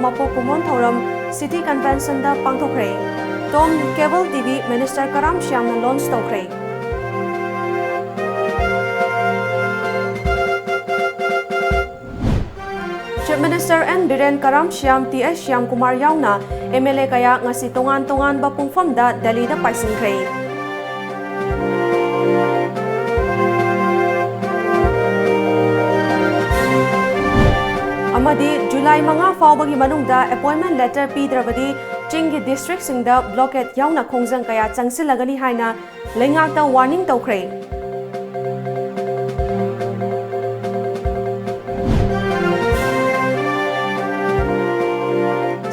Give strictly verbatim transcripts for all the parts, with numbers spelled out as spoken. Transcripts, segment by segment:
ꯃꯄꯣꯛ ꯀꯨꯝꯑꯣꯟ ꯊꯧꯔꯝ City Conventionꯗ ꯄꯥꯡꯊꯣꯛꯈ꯭ꯔꯦ꯫ Tom Cable TV Minister ꯀꯔꯥꯝ ꯁ꯭ꯌꯥꯝꯅ launch ꯇꯧꯈ꯭ꯔꯦ꯫ Chief Minister N ꯕꯤꯔꯦꯟ, ꯀꯔꯥꯝ ꯁ꯭ꯌꯥꯝ, ꯇꯤ ꯑꯩꯆ ꯁ꯭ꯌꯥꯝ ꯀꯨꯃꯥꯔ ꯌꯥꯎꯅ M L A ꯀꯌꯥ ꯉꯁꯤ ꯇꯣꯉꯥꯟ ꯇꯣꯉꯥꯟꯕ ꯄꯨꯡꯐꯝꯗ ꯗꯦꯜꯂꯤꯗ ꯄꯥꯏꯁꯤꯟꯈ꯭ꯔꯦ꯫ ꯑꯃꯗꯤ ꯖꯨꯂꯥꯏ ꯃꯉꯥ ꯐꯥꯎꯕꯒꯤ ꯃꯅꯨꯡꯗ appointment letter ꯄꯤꯗ꯭ꯔꯕꯗꯤ ꯆꯤꯡꯒꯤ districtꯁꯤꯡꯗ blockade ꯌꯥꯎꯅ ꯈꯣꯡꯖꯪ ꯀꯌꯥ ꯆꯪꯁꯤꯜꯂꯒꯅꯤ ꯍꯥꯏꯅ ꯂꯩꯉꯥꯛꯇ warning ꯇꯧꯈ꯭ꯔꯦ꯫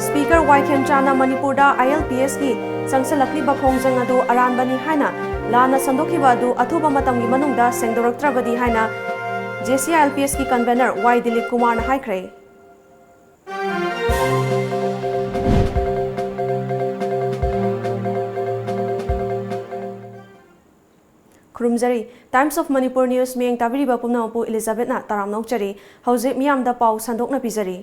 Speaker ꯋꯥꯏ ꯈꯦꯝꯆꯥꯟꯅ ꯃꯅꯤꯄꯨꯔꯗ ILPSꯀꯤ ꯆꯪꯁꯤꯜꯂꯛꯂꯤꯕ ꯈꯣꯡꯖꯪ ꯑꯗꯨ ꯑꯔꯥꯟꯕꯅꯤ ꯍꯥꯏꯅ ꯂꯥꯟꯅ ꯁꯟꯗꯣꯛꯈꯤꯕ ꯑꯗꯨ ꯑꯊꯨꯕ ꯃꯇꯝꯒꯤ ꯃꯅꯨꯡꯗ ꯁꯦꯡꯗꯣꯔꯛꯇ꯭ꯔꯕꯗꯤ ꯍꯥꯏꯅ JCILPSꯀꯤ convener ꯋꯥꯏ ꯗꯤꯂꯤꯞ ꯀꯨꯃꯥꯔꯅ ꯍꯥꯏꯈ꯭ꯔꯦ꯫ ꯈꯨꯔꯨꯝꯖꯔꯤ꯫ Times of Manipur News ꯃꯤꯠꯌꯦꯡ ꯇꯥꯕꯤꯔꯤꯕ ꯄꯨꯝꯅꯃꯛꯄꯨ ꯏꯂꯤꯖꯥꯕꯦꯠꯅ ꯇꯔꯥꯝꯅ ꯑꯣꯛꯆꯔꯤ꯫ ꯍꯧꯖꯤꯛ ꯃꯤꯌꯥꯝꯗ ꯄꯥꯎ ꯁꯟꯗꯣꯛꯅ ꯄꯤꯖꯔꯤ꯫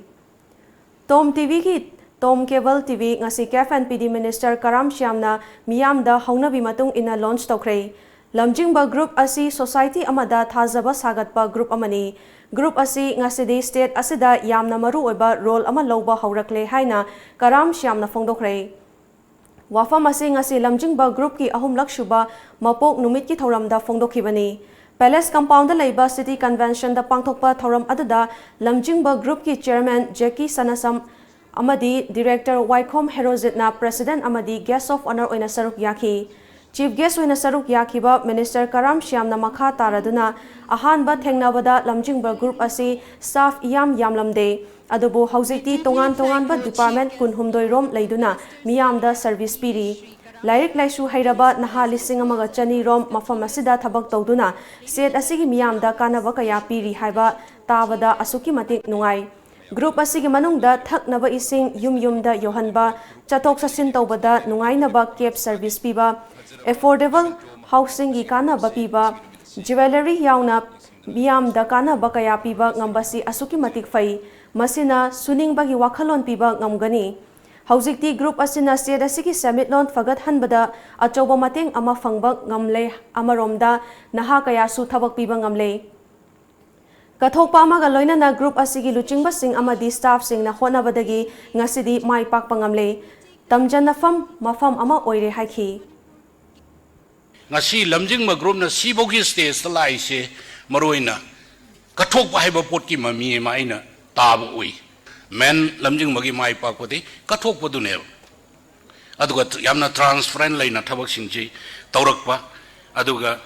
Tom TVꯒꯤ, Tom Cable TV ꯉꯁꯤ CAF and PD Minister ꯀꯔꯥꯝ ꯁ꯭ꯌꯥꯝꯅ ꯃꯤꯌꯥꯝꯗ ꯍꯧꯅꯕꯤ ꯃꯇꯨꯡ ꯏꯟꯅ launch ꯇꯧꯈ꯭ꯔꯦ꯫ ꯂꯝꯖꯤꯡꯕ group ꯑꯁꯤ society ꯑꯃꯗ ꯊꯥꯖꯕ ꯁꯥꯒꯠꯄ group ꯑꯃꯅꯤ꯫ Group ꯑꯁꯤ ꯉꯁꯤꯗꯤ state ꯑꯁꯤꯗ ꯌꯥꯝꯅ ꯃꯔꯨ ꯑꯣꯏꯕ role ꯑꯃ ꯂꯧꯕ ꯍꯧꯔꯛꯂꯦ ꯍꯥꯏꯅ ꯀꯔꯥꯝ ꯁ꯭ꯌꯥꯝꯅ ꯐꯣꯡꯗꯣꯛꯈ꯭ꯔꯦ꯫ ꯋꯥꯐꯝ ꯑꯁꯤ ꯉꯁꯤ ꯂꯝꯖꯤꯡꯕ groupꯀꯤ ꯑꯍꯨꯝꯂꯛ ꯁꯨꯕ ꯃꯄꯣꯛ ꯅꯨꯃꯤꯠꯀꯤ ꯊꯧꯔꯝꯗ ꯐꯣꯡꯗꯣꯛꯈꯤꯕꯅꯤ꯫ Palace compoundꯗ ꯂꯩꯕ City Conventionꯗ ꯄꯥꯡꯊꯣꯛꯄ ꯊꯧꯔꯝ ꯑꯗꯨꯗ ꯂꯝꯖꯤꯡꯕ groupꯀꯤ chairman ꯖꯦꯀꯤ ꯁꯅꯥꯁꯝ ꯑꯃꯗꯤ director ꯋꯥꯏꯈꯣꯝ ꯍꯦꯔꯣꯖꯤꯠꯅ president ꯑꯃꯗꯤ guest of honour ꯑꯣꯏꯅ ꯁꯔꯨꯛ ꯌꯥꯈꯤ꯫ Chief guest ꯑꯣꯏꯅ ꯁꯔꯨꯛ ꯌꯥꯈꯤꯕ Minister ꯀꯔꯥꯝ ꯁ꯭ꯌꯥꯝꯅ ꯃꯈꯥ ꯇꯥꯔꯗꯨꯅ ꯑꯍꯥꯟꯕ ꯊꯦꯡꯅꯕꯗ ꯂꯝꯖꯤꯡꯕ group ꯑꯁꯤ staff ꯏꯌꯥꯝ ꯌꯥꯝꯂꯝꯗꯦ꯫ ꯑꯗꯨꯕꯨ ꯍꯧꯖꯤꯛꯇꯤ ꯇꯣꯉꯥꯟ ꯇꯣꯉꯥꯟꯕ department ꯀꯨꯟꯍꯨꯝꯗꯣꯏ ꯔꯣꯝ ꯂꯩꯗꯨꯅ ꯃꯤꯌꯥꯝꯗ service ꯄꯤꯔꯤ꯫ ꯂꯥꯏꯔꯤꯛ ꯂꯥꯏꯁꯨ ꯍꯩꯔꯕ ꯅꯍꯥ ꯂꯤꯁꯤꯡ ꯑꯃꯒ ꯆꯅꯤ ꯔꯣꯝ ꯃꯐꯝ ꯑꯁꯤꯗ ꯊꯕꯛ ꯇꯧꯗꯨꯅ state ꯑꯁꯤꯒꯤ ꯃꯤꯌꯥꯝꯗ ꯀꯥꯟꯅꯕ ꯀꯌꯥ ꯄꯤꯔꯤ ꯍꯥꯏꯕ ꯇꯥꯕꯗ ꯑꯁꯨꯛꯀꯤ ꯃꯇꯤꯛ ꯅꯨꯡꯉꯥꯏ꯫ Group ꯑꯁꯤꯒꯤ ꯃꯅꯨꯡꯗ ꯊꯛꯅꯕ ꯏꯁꯤꯡ ꯌꯨꯝ ꯌꯨꯝꯗ ꯌꯧꯍꯟꯕ, ꯆꯠꯊꯣꯛ ꯆꯠꯁꯤꯟ ꯇꯧꯕꯗ ꯅꯨꯡꯉꯥꯏꯅꯕ cab service ꯄꯤꯕ, affordable housingꯒꯤ ꯀꯥꯟꯅꯕ ꯄꯤꯕ, jewellery ꯌꯥꯎꯅ ꯃꯤꯌꯥꯝꯗ ꯀꯥꯟꯅꯕ ꯀꯌꯥ ꯄꯤꯕ ꯉꯝꯕꯁꯤ ꯑꯁꯨꯛꯀꯤ ꯃꯇꯤꯛ ꯐꯩ꯫ ꯃꯁꯤꯅ ꯁꯨꯅꯤꯡꯕꯒꯤ ꯋꯥꯈꯜꯂꯣꯟ ꯄꯤꯕ ꯉꯝꯒꯅꯤ꯫ ꯍꯧꯖꯤꯛꯇꯤ group ꯑꯁꯤꯅ state ꯑꯁꯤꯒꯤ ꯁꯦꯟꯃꯤꯠꯂꯣꯟ ꯐꯒꯠꯍꯟꯕꯗ ꯑꯆꯧꯕ ꯃꯇꯦꯡ ꯑꯃ ꯐꯪꯕ ꯉꯝꯂꯦ꯫ ꯑꯃꯔꯣꯝꯗ, ꯅꯍꯥ ꯀꯌꯥꯁꯨ ꯊꯕꯛ ꯄꯤꯕ ꯉꯝꯂꯦ꯫ ꯀꯠꯊꯣꯛꯄ ꯑꯃꯒ ꯂꯣꯏꯅꯅ group ꯑꯁꯤꯒꯤ ꯂꯨꯆꯤꯡꯕꯁꯤꯡ ꯑꯃꯗꯤ staffꯁꯤꯡꯅ ꯍꯣꯠꯅꯕꯗꯒꯤ ꯉꯁꯤꯗꯤ ꯃꯥꯏ ꯄꯥꯛꯄ ꯉꯝꯂꯦ꯫ ꯇꯝꯖꯅꯐꯝ ꯃꯐꯝ ꯑꯃ ꯑꯣꯏꯔꯦ ꯍꯥꯏꯈꯤ꯫ ꯉꯁꯤ ꯂꯝꯖꯤꯡꯕ groupꯅ ꯁꯤꯐꯥꯎꯒꯤ stageꯇ ꯂꯥꯛꯏꯁꯦ ꯃꯔꯨ ꯑꯣꯏꯅ ꯀꯠꯊꯣꯛꯄ ꯍꯥꯏꯕ ꯄꯣꯠꯀꯤ ꯃꯃꯤ ꯑꯃ ꯑꯩꯅ ꯇꯥꯕ ꯎꯏ꯫ Main ꯂꯝꯖꯤꯡꯕꯒꯤ ꯃꯥꯏ ꯄꯥꯛꯄꯗꯤ ꯀꯠꯊꯣꯛꯄꯗꯨꯅꯦꯕ꯫ ꯑꯗꯨꯒ ꯌꯥꯝꯅ transparent ꯂꯩꯅ ꯊꯕꯛꯁꯤꯡꯁꯤ ꯇꯧꯔꯛꯄ, ꯑꯗꯨꯒ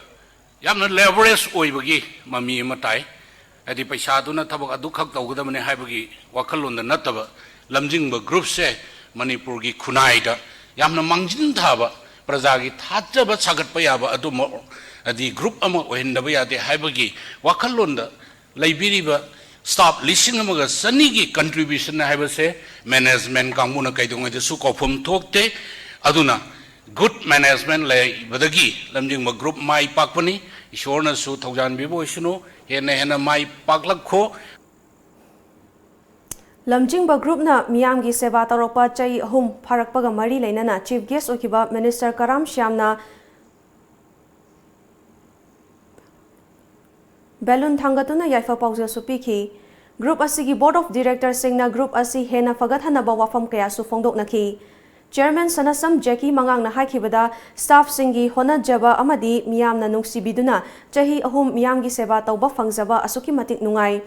ꯌꯥꯝꯅ leverage ꯑꯣꯏꯕꯒꯤ ꯃꯃꯤ ꯑꯃ ꯇꯥꯏ꯫ ꯍꯥꯏꯗꯤ ꯄꯩꯁꯥꯗꯨꯅ ꯊꯕꯛ ꯑꯗꯨꯈꯛ ꯇꯧꯒꯗꯕꯅꯤ ꯍꯥꯏꯕꯒꯤ ꯋꯥꯈꯜꯂꯣꯟꯗ ꯅꯠꯇꯕ, ꯂꯝꯖꯤꯡꯕ groupꯁꯦ ꯃꯅꯤꯄꯨꯔꯒꯤ ꯈꯨꯟꯅꯥꯏꯗ ꯌꯥꯝꯅ ꯃꯥꯡꯖꯤꯟ ꯊꯥꯕ, ꯄ꯭ꯔꯖꯥꯒꯤ ꯊꯥꯖꯕ ꯁꯥꯒꯠꯄ ꯌꯥꯕ ꯑꯗꯨꯝꯕ ꯍꯥꯏꯗꯤ group ꯑꯃ ꯑꯣꯏꯍꯟꯗꯕ ꯌꯥꯗꯦ ꯍꯥꯏꯕꯒꯤ ꯋꯥꯈꯜꯂꯣꯟꯗ ꯂꯩꯕꯤꯔꯤꯕ staff ꯂꯤꯁꯤꯡ ꯑꯃꯒ ꯆꯅꯤꯒꯤ contribution ꯍꯥꯏꯕꯁꯦ management ꯀꯥꯡꯕꯨꯅ ꯀꯩꯗꯧꯉꯩꯗꯁꯨ ꯀꯥꯎꯐꯝ ꯊꯣꯛꯇꯦ꯫ ꯑꯗꯨꯅ good management ꯂꯩꯕꯗꯒꯤ ꯂꯝꯖꯤꯡꯕ group ꯃꯥꯏ ꯄꯥꯛꯄꯅꯤ꯫ ꯏꯁꯣꯔꯅꯁꯨ ꯊꯧꯖꯥꯟꯕꯤꯕ ꯑꯣꯏꯁꯅꯨ, ꯍꯦꯟꯅ ꯍꯦꯟꯅ ꯃꯥꯏ ꯄꯥꯛꯂꯛꯈꯣ꯫ ꯂꯝꯖꯤꯡꯕ groupꯅ ꯃꯤꯌꯥꯝꯒꯤ ꯁꯦꯕꯥ ꯇꯧꯔꯛꯄ ꯆꯍꯤ ꯑꯍꯨꯝ ꯐꯥꯔꯛꯄꯒ ꯃꯔꯤ ꯂꯩꯅꯅ chief guest ꯑꯣꯏꯈꯤꯕ minister ꯀꯔꯥꯝ ꯁ꯭ꯌꯥꯝꯅ balloon ꯊꯥꯡꯒꯠꯇꯨꯅ ꯌꯥꯏꯐ ꯄꯥꯎꯖꯦꯜꯁꯨ ꯄꯤꯈꯤ꯫ Group ꯑꯁꯤꯒꯤ board of directorꯁꯤꯡꯅ group ꯑꯁꯤ ꯍꯦꯟꯅ ꯐꯒꯠꯍꯟꯅꯕ ꯋꯥꯐꯝ ꯀꯌꯥꯁꯨ ꯐꯣꯡꯗꯣꯛꯅꯈꯤ꯫ Chairman ꯁꯅꯁꯝ ꯖꯦꯀꯤ ꯃꯉꯥꯡꯅ ꯍꯥꯏꯈꯤꯕꯗ, staffꯁꯤꯡꯒꯤ ꯍꯣꯠꯅꯖꯕ ꯑꯃꯗꯤ ꯃꯤꯌꯥꯝꯅ ꯅꯨꯡꯁꯤꯕꯤꯗꯨꯅ ꯆꯍꯤ ꯑꯍꯨꯝ ꯃꯤꯌꯥꯝꯒꯤ ꯁꯦꯕꯥ ꯇꯧꯕ ꯐꯪꯖꯕ ꯑꯁꯨꯛꯀꯤ ꯃꯇꯤꯛ ꯅꯨꯡꯉꯥꯏ꯫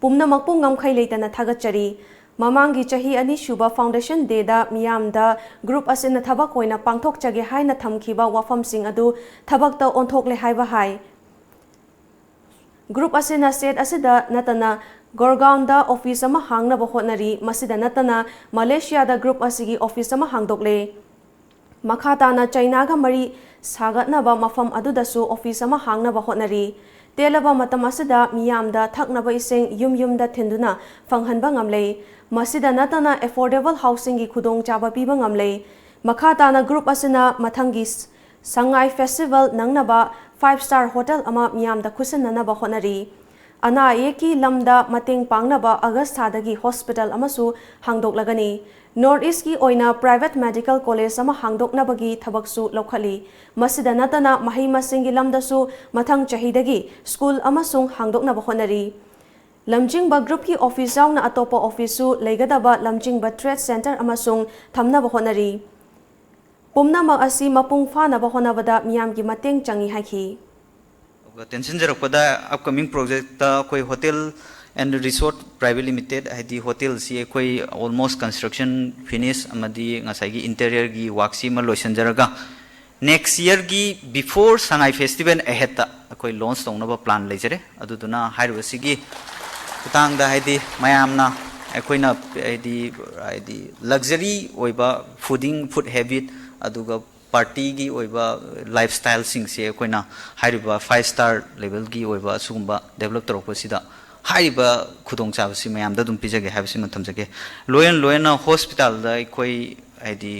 ꯄꯨꯝꯅꯃꯛꯄꯨ ꯉꯝꯈꯩ ꯂꯩꯇꯅ ꯊꯥꯒꯠꯆꯔꯤ꯫ ꯃꯃꯥꯡꯒꯤ ꯆꯍꯤ ꯑꯅꯤꯁꯨꯕ foundation dayꯗ ꯃꯤꯌꯥꯝꯗ group ꯑꯁꯤꯅ ꯊꯕꯛ ꯑꯣꯏꯅ ꯄꯥꯡꯊꯣꯛꯆꯒꯦ ꯍꯥꯏꯅ ꯊꯝꯈꯤꯕ ꯋꯥꯐꯝꯁꯤꯡ ꯑꯗꯨ ꯊꯕꯛꯇ ꯑꯣꯟꯊꯣꯛꯂꯦ ꯍꯥꯏꯕ ꯍꯥꯏ꯫ Group ꯑꯁꯤꯅ state ꯑꯁꯤꯗ ꯅꯠꯇꯅ ꯒꯣꯔꯒꯥꯎꯟꯗ office ꯑꯃ ꯍꯥꯡꯅꯕ ꯍꯣꯠꯅꯔꯤ꯫ ꯃꯁꯤꯗ ꯅꯠꯇꯅ ꯃꯂꯦꯁꯤꯌꯥꯗ group ꯑꯁꯤꯒꯤ office ꯑꯃ ꯍꯥꯡꯗꯣꯛꯂꯦ꯫ ꯃꯈꯥ ꯇꯥꯅ ꯆꯩꯅꯥꯒ ꯃꯔꯤ ꯁꯥꯒꯠꯅꯕ ꯃꯐꯝ ꯑꯗꯨꯗꯁꯨ office ꯑꯃ ꯍꯥꯡꯅꯕ ꯍꯣꯠꯅꯔꯤ꯫ ꯇꯦꯜꯂꯕ ꯃꯇꯝ ꯑꯁꯤꯗ ꯃꯤꯌꯥꯝꯗ ꯊꯛꯅꯕ ꯏꯁꯤꯡ ꯌꯨꯝ ꯌꯨꯝꯗ ꯊꯤꯟꯗꯨꯅ ꯐꯪꯍꯟꯕ ꯉꯝꯂꯦ꯫ ꯃꯁꯤꯗ ꯅꯠꯇꯅ affordable housingꯒꯤ ꯈꯨꯗꯣꯡꯆꯥꯕ ꯄꯤꯕ ꯉꯝꯂꯦ꯫ ꯃꯈꯥ ꯇꯥꯅ group ꯑꯁꯤꯅ ꯃꯊꯪꯒꯤ ꯁꯉꯥꯏ festival ꯅꯪꯅꯕ five star hotel ꯑꯃ ꯃꯤꯌꯥꯝꯗ ꯈꯨꯠꯁꯤꯟꯅꯅꯕ ꯍꯣꯠꯅꯔꯤ꯫ ꯑꯅꯥ ꯑꯌꯦꯛꯀꯤ ꯂꯝꯗ ꯃꯇꯦꯡ ꯄꯥꯡꯅꯕ ꯑꯥꯒꯁ ꯊꯥꯗꯒꯤ ꯍꯣꯁꯄꯤꯇꯥꯜ ꯑꯃꯁꯨ ꯍꯥꯡꯗꯣꯛꯂꯒꯅꯤ꯫ ꯅꯣꯔꯠ ꯏꯁꯀꯤ ꯑꯣꯏꯅ ꯄ꯭ꯔꯥꯏꯚꯦꯠ ꯃꯦꯗꯤꯀꯦꯜ ꯀꯣꯂꯦꯖ ꯑꯃ ꯍꯥꯡꯗꯣꯛꯅꯕꯒꯤ ꯊꯕꯛꯁꯨ ꯂꯧꯈꯠꯂꯤ꯫ ꯃꯁꯤꯗ ꯅꯠꯇꯅ ꯃꯍꯩ ꯃꯁꯤꯡꯒꯤ ꯂꯝꯗꯁꯨ ꯃꯊꯪ ꯆꯍꯤꯗꯒꯤ ꯁ꯭ꯀꯨꯜ ꯑꯃꯁꯨ ꯍꯥꯡꯗꯣꯛꯅꯕ ꯍꯣꯠꯅꯔꯤ꯫ ꯂꯝꯖꯤꯡꯕ ꯒ꯭ꯔꯨꯞꯀꯤ ꯑꯣꯐꯤꯁ ꯌꯥꯎꯅ ꯑꯇꯣꯞꯄ ꯑꯣꯐꯤꯁꯁꯨ ꯂꯩꯒꯗꯕ ꯂꯝꯖꯤꯡꯕ ꯇ꯭ꯔꯦꯗ ꯁꯦꯟꯇꯔ ꯑꯃꯁꯨ ꯊꯝꯅꯕ ꯍꯣꯠꯅꯔꯤ꯫ ꯄꯨꯝꯅꯃꯛ ꯑꯁꯤ ꯃꯄꯨꯡ ꯐꯥꯅꯕ ꯍꯣꯠꯅꯕꯗ ꯃꯤꯌꯥꯝꯒꯤ ꯃꯇꯦꯡ ꯆꯪꯏ ꯍꯥꯏꯈꯤ꯫ ꯑꯗꯨꯒ ꯇꯦꯟꯁꯤꯟꯖꯔꯛꯄꯗ, ꯑꯞꯀꯃꯤꯡ ꯄ꯭ꯔꯣꯖꯦꯛꯇ ꯑꯩꯈꯣꯏ hotel and resort private limited, ꯍꯥꯏꯗꯤ ꯍꯣꯇꯦꯜꯁꯤ ꯑꯩꯈꯣꯏ ꯑꯣꯜꯃꯣꯁ ꯀꯟꯁꯇ꯭ꯔꯛꯁꯟ ꯐꯤꯅꯤꯁ ꯑꯃꯗꯤ ꯉꯁꯥꯏꯒꯤ ꯏꯟꯇꯦꯔꯤꯌꯔꯒꯤ ꯋꯥꯛꯁꯤ ꯑꯃ ꯂꯣꯏꯁꯤꯟꯖꯔꯒ, ꯅꯦꯛꯁ ꯌꯔꯒꯤ ꯕꯤꯐꯣꯔ ꯁꯉꯥꯏ ꯐꯦꯁꯇꯤꯚꯦꯜ ꯑꯍꯦꯠꯇ ꯑꯩꯈꯣꯏ ꯂꯣꯟꯁ ꯇꯧꯅꯕ ꯄ꯭ꯂꯥꯟ ꯂꯩꯖꯔꯦ꯫ ꯑꯗꯨꯗꯨꯅ ꯍꯥꯏꯔꯤꯕꯁꯤꯒꯤ ꯈꯨꯊꯥꯡꯗ, ꯍꯥꯏꯗꯤ ꯃꯌꯥꯝꯅ ꯑꯩꯈꯣꯏꯅ, ꯍꯥꯏꯗꯤ, ꯍꯥꯏꯗꯤ ꯂꯛꯖꯔꯤ ꯑꯣꯏꯕ ꯐꯨꯗꯤꯡ, ꯐꯨꯗ ꯍꯦꯕꯤꯠ, ꯑꯗꯨꯒ ꯄꯥꯔꯇꯤꯒꯤ ꯑꯣꯏꯕ ꯂꯥꯏꯐ ꯁ꯭ꯇꯥꯏꯜꯁꯤꯡꯁꯦ ꯑꯩꯈꯣꯏꯅ ꯍꯥꯏꯔꯤꯕ ꯐꯥꯏꯚ ꯁ꯭ꯇꯥꯔ ꯂꯦꯚꯦꯜꯒꯤ ꯑꯣꯏꯕ ꯑꯁꯤꯒꯨꯝꯕ ꯗꯦꯕꯂꯞ ꯇꯧꯔꯛꯄꯁꯤꯗ ꯍꯥꯏꯔꯤꯕ ꯈꯨꯗꯣꯡꯆꯥꯕꯁꯤ ꯃꯌꯥꯝꯗ ꯑꯗꯨꯝ ꯄꯤꯖꯒꯦ ꯍꯥꯏꯕꯁꯤꯃ ꯊꯝꯖꯒꯦ꯫ ꯂꯣꯏꯅ ꯂꯣꯏꯅꯅ ꯍꯣꯁꯄꯤꯇꯥꯜꯗ ꯑꯩꯈꯣꯏ, ꯍꯥꯏꯗꯤ,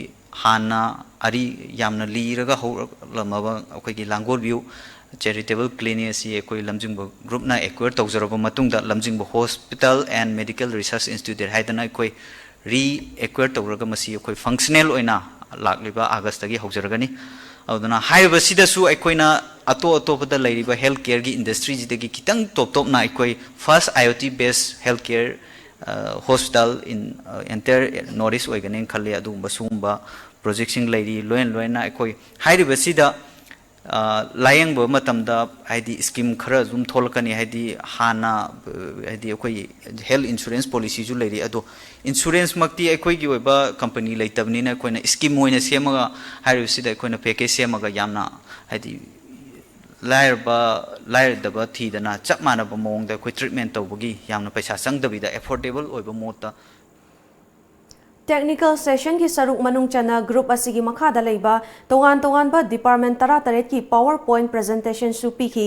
ꯍꯥꯟꯅ ꯑꯔꯤ-, ꯌꯥꯝꯅ ꯂꯤꯔꯒ ꯍꯧꯔꯛꯂꯝꯃꯕ ꯑꯩꯈꯣꯏꯒꯤ ꯂꯥꯡꯒꯣꯜ ꯚ꯭ꯌꯨ ꯆꯦꯔꯤꯇꯦꯕꯜ ꯀ꯭ꯂꯤꯅꯤꯛ ꯑꯁꯤ ꯑꯩꯈꯣꯏ ꯂꯝꯖꯤꯡꯕ ꯒ꯭ꯔꯨꯞꯅ ꯑꯦꯀ꯭ꯋꯦꯔ ꯇꯧꯖꯔꯕ ꯃꯇꯨꯡꯗ, ꯂꯝꯖꯤꯡꯕ hospital and medical research institute ꯍꯥꯏꯗꯅ ꯑꯩꯈꯣꯏ ꯔꯤ ꯑꯦꯀ꯭ꯋꯦꯔ ꯇꯧꯔꯒ ꯃꯁꯤ ꯑꯩꯈꯣꯏ ꯐꯪꯁꯅꯦꯜ ꯑꯣꯏꯅ ꯂꯥꯛꯂꯤꯕ ꯑꯥꯒꯁꯇꯒꯤ ꯍꯧꯖꯔꯒꯅꯤ꯫ ꯑꯗꯨꯅ ꯍꯥꯏꯔꯤꯕꯁꯤꯗꯁꯨ ꯑꯩꯈꯣꯏꯅ ꯑꯇꯣꯞ ꯑꯇꯣꯞꯄꯗ ꯂꯩꯔꯤꯕ ꯍꯦꯜꯊ ꯀꯦꯌꯔꯒꯤ ꯏꯟꯗꯁꯇ꯭ꯔꯤꯁꯤꯗꯒꯤ ꯈꯤꯇꯪ ꯇꯣꯞ ꯇꯣꯞꯅ ꯑꯩꯈꯣꯏ first IoT based health care hospital in entire North East ꯑꯣꯏꯒꯅꯦꯅ ꯈꯜꯂꯤ꯫ ꯑꯗꯨꯒꯨꯝꯕ ꯁꯤꯒꯨꯝꯕ ꯄ꯭ꯔꯣꯖꯦꯛꯁꯤꯡ ꯂꯩꯔꯤ꯫ ꯂꯣꯏꯅ ꯂꯣꯏꯅꯅ ꯑꯩꯈꯣꯏ ꯍꯥꯏꯔꯤꯕꯁꯤꯗ ꯂꯥꯌꯦꯡꯕ ꯃꯇꯝꯗ, ꯍꯥꯏꯗꯤ, ꯁ꯭ꯀꯤꯝ ꯈꯔ ꯑꯗꯨꯝ ꯊꯣꯛꯂꯛꯀꯅꯤ꯫ ꯍꯥꯏꯗꯤ ꯍꯥꯟꯅ, ꯍꯥꯏꯗꯤ ꯑꯩꯈꯣꯏ ꯍꯦꯜꯊ ꯏꯟꯁꯨꯔꯦꯟꯁ ꯄꯣꯂꯤꯁꯤꯁꯨ ꯂꯩꯔꯤ, ꯑꯗꯣ ꯏꯟꯁꯨꯔꯦꯟꯁꯃꯛꯇꯤ ꯑꯩꯈꯣꯏꯒꯤ ꯑꯣꯏꯕ ꯀꯝꯄꯅꯤ ꯂꯩꯇꯕꯅꯤꯅ ꯑꯩꯈꯣꯏꯅ ꯁ꯭ꯀꯤꯝ ꯑꯣꯏꯅ ꯁꯦꯝꯃꯒ, ꯍꯥꯏꯔꯤꯕꯁꯤꯗ ꯑꯩꯈꯣꯏꯅ ꯄꯦꯀꯦꯖ ꯁꯦꯝꯃꯒ ꯌꯥꯝꯅ, ꯍꯥꯏꯗꯤ, ꯂꯥꯏꯔꯕ ꯂꯥꯏꯔꯗꯕ ꯊꯤꯗꯅ ꯆꯞ ꯃꯥꯟꯅꯕ ꯃꯑꯣꯡꯗ ꯑꯩꯈꯣꯏ ꯇ꯭ꯔꯤꯠꯃꯦꯟ ꯇꯧꯕꯒꯤ ꯌꯥꯝꯅ ꯄꯩꯁꯥ ꯆꯪꯗꯕꯤꯗ ꯑꯦꯐꯣꯔꯗꯦꯕꯜ ꯑꯣꯏꯕ ꯃꯑꯣꯡꯗ꯫ ꯇꯦꯛꯅꯤꯀꯦꯜ ꯁꯦꯁꯟꯒꯤ ꯁꯔꯨꯛ ꯃꯅꯨꯡ ꯆꯟꯅ ꯒ꯭ꯔꯨꯞ ꯑꯁꯤꯒꯤ ꯃꯈꯥꯗ ꯂꯩꯕ ꯇꯣꯉꯥꯟ ꯇꯣꯉꯥꯟꯕ ꯗꯤꯄꯥꯔꯠꯃꯦꯟ ꯇꯔꯥꯇꯔꯦꯠꯀꯤ ꯄꯥꯋꯔ ꯄꯣꯏꯟꯠ ꯄ꯭ꯔꯖꯦꯟꯇꯦꯁꯟꯁꯨ ꯄꯤꯈꯤ꯫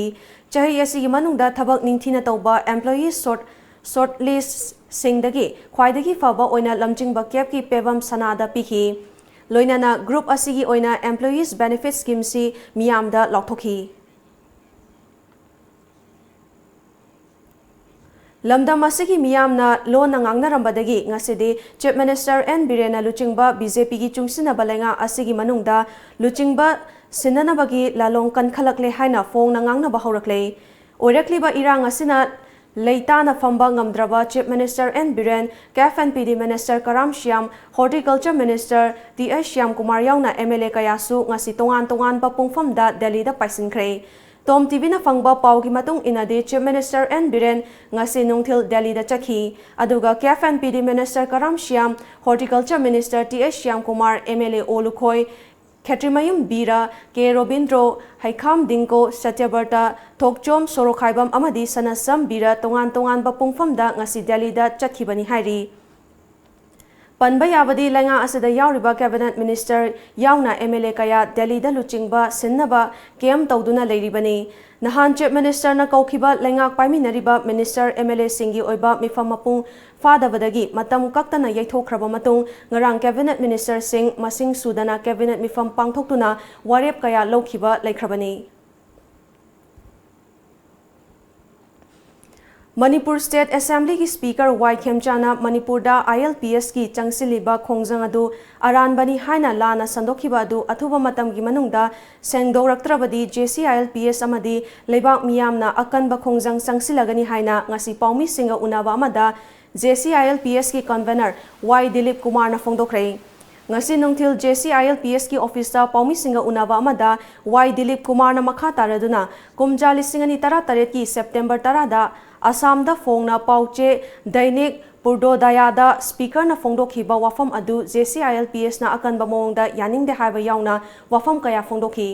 ꯆꯍꯤ ꯑꯁꯤꯒꯤ ꯃꯅꯨꯡꯗ ꯊꯕꯛ ꯅꯤꯡꯊꯤꯅ ꯇꯧꯕ ꯑꯦꯝꯄ꯭ꯂꯣꯌꯤ ꯁꯣꯔꯠ ꯁꯣꯔꯠ ꯂꯤꯁ꯭ꯠꯁꯤꯡꯗꯒꯤ ꯈ꯭ꯋꯥꯏꯗꯒꯤ ꯐꯕ ꯑꯣꯏꯅ ꯂꯝꯖꯤꯡꯕ ꯀꯦꯞꯀꯤ ꯄꯦꯕꯝ ꯁꯅꯥꯗ ꯄꯤꯈꯤ꯫ ꯂꯣꯏꯅꯅ ꯒ꯭ꯔꯨꯞ ꯑꯁꯤꯒꯤ ꯑꯣꯏꯅ ꯑꯦꯝꯄ꯭ꯂꯣꯌꯤꯁ ꯕꯦꯅꯤꯐꯤꯠ ꯁ꯭ꯀꯤꯝꯁꯤ ꯃꯤꯌꯥꯝꯗ ꯂꯥꯎꯊꯣꯛꯈꯤ꯫ ꯂꯝꯗꯝ ꯑꯁꯤꯒꯤ ꯃꯤꯌꯥꯝꯅ ꯂꯣꯟꯅ ꯉꯥꯡꯅꯔꯝꯕꯗꯒꯤ ꯉꯁꯤꯗꯤ Chief Minister ꯑꯦꯟ ꯕꯤꯔꯦꯟꯅ ꯂꯨꯆꯤꯡꯕ ꯕꯤ ꯖꯦ ꯄꯤꯒꯤ ꯆꯨꯡꯁꯤꯟꯅꯕ ꯂꯩꯉꯥꯛ ꯑꯁꯤꯒꯤ ꯃꯅꯨꯡꯗ ꯂꯨꯆꯤꯡꯕ ꯁꯤꯟꯅꯅꯕꯒꯤ ꯂꯥꯂꯣꯡ ꯀꯟꯈꯠꯂꯛꯂꯦ ꯍꯥꯏꯅ ꯐꯣꯡꯅ ꯉꯥꯡꯅꯕ ꯍꯧꯔꯛꯂꯦ꯫ ꯑꯣꯏꯔꯛꯂꯤꯕ ꯏꯔꯥꯡ ꯑꯁꯤꯅ ꯂꯩꯇꯥꯅ ꯐꯝꯕ ꯉꯝꯗ꯭ꯔꯕ Chief Minister N Biren, CAF and P D Minister Karam Shyam, Horticulture Minister T H Shyam Kumar ꯌꯥꯎꯅ ꯑꯦꯝ ꯑꯦꯜ ꯑꯦ ꯀꯌꯥꯁꯨ ꯉꯁꯤ ꯇꯣꯉꯥꯟ ꯇꯣꯉꯥꯟꯕ ꯄꯨꯡꯐꯝꯗ ꯗꯦꯜꯂꯤꯗ ꯄꯥꯏꯁꯤꯟꯈ꯭ꯔꯦ꯫ ꯇꯣꯝ ꯇꯤ ꯚꯤꯅ ꯐꯪꯕ ꯄꯥꯎꯒꯤ ꯃꯇꯨꯡ ꯏꯟꯅꯗꯤ, Chief Minister ꯑꯦꯟ ꯕꯤꯔꯦꯟ ꯉꯁꯤ ꯅꯨꯡꯊꯤꯜ ꯗꯦꯜꯂꯤꯗ ꯆꯠꯈꯤ꯫ ꯑꯗꯨꯒ CAF and P D Minister Karam Shyam, Horticulture Minister T H Shyam Kumar, M L A O Lukhoi, ꯈꯦꯇ꯭ꯔꯤꯃꯌꯨꯝ ꯕꯤꯔ, ꯀꯦ ꯔꯣꯕꯤꯟꯗ꯭ꯔꯣ, ꯍꯩꯈꯥꯝ ꯗꯤꯡꯀꯣ, ꯁꯇ꯭ꯌꯕ꯭ꯔꯇ, ꯊꯣꯛꯆꯣꯝ ꯁꯣꯔꯣꯈꯥꯏꯕꯝ ꯑꯃꯗꯤ ꯁꯅꯁꯝ ꯕꯤꯔ ꯇꯣꯉꯥꯟ ꯇꯣꯉꯥꯟꯕ ꯄꯨꯡꯐꯝꯗ ꯉꯁꯤ ꯗꯦꯜꯂꯤꯗ ꯆꯠꯈꯤꯕꯅꯤ ꯍꯥꯏꯔꯤ꯫ ꯄꯟꯕ ꯌꯥꯕꯗꯤ, ꯂꯩꯉꯥꯛ ꯑꯁꯤꯗ ꯌꯥꯎꯔꯤꯕ Cabinet Minister ꯌꯥꯎꯅ ꯑꯦꯝ ꯑꯦꯜ ꯑꯦ ꯀꯌꯥ ꯗꯦꯜꯂꯤꯗ ꯂꯨꯆꯤꯡꯕ ꯁꯤꯟꯅꯕ camp ꯇꯧꯗꯨꯅ ꯂꯩꯔꯤꯕꯅꯤ꯫ ꯅꯍꯥꯟ Chief Minister ꯅ ꯀꯧꯈꯤꯕ ꯂꯩꯉꯥꯛ ꯄꯥꯏꯃꯤꯟꯅꯔꯤꯕ Minister, ꯑꯦꯝ ꯑꯦꯜ ꯑꯦꯁꯤꯡꯒꯤ ꯑꯣꯏꯕ ꯃꯤꯐꯝ ꯃꯄꯨꯡ ꯐꯥꯗꯕꯗꯒꯤ ꯃꯇꯝ ꯀꯛꯇꯅ ꯌꯩꯊꯣꯛꯈ꯭ꯔꯕ ꯃꯇꯨꯡ, ꯉꯔꯥꯡ Cabinet Minister ꯁꯤꯡ ꯃꯁꯤꯡ ꯁꯨꯗꯅ Cabinet ꯃꯤꯐꯝ ꯄꯥꯡꯊꯣꯛꯇꯨꯅ ꯋꯥꯔꯦꯞ ꯀꯌꯥ ꯂꯧꯈꯤꯕ ꯂꯩꯈ꯭ꯔꯕꯅꯤ꯫ ꯃꯅꯤꯄꯨꯔ State Assembly ꯒꯤ Speaker ꯋꯥꯏ ꯈꯦꯝꯆꯥꯅ ꯃꯅꯤꯄꯨꯔꯗ ꯑꯥꯏ ꯑꯦꯜ ꯄꯤ ꯑꯦꯁ ꯀꯤ ꯆꯪꯁꯤꯜꯂꯤꯕ ꯈꯣꯡꯖꯪ ꯑꯗꯨ ꯑꯔꯥꯟꯕꯅꯤ ꯍꯥꯏꯅ ꯂꯥꯟꯅ ꯁꯟꯗꯣꯛꯈꯤꯕ ꯑꯗꯨ ꯑꯊꯨꯕ ꯃꯇꯝꯒꯤ ꯃꯅꯨꯡꯗ ꯁꯦꯡꯗꯣꯛꯂꯛꯇ꯭ꯔꯕꯗꯤ, J C I L P ꯑꯦꯁ ꯑꯃꯗꯤ ꯂꯩꯕꯥꯛ ꯃꯤꯌꯥꯝꯅ ꯑꯀꯟꯕ ꯈꯣꯡꯖꯪ ꯆꯪꯁꯤꯜꯂꯒꯅꯤ ꯍꯥꯏꯅ ꯉꯁꯤ ꯄꯥꯎꯃꯤꯁꯤꯡꯒ ꯎꯅꯕ ꯑꯃꯗ J C I L P ꯑꯦꯁ ꯀꯤ Convener ꯋꯥꯏ ꯗꯤꯂꯤꯞ ꯀꯨꯃꯥꯔꯅ ꯐꯣꯡꯗꯣꯛꯈ꯭ꯔꯦ꯫ ꯉꯁꯤ ꯅꯨꯡꯊꯤꯜ J C I L P ꯑꯦꯁ ꯀꯤ office ꯇ ꯄꯥꯎꯃꯤꯁꯤꯡꯒ ꯎꯅꯕ ꯑꯃꯗ ꯋꯥꯏ ꯗꯤꯂꯤꯞ ꯀꯨꯃꯥꯔꯅ ꯃꯈꯥ ꯇꯥꯔꯗꯨꯅ, ꯀꯨꯝꯖꯥ ꯂꯤꯁꯤꯡ ꯑꯅꯤ ꯇꯔꯥꯇꯔꯦꯠꯀꯤ September ꯇꯔꯥꯗ ꯑꯁꯥꯝꯗ ꯐꯣꯡꯅ ꯄꯥꯎꯆꯦ ꯗꯩꯅꯤꯛ ꯄꯨꯔꯗꯣꯗꯌꯥꯗ Speaker ꯅ ꯐꯣꯡꯗꯣꯛꯈꯤꯕ ꯋꯥꯐꯝ ꯑꯗꯨ J C I L P ꯑꯦꯁ ꯅ ꯑꯀꯟꯕ ꯃꯑꯣꯡꯗ ꯌꯥꯅꯤꯡꯗꯦ ꯍꯥꯏꯕ ꯌꯥꯎꯅ ꯋꯥꯐꯝ ꯀꯌꯥ ꯐꯣꯡꯗꯣꯛꯈꯤ꯫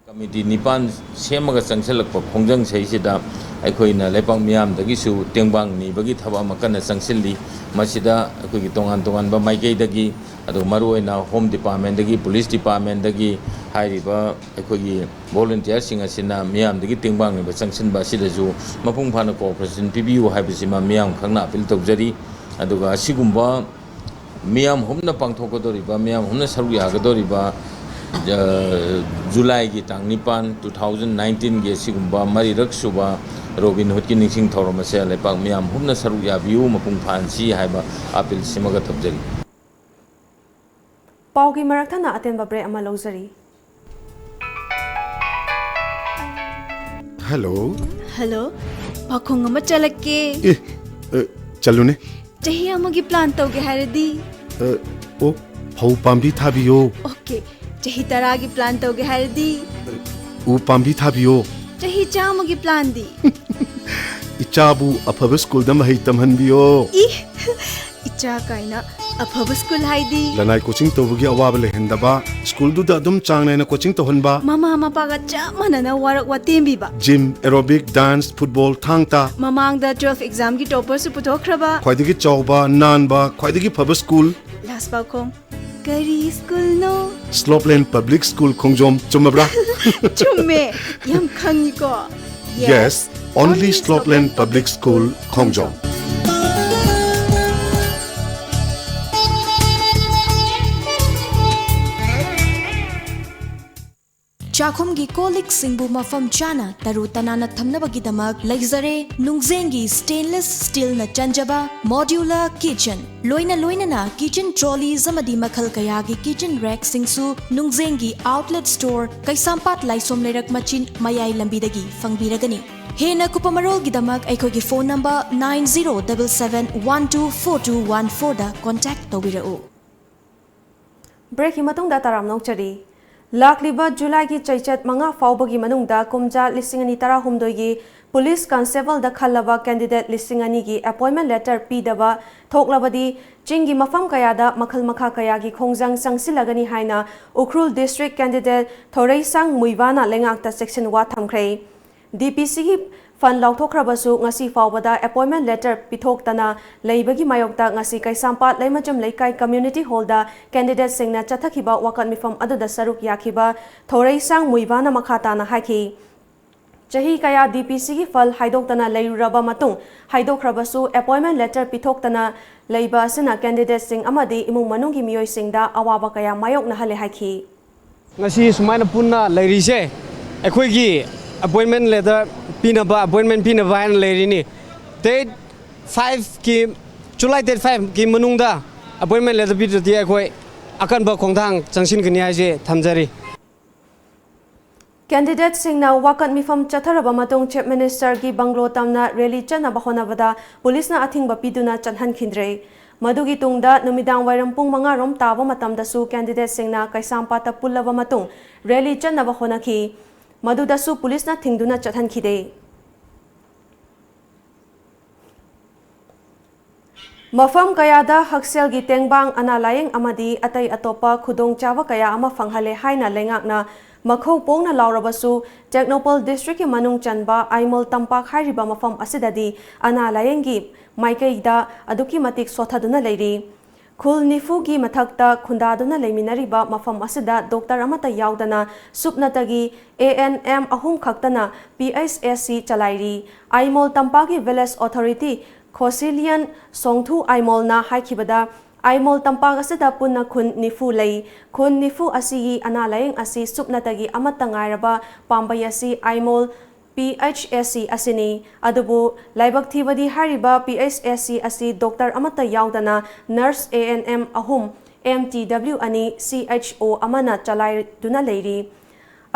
ꯀꯃꯤꯇꯤ ꯅꯤꯄꯥꯟ ꯁꯦꯝꯃꯒ ꯆꯪꯁꯤꯜꯂꯛꯄ ꯈꯣꯡꯖꯪꯁꯤꯗꯩꯁꯤꯗ ꯑꯩꯈꯣꯏꯅ ꯂꯩꯕꯥꯛ ꯃꯤꯌꯥꯝꯗꯒꯤꯁꯨ ꯇꯦꯡꯕꯥꯡ ꯅꯤꯕꯒꯤ ꯊꯕꯛ ꯑꯃ ꯀꯟꯅ ꯆꯪꯁꯤꯜꯂꯤ꯫ ꯃꯁꯤꯗ ꯑꯩꯈꯣꯏꯒꯤ ꯇꯣꯉꯥꯟ ꯇꯣꯉꯥꯟꯕ ꯃꯥꯏꯀꯩꯗꯒꯤ, ꯑꯗꯨꯒ ꯃꯔꯨꯑꯣꯏꯅ Home Department ꯇꯒꯤ, Police Department ꯇꯒꯤ, ꯍꯥꯏꯔꯤꯕ ꯑꯩꯈꯣꯏꯒꯤ volunteer ꯁꯤꯡ ꯑꯁꯤꯅ ꯃꯤꯌꯥꯝꯗꯒꯤ ꯇꯦꯡꯕꯥꯡ ꯅꯤꯕ ꯆꯪꯁꯤꯟꯕ ꯑꯁꯤꯗꯁꯨ ꯃꯄꯨꯡ ꯐꯥꯅ cooperation ꯄꯤꯕꯤꯌꯨ ꯍꯥꯏꯕꯁꯤꯃ ꯃꯤꯌꯥꯝ ꯈꯪꯅ appeal ꯇꯧꯖꯔꯤ꯫ ꯑꯗꯨꯒ ꯑꯁꯤꯒꯨꯝꯕ ꯃꯤꯌꯥꯝ ꯍꯨꯝꯅ ꯄꯥꯡꯊꯣꯛꯀꯗꯧꯔꯤꯕ, ꯃꯤꯌꯥꯝ ꯍꯨꯝꯅ ꯁꯔꯨꯛ ꯌꯥꯒꯗꯧꯔꯤꯕ ꯑ, ꯖꯨꯂꯥꯏꯒꯤ ꯇꯥꯡ ꯅꯤꯄꯥꯟ, ꯇꯨ ꯊꯥꯎꯖꯟ ꯅꯥꯏꯟꯇꯤꯟꯒꯤ ꯑꯁꯤꯒꯨꯝꯕ ꯃꯔꯤꯔꯛ ꯁꯨꯕ ꯔꯣꯕꯤꯟ ꯍꯨꯗꯀꯤ ꯅꯤꯡꯁꯤꯡ ꯊꯧꯔꯝ ꯑꯁꯦ ꯂꯩꯄꯥꯛ ꯃꯤꯌꯥꯝ ꯄꯨꯝꯅ ꯁꯔꯨꯛ ꯌꯥꯕꯤꯌꯨ, ꯃꯄꯨꯡ ꯐꯥꯍꯟꯁꯤ ꯍꯥꯏꯕ ꯑꯥꯄꯤꯜ ꯁꯤꯃꯒ ꯊꯝꯖꯔꯤ꯫ ꯄꯥꯎꯒꯤ ꯃꯔꯛ ꯊꯠꯅ ꯑꯇꯦꯟꯕ ꯕ꯭ꯔꯦꯛ ꯑꯃ ꯂꯧꯖꯔꯤ꯫ ꯍꯜꯂꯣ꯫ ꯍꯜꯂꯣ꯫ ꯄꯥꯈꯣꯡ ꯑꯃ ꯆꯠꯂꯛꯀꯦ꯫ ꯑꯦ, ꯑ, ꯆꯠꯂꯨꯅꯦ꯫ ꯆꯍꯤ ꯑꯃꯒꯤ ꯄ꯭ꯂꯥꯟ ꯇꯧꯒꯦ ꯍꯥꯏꯔꯗꯤ? ꯑ, ꯑꯣ, ꯐꯧ ꯄꯥꯝꯕꯤ ꯊꯥꯕꯤꯌꯣ꯫ ꯑꯣꯀꯦ꯫ ꯆꯍꯤ ꯇꯔꯥꯒꯤ ꯄ꯭ꯂꯥꯟ ꯇꯧꯒꯦ ꯍꯥꯏꯔꯗꯤ? ꯎ ꯄꯥꯝꯕꯤ ꯊꯥꯕꯤꯌꯣ꯫ ꯆꯍꯤ ꯆꯥꯝꯃꯒꯤ ꯄ꯭ꯂꯥꯟꯗꯤ? ꯏꯆꯥꯕꯨ ꯑꯐꯕ ꯁ꯭ꯀꯨꯜꯗ ꯃꯍꯩ ꯇꯝꯍꯟꯕꯤꯌꯣ꯫ ꯏ, ꯏꯆꯥ ꯀꯥꯏꯅ꯫ ꯑꯐꯕ ꯁ꯭ꯀꯨꯜ ꯍꯥꯏꯗꯤ? ꯂꯅꯥꯏ ꯀꯣꯆꯤꯡ ꯇꯧꯕꯒꯤ ꯑꯋꯥꯕ ꯂꯩꯍꯟꯗꯕ, ꯁ꯭ꯀꯨꯜꯗꯨꯗ ꯑꯗꯨꯝ ꯆꯥꯡ ꯅꯥꯏꯅ ꯀꯣꯆꯤꯡ ꯇꯧꯍꯟꯕ꯫ ꯃꯃꯥ ꯃꯄꯥꯒ ꯆꯞ ꯃꯥꯟꯅꯅ ꯋꯥꯔꯛ ꯋꯥꯇꯦꯝꯕꯤꯕ꯫ Gym, aerobic, dance, football, Thang Ta. ꯃꯃꯥꯡꯗ ꯇꯨꯋꯦꯜꯐ ꯑꯦꯛꯖꯥꯝꯒꯤ ꯇꯣꯄꯔꯁꯨ ꯄꯨꯊꯣꯛꯈ꯭ꯔꯕ꯫ ꯈ꯭ꯋꯥꯏꯗꯒꯤ ꯆꯥꯎꯕ, ꯅꯥꯟꯕ, ꯈ꯭ꯋꯥꯏꯗꯒꯤ ꯐꯕ ꯁ꯭ꯀꯨꯜ꯫ ꯂꯥꯁ ꯄꯥꯎꯈꯣꯡ, ꯀꯔꯤ ꯁ꯭ꯀꯨꯜꯅꯣ? ꯁ꯭ꯂꯣꯞꯂꯦꯟ ꯄꯕ꯭ꯂꯤꯛ ꯁ꯭ꯀꯨꯜ ꯈꯣꯡꯖꯣꯝ, ꯆꯨꯝꯃꯕ꯭ꯔꯥ? ꯆꯨꯝꯃꯦ, ꯌꯥꯝ ꯈꯪꯉꯤꯀꯣ꯫ Yes, only Slopeland Public School, ꯈꯣꯡꯖꯣꯝ꯫ ꯆꯥꯛꯈꯨꯝꯒꯤ ꯀꯣꯜ ꯂꯤꯛꯁꯤꯡꯕꯨ ꯃꯐꯝ ꯆꯥꯅ ꯇꯔꯨ ꯇꯅꯥꯟꯅ ꯊꯝꯅꯕꯒꯤꯗꯃꯛ ꯂꯩꯖꯔꯦ ꯅꯨꯡꯖꯦꯡꯒꯤ stainless steelꯅ ꯆꯟꯖꯕ modular kitchen꯫ ꯂꯣꯏꯅ ꯂꯣꯏꯅꯅ kitchen trolleys ꯑꯃꯗꯤ ꯃꯈꯜ ꯀꯌꯥꯒꯤ kitchen rackꯁꯤꯡꯁꯨ ꯅꯨꯡꯖꯦꯡꯒꯤ outlet store ꯀꯩꯁꯥꯝꯄꯥꯠ ꯂꯥꯏꯁꯣꯝ ꯂꯩꯔꯛ ꯃꯆꯤꯟ ꯃꯌꯥꯏ ꯂꯝꯕꯤꯗꯒꯤ ꯐꯪꯕꯤꯔꯒꯅꯤ꯫ ꯍꯦꯟꯅ ꯀꯨꯞꯄ ꯃꯔꯣꯜꯒꯤꯗꯃꯛ ꯑꯩꯈꯣꯏꯒꯤ phone number nine zero double seven one two four two one fourꯗ contact ꯇꯧꯕꯤꯔꯛꯎ꯫ ꯕ꯭ꯔꯦꯛꯀꯤ ꯃꯇꯨꯡꯗ ꯇꯔꯥꯝꯅ ꯑꯣꯛꯆꯔꯤ꯫ ꯂꯥꯛꯂꯤꯕ ꯖꯨꯂꯥꯏꯒꯤ ꯆꯩꯆꯠ ꯃꯉꯥ ꯐꯥꯎꯕꯒꯤ ꯃꯅꯨꯡꯗ ꯀꯨꯝꯖꯥ ꯂꯤꯁꯤꯡ ꯑꯅꯤ ꯇꯔꯥꯍꯨꯝꯗꯣꯏꯒꯤ ꯄꯨꯂꯤꯁ ꯀꯟꯁꯇꯦꯕꯜꯗ ꯈꯜꯂꯕ ꯀꯦꯟꯗꯤꯗꯦꯠ ꯂꯤꯁꯤꯡ ꯑꯅꯤꯒꯤ ꯑꯦꯄꯣꯏꯟꯃꯦꯟ ꯂꯦꯇꯔ ꯄꯤꯗꯕ ꯊꯣꯛꯂꯕꯗꯤ ꯆꯤꯡꯒꯤ ꯃꯐꯝ ꯀꯌꯥꯗ ꯃꯈꯜ ꯃꯈꯥ ꯀꯌꯥꯒꯤ ꯈꯣꯡꯖꯪ ꯆꯪꯁꯤꯜꯂꯒꯅꯤ ꯍꯥꯏꯅ ꯎꯈ꯭ꯔꯨꯜ ꯗꯤꯁꯇ꯭ꯔꯤꯛ ꯀꯦꯟꯗꯤꯗꯦꯠ ꯊꯧꯔꯩꯁꯥꯡ ꯃꯨꯏꯕꯥꯅ ꯂꯩꯉꯥꯛꯇ ꯆꯦꯛꯁꯤꯟ ꯋꯥ ꯊꯝꯈ꯭ꯔꯦ꯫ ꯗꯤ ꯄꯤ ꯁꯤꯒꯤ ꯐꯟ ꯂꯥꯎꯊꯣꯛꯈ꯭ꯔꯕꯁꯨ ꯉꯁꯤ ꯐꯥꯎꯕꯗ ꯑꯦꯄꯣꯏꯟꯃꯦꯟ ꯂꯦꯇꯔ ꯄꯤꯊꯣꯛꯇꯅ ꯂꯩꯕꯒꯤ ꯃꯥꯌꯣꯛꯇ ꯉꯁꯤ ꯀꯩꯁꯥꯝꯄꯥꯠ ꯂꯩꯃꯖꯝ ꯂꯩꯀꯥꯏ ꯀꯝꯃ꯭ꯌꯨꯅꯤꯇꯤ ꯍꯣꯜꯗ ꯀꯦꯟꯗꯤꯗꯦꯠꯁꯤꯡꯅ ꯆꯠꯊꯈꯤꯕ ꯋꯥꯀꯠ ꯃꯤꯐꯝ ꯑꯗꯨꯗ ꯁꯔꯨꯛ ꯌꯥꯈꯤꯕ ꯊꯧꯔꯩꯁꯥꯡ ꯃꯨꯏꯕꯥꯅ ꯃꯈꯥ ꯇꯥꯅ ꯍꯥꯏꯈꯤ꯫ ꯆꯍꯤ ꯀꯌꯥ ꯗꯤ ꯄꯤ ꯁꯤꯒꯤ ꯐꯜ ꯍꯥꯏꯗꯣꯛꯇꯅ ꯂꯩꯔꯨꯔꯕ ꯃꯇꯨꯡ ꯍꯥꯏꯗꯣꯛꯈ꯭ꯔꯕꯁꯨ ꯑꯦꯄꯣꯏꯟꯃꯦꯟ ꯂꯦꯇꯔ ꯄꯤꯊꯣꯛꯇꯅ ꯂꯩꯕ ꯑꯁꯤꯅ ꯀꯦꯟꯗꯤꯗꯦꯠꯁꯤꯡ ꯑꯃꯗꯤ ꯏꯃꯨꯡ ꯃꯅꯨꯡꯒꯤ ꯃꯤꯑꯣꯏꯁꯤꯡꯗ ꯑꯋꯥꯕ ꯀꯌꯥ ꯃꯥꯌꯣꯛꯅꯍꯜꯂꯦ ꯍꯥꯏꯈꯤ꯫ ꯉꯁꯤ ꯁꯨꯃꯥꯏꯅ ꯄꯨꯟꯅ ꯂꯩꯔꯤꯁꯦ ꯑꯩꯈꯣꯏꯒꯤ ꯑꯦꯄꯣꯏꯟꯃꯦꯟ ꯂꯦꯇꯔ ꯄꯤꯅꯕ, ꯑꯦꯄꯣꯏꯟꯃꯦꯟ ꯄꯤꯅꯕ ꯍꯥꯏꯅ ꯂꯩꯔꯤꯅꯤ꯫ ꯗꯦꯠ ꯐꯥꯏꯚꯀꯤ, ꯖꯨꯂꯥꯏ ꯗꯦꯠ ꯐꯥꯏꯚꯀꯤ ꯃꯅꯨꯡꯗ ꯑꯦꯄꯣꯏꯟꯃꯦꯟ ꯂꯦꯇꯔ ꯄꯤꯗ꯭ꯔꯗꯤ ꯑꯩꯈꯣꯏ ꯑꯀꯟꯕ ꯈꯣꯡꯊꯥꯡ ꯆꯪꯁꯤꯟꯒꯅꯤ ꯍꯥꯏꯁꯦ ꯊꯝꯖꯔꯤ꯫ ꯀꯦꯟꯗꯤꯗꯦꯠꯁꯤꯡꯅ ꯋꯥꯀꯠ ꯃꯤꯐꯝ ꯆꯠꯊꯔꯕ ꯃꯇꯨꯡ ꯆꯤꯐ ꯃꯤꯅꯤꯁꯇꯔꯒꯤ ꯕꯪꯒ꯭ꯂꯣ ꯇꯝꯅ ꯔꯦꯂꯤ ꯆꯠꯅꯕ ꯍꯣꯠꯅꯕꯗ ꯄꯨꯂꯤꯁꯅ ꯑꯊꯤꯡꯕ ꯄꯤꯗꯨꯅ ꯆꯠꯍꯟꯈꯤꯗ꯭ꯔꯦ꯫ ꯃꯗꯨꯒꯤ ꯇꯨꯡꯗ ꯅꯨꯃꯤꯗꯥꯡ ꯋꯥꯏꯔꯝ ꯄꯨꯡ ꯃꯉꯥ ꯔꯣꯝ ꯇꯥꯕ ꯃꯇꯝꯗꯁꯨ ꯀꯦꯟꯗꯤꯗꯦꯠꯁꯤꯡꯅ ꯀꯩꯁꯥꯝꯄꯥꯠꯇ ꯄꯨꯜꯂꯕ ꯃꯇꯨꯡ ꯔꯦꯂꯤ ꯆꯠꯅꯕ ꯍꯣꯠꯅꯈꯤ꯫ ꯃꯗꯨꯗꯁꯨ ꯄꯨꯂꯤꯁꯅ ꯊꯤꯡꯗꯨꯅ ꯆꯠꯍꯟꯈꯤꯗꯦ꯫ ꯃꯐꯝ ꯀꯌꯥꯗ ꯍꯛꯁꯦꯜꯒꯤ ꯇꯦꯡꯕꯥꯡ, ꯑꯅꯥ ꯂꯥꯌꯦꯡ ꯑꯃꯗꯤ ꯑꯇꯩ ꯑꯇꯣꯞꯄ ꯈꯨꯗꯣꯡꯆꯥꯕ ꯀꯌꯥ ꯑꯃ ꯐꯪꯍꯜꯂꯦ ꯍꯥꯏꯅ ꯂꯩꯉꯥꯛꯅ ꯃꯈꯧ ꯄꯣꯡꯅ ꯂꯥꯎꯔꯕꯁꯨ, ꯇꯦꯡꯅꯧꯄꯜ ꯗꯤꯁꯇ꯭ꯔꯤꯛꯀꯤ ꯃꯅꯨꯡ ꯆꯟꯕ ꯑꯥꯏꯃꯣꯜ ꯇꯝꯄꯥꯛ ꯍꯥꯏꯔꯤꯕ ꯃꯐꯝ ꯑꯁꯤꯗꯗꯤ ꯑꯅꯥ ꯂꯥꯌꯦꯡꯒꯤ ꯃꯥꯏꯀꯩꯗ ꯑꯗꯨꯛꯀꯤ ꯃꯇꯤꯛ ꯁꯣꯠꯊꯗꯨꯅ ꯂꯩꯔꯤ꯫ ꯈꯨꯜ ꯅꯤꯐꯨꯒꯤ ꯃꯊꯛꯇ ꯈꯨꯟꯗꯥꯗꯨꯅ ꯂꯩꯃꯤꯟꯅꯔꯤꯕ ꯃꯐꯝ ꯑꯁꯤꯗ ꯗꯣꯛꯇꯔ ꯑꯃꯠꯇ ꯌꯥꯎꯗꯅ ꯁꯨꯞꯅꯇꯒꯤ ꯑꯦ ꯑꯦꯟ ꯑꯦꯝ ꯑꯍꯨꯝ ꯈꯛꯇꯅ P H S C ꯆꯂꯥꯏꯔꯤ꯫ Aimol ꯇꯝꯄꯥꯛꯀꯤ ꯚꯤꯂꯦꯖ ꯑꯣꯊꯣꯔꯤꯇꯤ ꯈꯣꯁꯤꯂꯤꯌꯟ ꯁꯣꯡꯊꯨ ꯑꯥꯏꯃꯣꯜꯅ ꯍꯥꯏꯈꯤꯕꯗ, ꯑꯥꯏꯃꯣꯜ ꯇꯝꯄꯥꯛ ꯑꯁꯤꯗ ꯄꯨꯟꯅ ꯈꯨꯟ ꯅꯤꯐꯨ ꯂꯩ꯫ ꯈꯨꯟ ꯅꯤꯐꯨ ꯑꯁꯤꯒꯤ ꯑꯅꯥ ꯂꯥꯌꯦꯡ ꯑꯁꯤ ꯁꯨꯞꯅꯇꯒꯤ ꯑꯃꯠꯇ ꯉꯥꯏꯔꯕ ꯄꯥꯝꯕꯩ ꯑꯁꯤ Aimol P H S C ꯑꯁꯤꯅꯤ꯫ ꯑꯗꯨꯕꯨ ꯂꯥꯏꯕꯛ ꯊꯤꯕꯗꯤ ꯍꯥꯏꯔꯤꯕ ꯄꯤ ꯑꯩꯆ ꯑꯦꯁ ꯁꯤ ꯑꯁꯤ ꯗꯣꯛꯇꯔ ꯑꯃꯠꯇ ꯌꯥꯎꯗꯅ ꯅꯔꯁ ꯑꯦ ꯑꯦꯟ ꯑꯦꯝ ꯑꯍꯨꯝ, ꯑꯦꯝ ꯇꯤ ꯗꯕ꯭ꯂꯤꯎ ꯑꯅꯤ, ꯁꯤ ꯑꯩꯆ ꯑꯣ ꯑꯃꯅ ꯆꯂꯥꯏꯗꯨꯅ ꯂꯩꯔꯤ꯫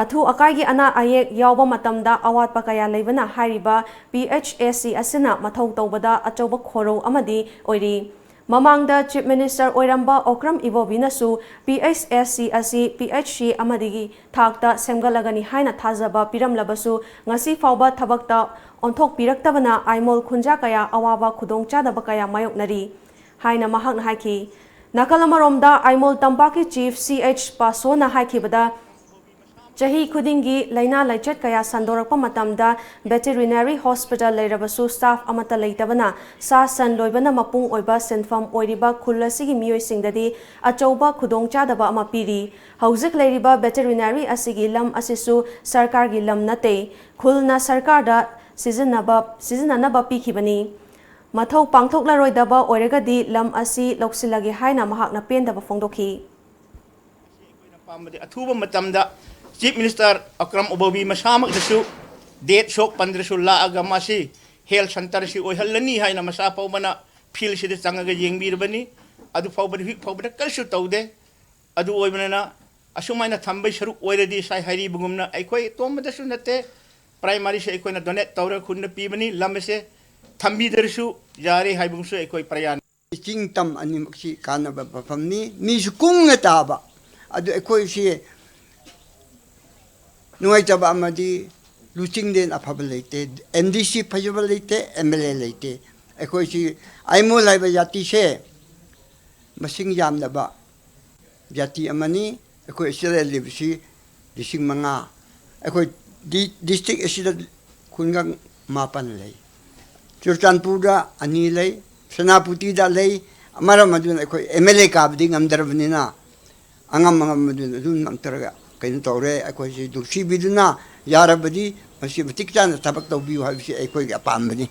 ꯑꯊꯨ ꯑꯀꯥꯏꯒꯤ ꯑꯅꯥ ꯑꯌꯦꯛ ꯌꯥꯎꯕ ꯃꯇꯝꯗ ꯑꯋꯥꯠꯄ ꯀꯌꯥ ꯂꯩꯕꯅ ꯍꯥꯏꯔꯤꯕ ꯄꯤ ꯑꯩꯆ ꯑꯦꯁ ꯁꯤ ꯑꯁꯤꯅ ꯃꯊꯧ ꯇꯧꯕꯗ ꯑꯆꯧꯕ ꯈꯣꯔꯧ ꯑꯃꯗꯤ ꯑꯣꯏꯔꯤ꯫ ꯃꯃꯥꯡꯗ ꯆꯤꯐ ꯃꯤꯅꯤꯁꯇꯔ ꯑꯣꯏꯔꯝꯕ Okram ꯏꯕꯣꯕꯤꯅꯁꯨ P H S C ꯑꯁꯤ ꯄꯤ ꯑꯩꯆ ꯁꯤ ꯑꯃꯗꯒꯤ ꯊꯥꯛꯇ ꯁꯦꯝꯒꯠꯂꯒꯅꯤ ꯍꯥꯏꯅ ꯊꯥꯖꯕ ꯄꯤꯔꯝꯂꯕꯁꯨ, ꯉꯁꯤ ꯐꯥꯎꯕ ꯊꯕꯛꯇ ꯑꯣꯟꯊꯣꯛꯄꯤꯔꯛꯇꯕꯅ ꯑꯥꯏꯃꯣꯜ ꯈꯨꯟꯖꯥ ꯀꯌꯥ ꯑꯋꯥꯕ ꯈꯨꯗꯣꯡꯆꯥꯗꯕ ꯀꯌꯥ ꯃꯥꯌꯣꯛꯅꯔꯤ ꯍꯥꯏꯅ ꯃꯍꯥꯛꯅ ꯍꯥꯏꯈꯤ꯫ ꯅꯥꯀꯜ ꯑꯃꯔꯣꯝꯗ, ꯑꯥꯏꯃꯣꯜ ꯇꯝꯄꯥꯛꯀꯤ ꯆꯤꯐ ꯁꯤ ꯑꯩꯆ ꯄꯥꯁꯣꯅ ꯍꯥꯏꯈꯤꯕꯗ, ꯆꯍꯤ ꯈꯨꯗꯤꯡꯒꯤ ꯂꯥꯏꯅꯥ ꯂꯥꯏꯆꯠ ꯀꯌꯥ ꯁꯟꯗꯣꯔꯛꯄ ꯃꯇꯝꯗ ꯚꯦꯇꯦꯔꯤꯅꯔꯤ ꯍꯣꯁꯄꯤꯇꯥꯜ ꯂꯩꯔꯕꯁꯨ ꯁ꯭ꯇꯥꯐ ꯑꯃꯠꯇ ꯂꯩꯇꯕꯅ ꯁꯥ ꯁꯟ ꯂꯣꯏꯕꯅ ꯃꯄꯨꯡ ꯑꯣꯏꯕ ꯁꯤꯟꯐꯝ ꯑꯣꯏꯔꯤꯕ ꯈꯨꯜ ꯑꯁꯤꯒꯤ ꯃꯤꯑꯣꯏꯁꯤꯡꯗꯗꯤ ꯑꯆꯧꯕ ꯈꯨꯗꯣꯡꯆꯥꯗꯕ ꯑꯃ ꯄꯤꯔꯤ꯫ ꯍꯧꯖꯤꯛ ꯂꯩꯔꯤꯕ ꯚꯦꯇꯦꯔꯤꯅꯔꯤ ꯑꯁꯤꯒꯤ ꯂꯝ ꯑꯁꯤꯁꯨ ꯁꯔꯀꯥꯔꯒꯤ ꯂꯝ ꯅꯠꯇꯦ꯫ ꯈꯨꯜꯅ ꯁꯔꯀꯥꯔꯗ ꯁꯤꯖꯤꯟꯅꯕ, ꯁꯤꯖꯤꯟꯅꯅꯕ ꯄꯤꯈꯤꯕꯅꯤ꯫ ꯃꯊꯧ ꯄꯥꯡꯊꯣꯛꯂꯔꯣꯏꯗꯕ ꯑꯣꯏꯔꯒꯗꯤ ꯂꯝ ꯑꯁꯤ ꯂꯧꯁꯤꯜꯂꯒꯦ ꯍꯥꯏꯅ ꯃꯍꯥꯛꯅ ꯄꯦꯟꯗꯕ ꯐꯣꯡꯗꯣꯛꯈꯤ꯫ ꯑꯃꯗꯤ ꯑꯊꯨꯕ ꯃꯇꯝꯗ Chief Minister ꯑꯀ꯭ꯔꯝ ꯎꯕꯕꯤ ꯃꯁꯥꯃꯛꯅꯁꯨ date ꯁꯣꯛ ꯄꯟꯗ꯭ꯔꯁꯨ ꯂꯥꯛꯑꯒ ꯃꯁꯤ health centre ꯑꯁꯤ ꯑꯣꯏꯍꯜꯂꯅꯤ ꯍꯥꯏꯅ ꯃꯁꯥ ꯐꯥꯎꯕꯅ field ꯁꯤꯗ ꯆꯪꯉꯒ ꯌꯦꯡꯕꯤꯔꯕꯅꯤ꯫ ꯑꯗꯨ ꯐꯥꯎꯕꯗ, ꯍꯧꯖꯤꯛ ꯐꯥꯎꯕꯗ ꯀꯔꯤꯁꯨ ꯇꯧꯗꯦ꯫ ꯑꯗꯨ ꯑꯣꯏꯕꯅꯤꯅ ꯑꯁꯨꯃꯥꯏꯅ ꯊꯝꯕꯩ ꯁꯔꯨꯛ ꯑꯣꯏꯔꯗꯤ ꯉꯁꯥꯏ ꯍꯥꯏꯔꯤꯕꯒꯨꯝꯅ ꯑꯩꯈꯣꯏ ꯇꯣꯝꯕꯗꯁꯨ ꯅꯠꯇꯦ, primaryꯁꯦ ꯑꯩꯈꯣꯏꯅ donate ꯇꯧꯔꯒ ꯈꯨꯟꯗ ꯄꯤꯕꯅꯤ꯫ ꯂꯝ ꯑꯁꯦ ꯊꯝꯕꯤꯗ꯭ꯔꯁꯨ ꯌꯥꯔꯦ ꯍꯥꯏꯕꯒꯨꯝꯁꯨ ꯑꯩꯈꯣꯏ ꯄ꯭ꯔꯌꯥꯅꯤ꯫ ꯆꯤꯡ ꯇꯝ ꯑꯅꯤꯃꯛꯁꯤ ꯀꯥꯟꯅꯕ ꯃꯐꯝꯅꯤ꯫ ꯃꯤꯁꯨ ꯀꯨꯡꯅ ꯇꯥꯕ꯫ ꯑꯗꯨ ꯑꯩꯈꯣꯏꯁꯤ ꯅꯨꯡꯉꯥꯏꯇꯕ ꯑꯃꯗꯤ ꯂꯨꯆꯤꯡꯗꯦꯟ ꯑꯐꯕ ꯂꯩꯇꯦ, MDC ꯐꯖꯕ ꯂꯩꯇꯦ, MLA ꯂꯩꯇꯦ꯫ ꯑꯩꯈꯣꯏꯁꯤ ꯑꯥꯏꯃꯣꯜ ꯍꯥꯏꯕ ꯖꯥꯇꯤꯁꯦ ꯃꯁꯤꯡ ꯌꯥꯝꯗꯕ ꯖꯥꯇꯤ ꯑꯃꯅꯤ꯫ ꯑꯩꯈꯣꯏ ꯑꯁꯤꯗ ꯂꯩꯕꯁꯤ ꯂꯤꯁꯤꯡ ꯃꯉꯥ꯫ ꯑꯩꯈꯣꯏ ꯗꯤ-, district ꯑꯁꯤꯗ ꯈꯨꯡꯒꯪ ꯃꯥꯄꯟ ꯂꯩ꯫ ꯆꯨꯔꯆꯥꯟꯄꯨꯔꯗ ꯑꯅꯤ ꯂꯩ, ꯁꯦꯅꯥꯄꯇꯤꯗ ꯂꯩ꯫ ꯃꯔꯝ ꯑꯗꯨꯅ ꯑꯩꯈꯣꯏ MLA ꯀꯥꯕꯗꯤ ꯉꯝꯗ꯭ꯔꯕꯅꯤꯅ ꯑꯉꯝ ꯑꯉꯝꯕꯗꯨꯅ ꯑꯗꯨꯝ ꯅꯝꯊꯔꯒ ꯀꯩꯅꯣ ꯇꯧꯔꯦ꯫ ꯑꯩꯈꯣꯏꯁꯤ ꯅꯨꯡꯁꯤꯕꯤꯗꯨꯅ ꯌꯥꯔꯕꯗꯤ ꯃꯁꯤ ꯃꯇꯤꯛ ꯆꯥꯅ ꯊꯕꯛ ꯇꯧꯕꯤꯌꯨ ꯍꯥꯏꯕꯁꯤ ꯑꯩꯈꯣꯏꯒꯤ ꯑꯄꯥꯝꯕꯅꯤ꯫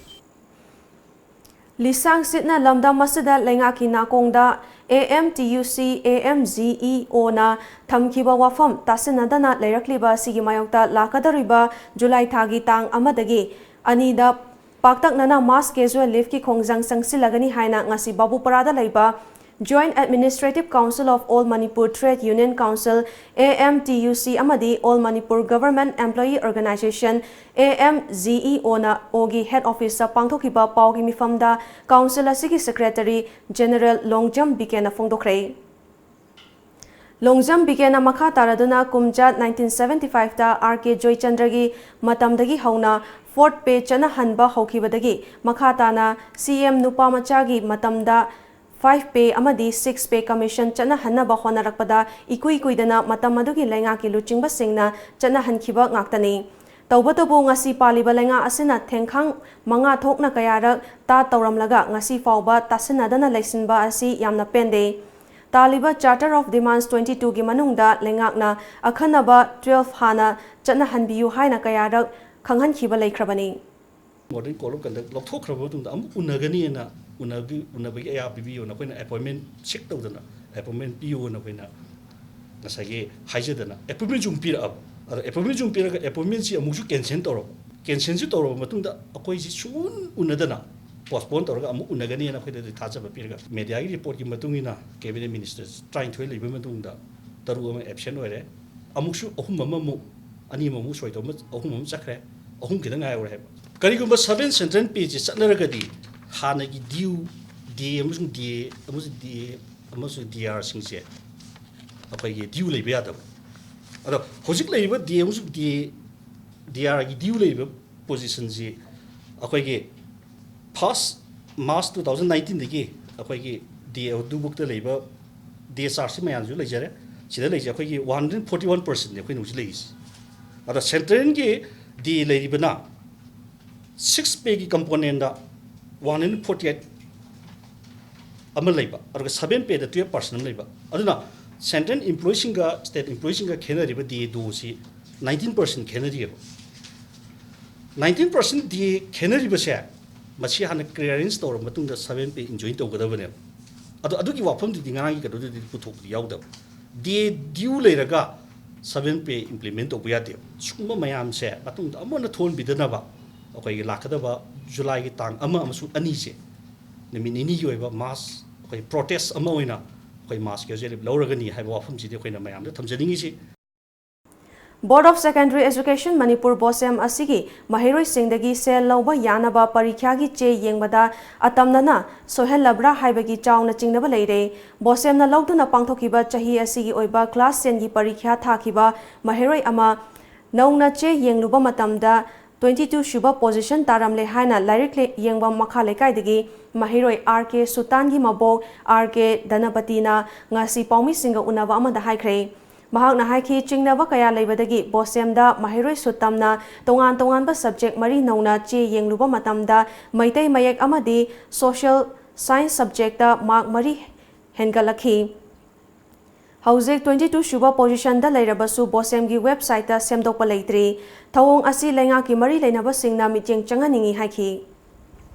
ꯂꯤꯁꯥꯡ ꯁꯤꯠꯅ ꯂꯝꯗꯝ ꯑꯁꯤꯗ ꯂꯩꯉꯥꯛꯀꯤ ꯅꯥꯀꯣꯡꯗ AMTUC, AMGEOꯅ ꯊꯝꯈꯤꯕ ꯋꯥꯐꯝ ꯇꯥꯁꯤꯟꯅꯗꯅ ꯂꯩꯔꯛꯂꯤꯕ ꯑꯁꯤꯒꯤ ꯃꯥꯌꯣꯛꯇ ꯂꯥꯛꯀꯗꯧꯔꯤꯕ ꯖꯨꯂꯥꯏ ꯊꯥꯒꯤ ꯇꯥꯡ ꯑꯃꯗꯒꯤ ꯑꯅꯤꯗ ꯄꯥꯛꯇꯛꯅꯅ mass casual leaveꯀꯤ ꯈꯣꯡꯖꯪ ꯆꯪꯁꯤꯜꯂꯒꯅꯤ ꯍꯥꯏꯅ ꯉꯁꯤ ꯕꯥꯕꯨꯄꯔꯥꯗ ꯂꯩꯕ Joint Administrative Council of All Manipur Trade Union Council, AMTUC, ꯑꯃꯗꯤ All Manipur Government Employee Organisation, AMGEOꯅ ꯑꯣꯒꯤ head officeꯇ ꯄꯥꯡꯊꯣꯛꯈꯤꯕ ꯄꯥꯎꯒꯤ ꯃꯤꯐꯝꯗ council ꯑꯁꯤꯒꯤ secretary general ꯂꯣꯡꯖꯝ ꯕꯤꯀꯦꯅ ꯐꯣꯡꯗꯣꯛꯈ꯭ꯔꯦ꯫ ꯂꯣꯡꯖꯝ ꯕꯤꯀꯦꯅ ꯃꯈꯥ ꯇꯥꯔꯗꯨꯅ ꯀꯨꯝꯖꯥ nineteen seventy fiveꯇ R K ꯖꯣꯏꯆꯟꯗ꯭ꯔꯒꯤ ꯃꯇꯝꯗꯒꯤ ꯍꯧꯅ fourth pay ꯆꯠꯅꯍꯟꯕ ꯍꯧꯈꯤꯕꯗꯒꯤ ꯃꯈꯥ ꯇꯥꯅ CM ꯅꯨꯄꯥ ꯃꯆꯥꯒꯤ ꯃꯇꯝꯗ five pay ꯑꯃꯗꯤ six pay commission ꯆꯠꯅꯍꯟꯅꯕ ꯍꯣꯠꯅꯔꯛꯄꯗ ꯏꯀꯨꯏ ꯀꯨꯏꯗꯅ ꯃꯇꯝ ꯑꯗꯨꯒꯤ ꯂꯩꯉꯥꯛꯀꯤ ꯂꯨꯆꯤꯡꯕꯁꯤꯡꯅ ꯆꯠꯅꯍꯟꯈꯤꯕ ꯉꯥꯛꯇꯅꯤ꯫ ꯇꯧꯕꯇꯕꯨ ꯉꯁꯤ ꯄꯥꯜꯂꯤꯕ ꯂꯩꯉꯥꯛ ꯑꯁꯤꯅ ꯊꯦꯡꯈꯥꯡ ꯃꯉꯥ ꯊꯣꯛꯅ ꯀꯌꯥꯔꯛ ꯇꯥ ꯇꯧꯔꯝꯂꯒ ꯉꯁꯤ ꯐꯥꯎꯕ ꯇꯥꯁꯤꯟꯅꯗꯅ ꯂꯩꯁꯤꯟꯕ ꯑꯁꯤ ꯌꯥꯝꯅ ꯄꯦꯟꯗꯦ꯫ ꯇꯥꯜꯂꯤꯕ Charter of Demands twenty twoꯒꯤ ꯃꯅꯨꯡꯗ ꯂꯩꯉꯥꯛꯅ ꯑꯈꯟꯅꯕ twelve ꯍꯥꯟꯅ ꯆꯠꯅꯍꯟꯕꯤꯌꯨ ꯍꯥꯏꯅ ꯀꯌꯥꯔꯛ ꯈꯪꯍꯟꯈꯤꯕ ꯂꯩꯈ꯭ꯔꯕꯅꯤ꯫ Modern Code of Conduct ꯂꯧꯊꯣꯛꯈ꯭ꯔꯕ ꯃꯇꯨꯡꯗ ꯑꯃꯨꯛ ꯎꯅꯒꯅꯤꯅ ꯎꯅꯕꯒꯤ ꯑꯌꯥ ꯄꯤꯕꯤꯌꯣꯅ ꯑꯩꯈꯣꯏꯅ appointment seek ꯇꯧꯗꯅ appointment ꯄꯤꯌꯣꯅ ꯑꯩꯈꯣꯏꯅ ꯉꯁꯥꯏꯒꯤ ꯍꯥꯏꯖꯗꯅ ꯑꯦꯄꯣꯏꯟꯃꯦꯟꯁꯨ ꯑꯃꯨꯛ ꯄꯤꯔꯛꯑꯕ꯫ ꯑꯗꯣ ꯑꯦꯄꯣꯏꯟꯃꯦꯟꯁꯨ ꯑꯃꯨꯛ ꯄꯤꯔꯒ ꯑꯦꯄꯣꯏꯟꯃꯦꯟꯁꯤ ꯑꯃꯨꯛꯁꯨ ꯀꯦꯟꯁꯦꯜ ꯇꯧꯔꯕ꯫ ꯀꯦꯟꯁꯦꯜꯁꯤ ꯇꯧꯔꯕ ꯃꯇꯨꯡꯗ ꯑꯩꯈꯣꯏꯁꯤ ꯁꯨꯡꯎꯟ ꯎꯅꯗꯅ ꯄꯣꯁꯄꯣꯟ ꯇꯧꯔꯒ ꯑꯃꯨꯛ ꯎꯅꯒꯅꯤꯅ ꯑꯩꯈꯣꯏꯗꯗꯤ ꯊꯥꯖꯕ ꯄꯤꯔꯒ, ꯃꯦꯗꯤꯌꯥꯒꯤ ꯔꯤꯄꯣꯔꯠꯀꯤ ꯃꯇꯨꯡ ꯏꯟꯅ ꯀꯦꯕꯤꯅꯦꯠ ꯃꯤꯅꯤꯁꯇꯔ ꯇꯔꯥꯅꯤꯊꯣꯏ ꯂꯩꯕ ꯃꯇꯨꯡꯗ ꯇꯔꯨꯛ ꯑꯃ ꯑꯦꯕꯁꯦꯟ ꯑꯣꯏꯔꯦ꯫ ꯑꯃꯨꯛꯁꯨ ꯑꯍꯨꯝ ꯑꯃꯃꯨꯛ, ꯑꯅꯤ ꯑꯃꯃꯨꯛ ꯁꯣꯏꯗꯧ ꯑꯃ, ꯑꯍꯨꯝ ꯑꯃ ꯆꯠꯈ꯭ꯔꯦ꯫ ꯑꯍꯨꯝ ꯈꯤꯇꯪ ꯉꯥꯏꯍꯧꯔꯦ ꯍꯥꯏꯕ꯫ ꯀꯔꯤꯒꯨꯝꯕ ꯁꯕꯦꯟ ꯁꯦꯟꯇ꯭ꯔꯦꯜ ꯄꯦꯁꯦ ꯆꯠꯅꯔꯒꯗꯤ ꯍꯥꯟꯅꯒꯤ ꯗ꯭ꯌꯨ, ꯗꯤ ꯑꯦ ꯑꯃꯁꯨꯡ ꯗꯤ ꯑꯦ ꯑꯃꯁꯨꯡ ꯗꯤ ꯑꯦ ꯑꯃꯁꯨꯡ ꯗꯤ ꯑꯥꯔꯁꯤꯡꯁꯦ ꯑꯩꯈꯣꯏꯒꯤ ꯗ꯭ꯌꯨ ꯂꯩꯕ ꯌꯥꯗꯕ꯫ ꯑꯗꯣ ꯍꯧꯖꯤꯛ ꯂꯩꯔꯤꯕ ꯗꯤ ꯑꯦ ꯑꯃꯁꯨꯡ ꯗꯤ ꯑꯦ, ꯗꯤ ꯑꯥꯔꯒꯤ ꯗ꯭ꯌꯨ ꯂꯩꯔꯤꯕ ꯄꯣꯖꯤꯁꯟꯁꯤ ꯑꯩꯈꯣꯏꯒꯤ ꯐꯥꯔꯁ ꯃꯥꯔꯁ ꯇꯨ ꯊꯥꯎꯖꯟ ꯅꯥꯏꯟꯇꯤꯟꯗꯒꯤ ꯑꯩꯈꯣꯏꯒꯤ ꯗꯤ ꯑꯦ ꯑꯗꯨꯕꯨꯛꯇ ꯂꯩꯕ ꯗꯤ ꯑꯦ ꯆꯥꯔꯖꯁꯤ ꯃꯌꯥꯝꯁꯨ ꯂꯩꯖꯔꯦ꯫ ꯁꯤꯗ ꯂꯩꯖꯩ ꯑꯩꯈꯣꯏꯒꯤ ꯋꯥꯟ ꯍꯟꯗ꯭ꯔꯦꯠ ꯐꯣꯔꯇꯤ ꯋꯥꯟ ꯄꯔꯁꯦꯟꯅꯤ ꯑꯩꯈꯣꯏꯅ ꯍꯧꯖꯤꯛ ꯂꯩꯔꯤꯁꯤ꯫ ꯑꯗ ꯁꯦꯟꯇ꯭ꯔꯦꯜꯒꯤ ꯗꯤ ꯑꯦ ꯂꯩꯔꯤꯕꯅ ꯁꯤꯛꯁ ꯄꯦꯒꯤ ꯀꯝꯄꯣꯅꯦꯟꯗ ꯋꯥꯟ ꯍꯟꯗ꯭ꯔꯦꯠ ꯐꯣꯔꯇꯤ ꯑꯩꯠ ꯑꯃ ꯂꯩꯕ, ꯑꯗꯨꯒ ꯁꯕꯦꯟ ꯄꯦꯗ ꯇꯨꯌꯦꯜꯞ ꯄꯥꯔꯁꯦꯟ ꯑꯃ ꯂꯩꯕ꯫ ꯑꯗꯨꯅ ꯁꯦꯟꯇ꯭ꯔꯦꯜ ꯏꯝꯄ꯭ꯂꯣꯌꯤꯁꯤꯡꯒ ꯁ꯭ꯇꯦꯠ ꯏꯝꯄ꯭ꯂꯣꯌꯤꯁꯤꯡꯒ ꯈꯦꯠꯅꯔꯤꯕ ꯗꯤ ꯑꯦ ꯗꯣꯁꯤ ꯅꯥꯏꯟꯇꯤꯟ ꯄꯥꯔꯁꯦꯟ ꯈꯦꯠꯅꯔꯤꯑꯕ꯫ ꯅꯥꯏꯟꯇꯤꯟ ꯄꯥꯔꯁꯦꯟ ꯗꯤ ꯑꯦ ꯈꯦꯠꯅꯔꯤꯕꯁꯦ ꯃꯁꯤ ꯍꯥꯟꯅ ꯀ꯭ꯂꯤꯌꯥꯔꯦꯟꯁ ꯇꯧꯔꯕ ꯃꯇꯨꯡꯗ ꯁꯕꯦꯟ ꯄꯦ ꯏꯟꯖꯣꯏꯟ ꯇꯧꯒꯗꯕꯅꯦꯕ꯫ ꯑꯗꯣ ꯑꯗꯨꯒꯤ ꯋꯥꯐꯝꯗꯨꯗꯤ ꯉꯔꯥꯡꯒꯤ ꯀꯩꯅꯣꯗꯨꯗꯤ ꯄꯨꯊꯣꯛꯄꯗꯤ ꯌꯥꯎꯗꯕ꯫ ꯗꯤ ꯑꯦ ꯗ꯭ꯌꯨ ꯂꯩꯔꯒ ꯁꯕꯦꯟ ꯄꯦ ꯏꯝꯄ꯭ꯂꯤꯃꯦꯟ ꯇꯧꯕ ꯌꯥꯗꯦꯕ꯫ ꯁꯤꯒꯨꯝꯕ ꯃꯌꯥꯝꯁꯦ ꯃꯇꯨꯡꯗ ꯑꯃꯨꯛ ꯍꯟꯅ ꯊꯣꯛꯍꯟꯕꯤꯗꯅꯕ ꯑꯩꯈꯣꯏꯒꯤ ꯂꯥꯛꯀꯗꯕ ꯖꯨꯂꯥꯏꯒꯤ ꯇꯥꯡ ꯑꯃ ꯑꯃꯁꯨꯡ ꯑꯅꯤꯁꯦ ꯅꯨꯃꯤꯠ ꯅꯤꯅꯤꯒꯤ ꯑꯣꯏꯕ ꯃꯥꯁ, ꯑꯩꯈꯣꯏ ꯄ꯭ꯔꯣꯇꯦꯁ ꯑꯃ ꯑꯣꯏꯅ ꯑꯩꯈꯣꯏ ꯃꯥꯁ ꯀꯦꯖꯨꯋꯦꯜ ꯂꯤꯞ ꯂꯧꯔꯒꯅꯤ ꯍꯥꯏꯕ ꯋꯥꯐꯝꯁꯤꯗꯤ ꯑꯩꯈꯣꯏꯅ ꯃꯌꯥꯝꯗ ꯊꯝꯖꯅꯤꯡꯉꯤꯁꯤ꯫ Board of Secondary Education Manipur, ꯕꯣꯁꯦꯝ, ꯑꯁꯤꯒꯤ ꯃꯍꯩꯔꯣꯏꯁꯤꯡꯗꯒꯤ ꯁꯦꯜ ꯂꯧꯕ ꯌꯥꯅꯕ ꯄꯔꯤꯈ꯭ꯌꯥꯒꯤ ꯆꯦ ꯌꯦꯡꯕꯗ ꯑꯇꯝꯅꯅ ꯁꯣꯏꯍꯜꯂꯕ꯭ꯔꯥ ꯍꯥꯏꯕꯒꯤ ꯆꯥꯎꯅ ꯆꯤꯡꯅꯕ ꯂꯩꯔꯦ꯫ ꯕꯣꯁꯦꯝꯅ ꯂꯧꯗꯨꯅ ꯄꯥꯡꯊꯣꯛꯈꯤꯕ ꯆꯍꯤ ꯑꯁꯤꯒꯤ ꯑꯣꯏꯕ ꯀ꯭ꯂꯥꯁ ꯇꯦꯟꯒꯤ ꯄꯔꯤꯈ꯭ꯌꯥ ꯊꯥꯈꯤꯕ ꯃꯍꯩꯔꯣꯏ ꯑꯃ ꯅꯧꯅ ꯆꯦ ꯌꯦꯡꯂꯨꯕ ꯃꯇꯝꯗ ꯇ꯭ꯋꯦꯟꯇꯤ ꯇꯨ ꯁꯨꯕ ꯄꯣꯖꯤꯁꯟ ꯇꯥꯔꯝꯂꯦ ꯍꯥꯏꯅ ꯂꯥꯏꯔꯤꯛ ꯂꯦ-, ꯌꯦꯡꯕ ꯃꯈꯥ ꯂꯩꯀꯥꯏꯗꯒꯤ ꯃꯍꯩꯔꯣꯏ ꯑꯥꯔ ꯀꯦ ꯁꯨꯇꯥꯟꯒꯤ ꯃꯕꯣꯛ ꯑꯥꯔ ꯀꯦ ꯙꯅꯄꯇꯤꯅ ꯉꯁꯤ ꯄꯥꯎꯃꯤꯁꯤꯡꯒ ꯎꯅꯕ ꯑꯃꯗ ꯍꯥꯏꯈ꯭ꯔꯦ꯫ ꯃꯍꯥꯛꯅ ꯍꯥꯏꯈꯤ, ꯆꯤꯡꯅꯕ ꯀꯌꯥ ꯂꯩꯕꯗꯒꯤ ꯕꯣꯁꯦꯝꯗ ꯃꯍꯩꯔꯣꯏ ꯁꯨꯇꯝꯅ ꯇꯣꯉꯥꯟ ꯇꯣꯉꯥꯟꯕ ꯁꯕꯖꯦꯛ ꯃꯔꯤ ꯅꯧꯅ ꯆꯦ ꯌꯦꯡꯂꯨꯕ ꯃꯇꯝꯗ ꯃꯩꯇꯩ ꯃꯌꯦꯛ ꯑꯃꯗꯤ ꯁꯣꯁꯤꯌꯦꯜ ꯁꯥꯏꯟꯁ ꯁꯕꯖꯦꯛꯇ ꯃꯥꯔꯛ ꯃꯔꯤ ꯍꯦꯟꯒꯠꯂꯛꯈꯤ꯫ ꯍꯧꯖꯤꯛ ꯇ꯭ꯋꯦꯟꯇꯤ ꯇꯨ ꯁꯨꯕ ꯄꯣꯖꯤꯁꯟꯗ ꯂꯩꯔꯕꯁꯨ ꯕꯣꯁꯦꯝꯒꯤ ꯋꯦꯕꯁꯥꯏꯠꯇ ꯁꯦꯝꯗꯣꯛꯄ ꯂꯩꯇ꯭ꯔꯤ꯫ ꯊꯧꯑꯣꯡ ꯑꯁꯤ ꯂꯩꯉꯥꯛꯀꯤ ꯃꯔꯤ ꯂꯩꯅꯕꯁꯤꯡꯅ ꯃꯤꯠꯌꯦꯡ ꯆꯪꯍꯟꯅꯤꯡꯏ ꯍꯥꯏꯈꯤ꯫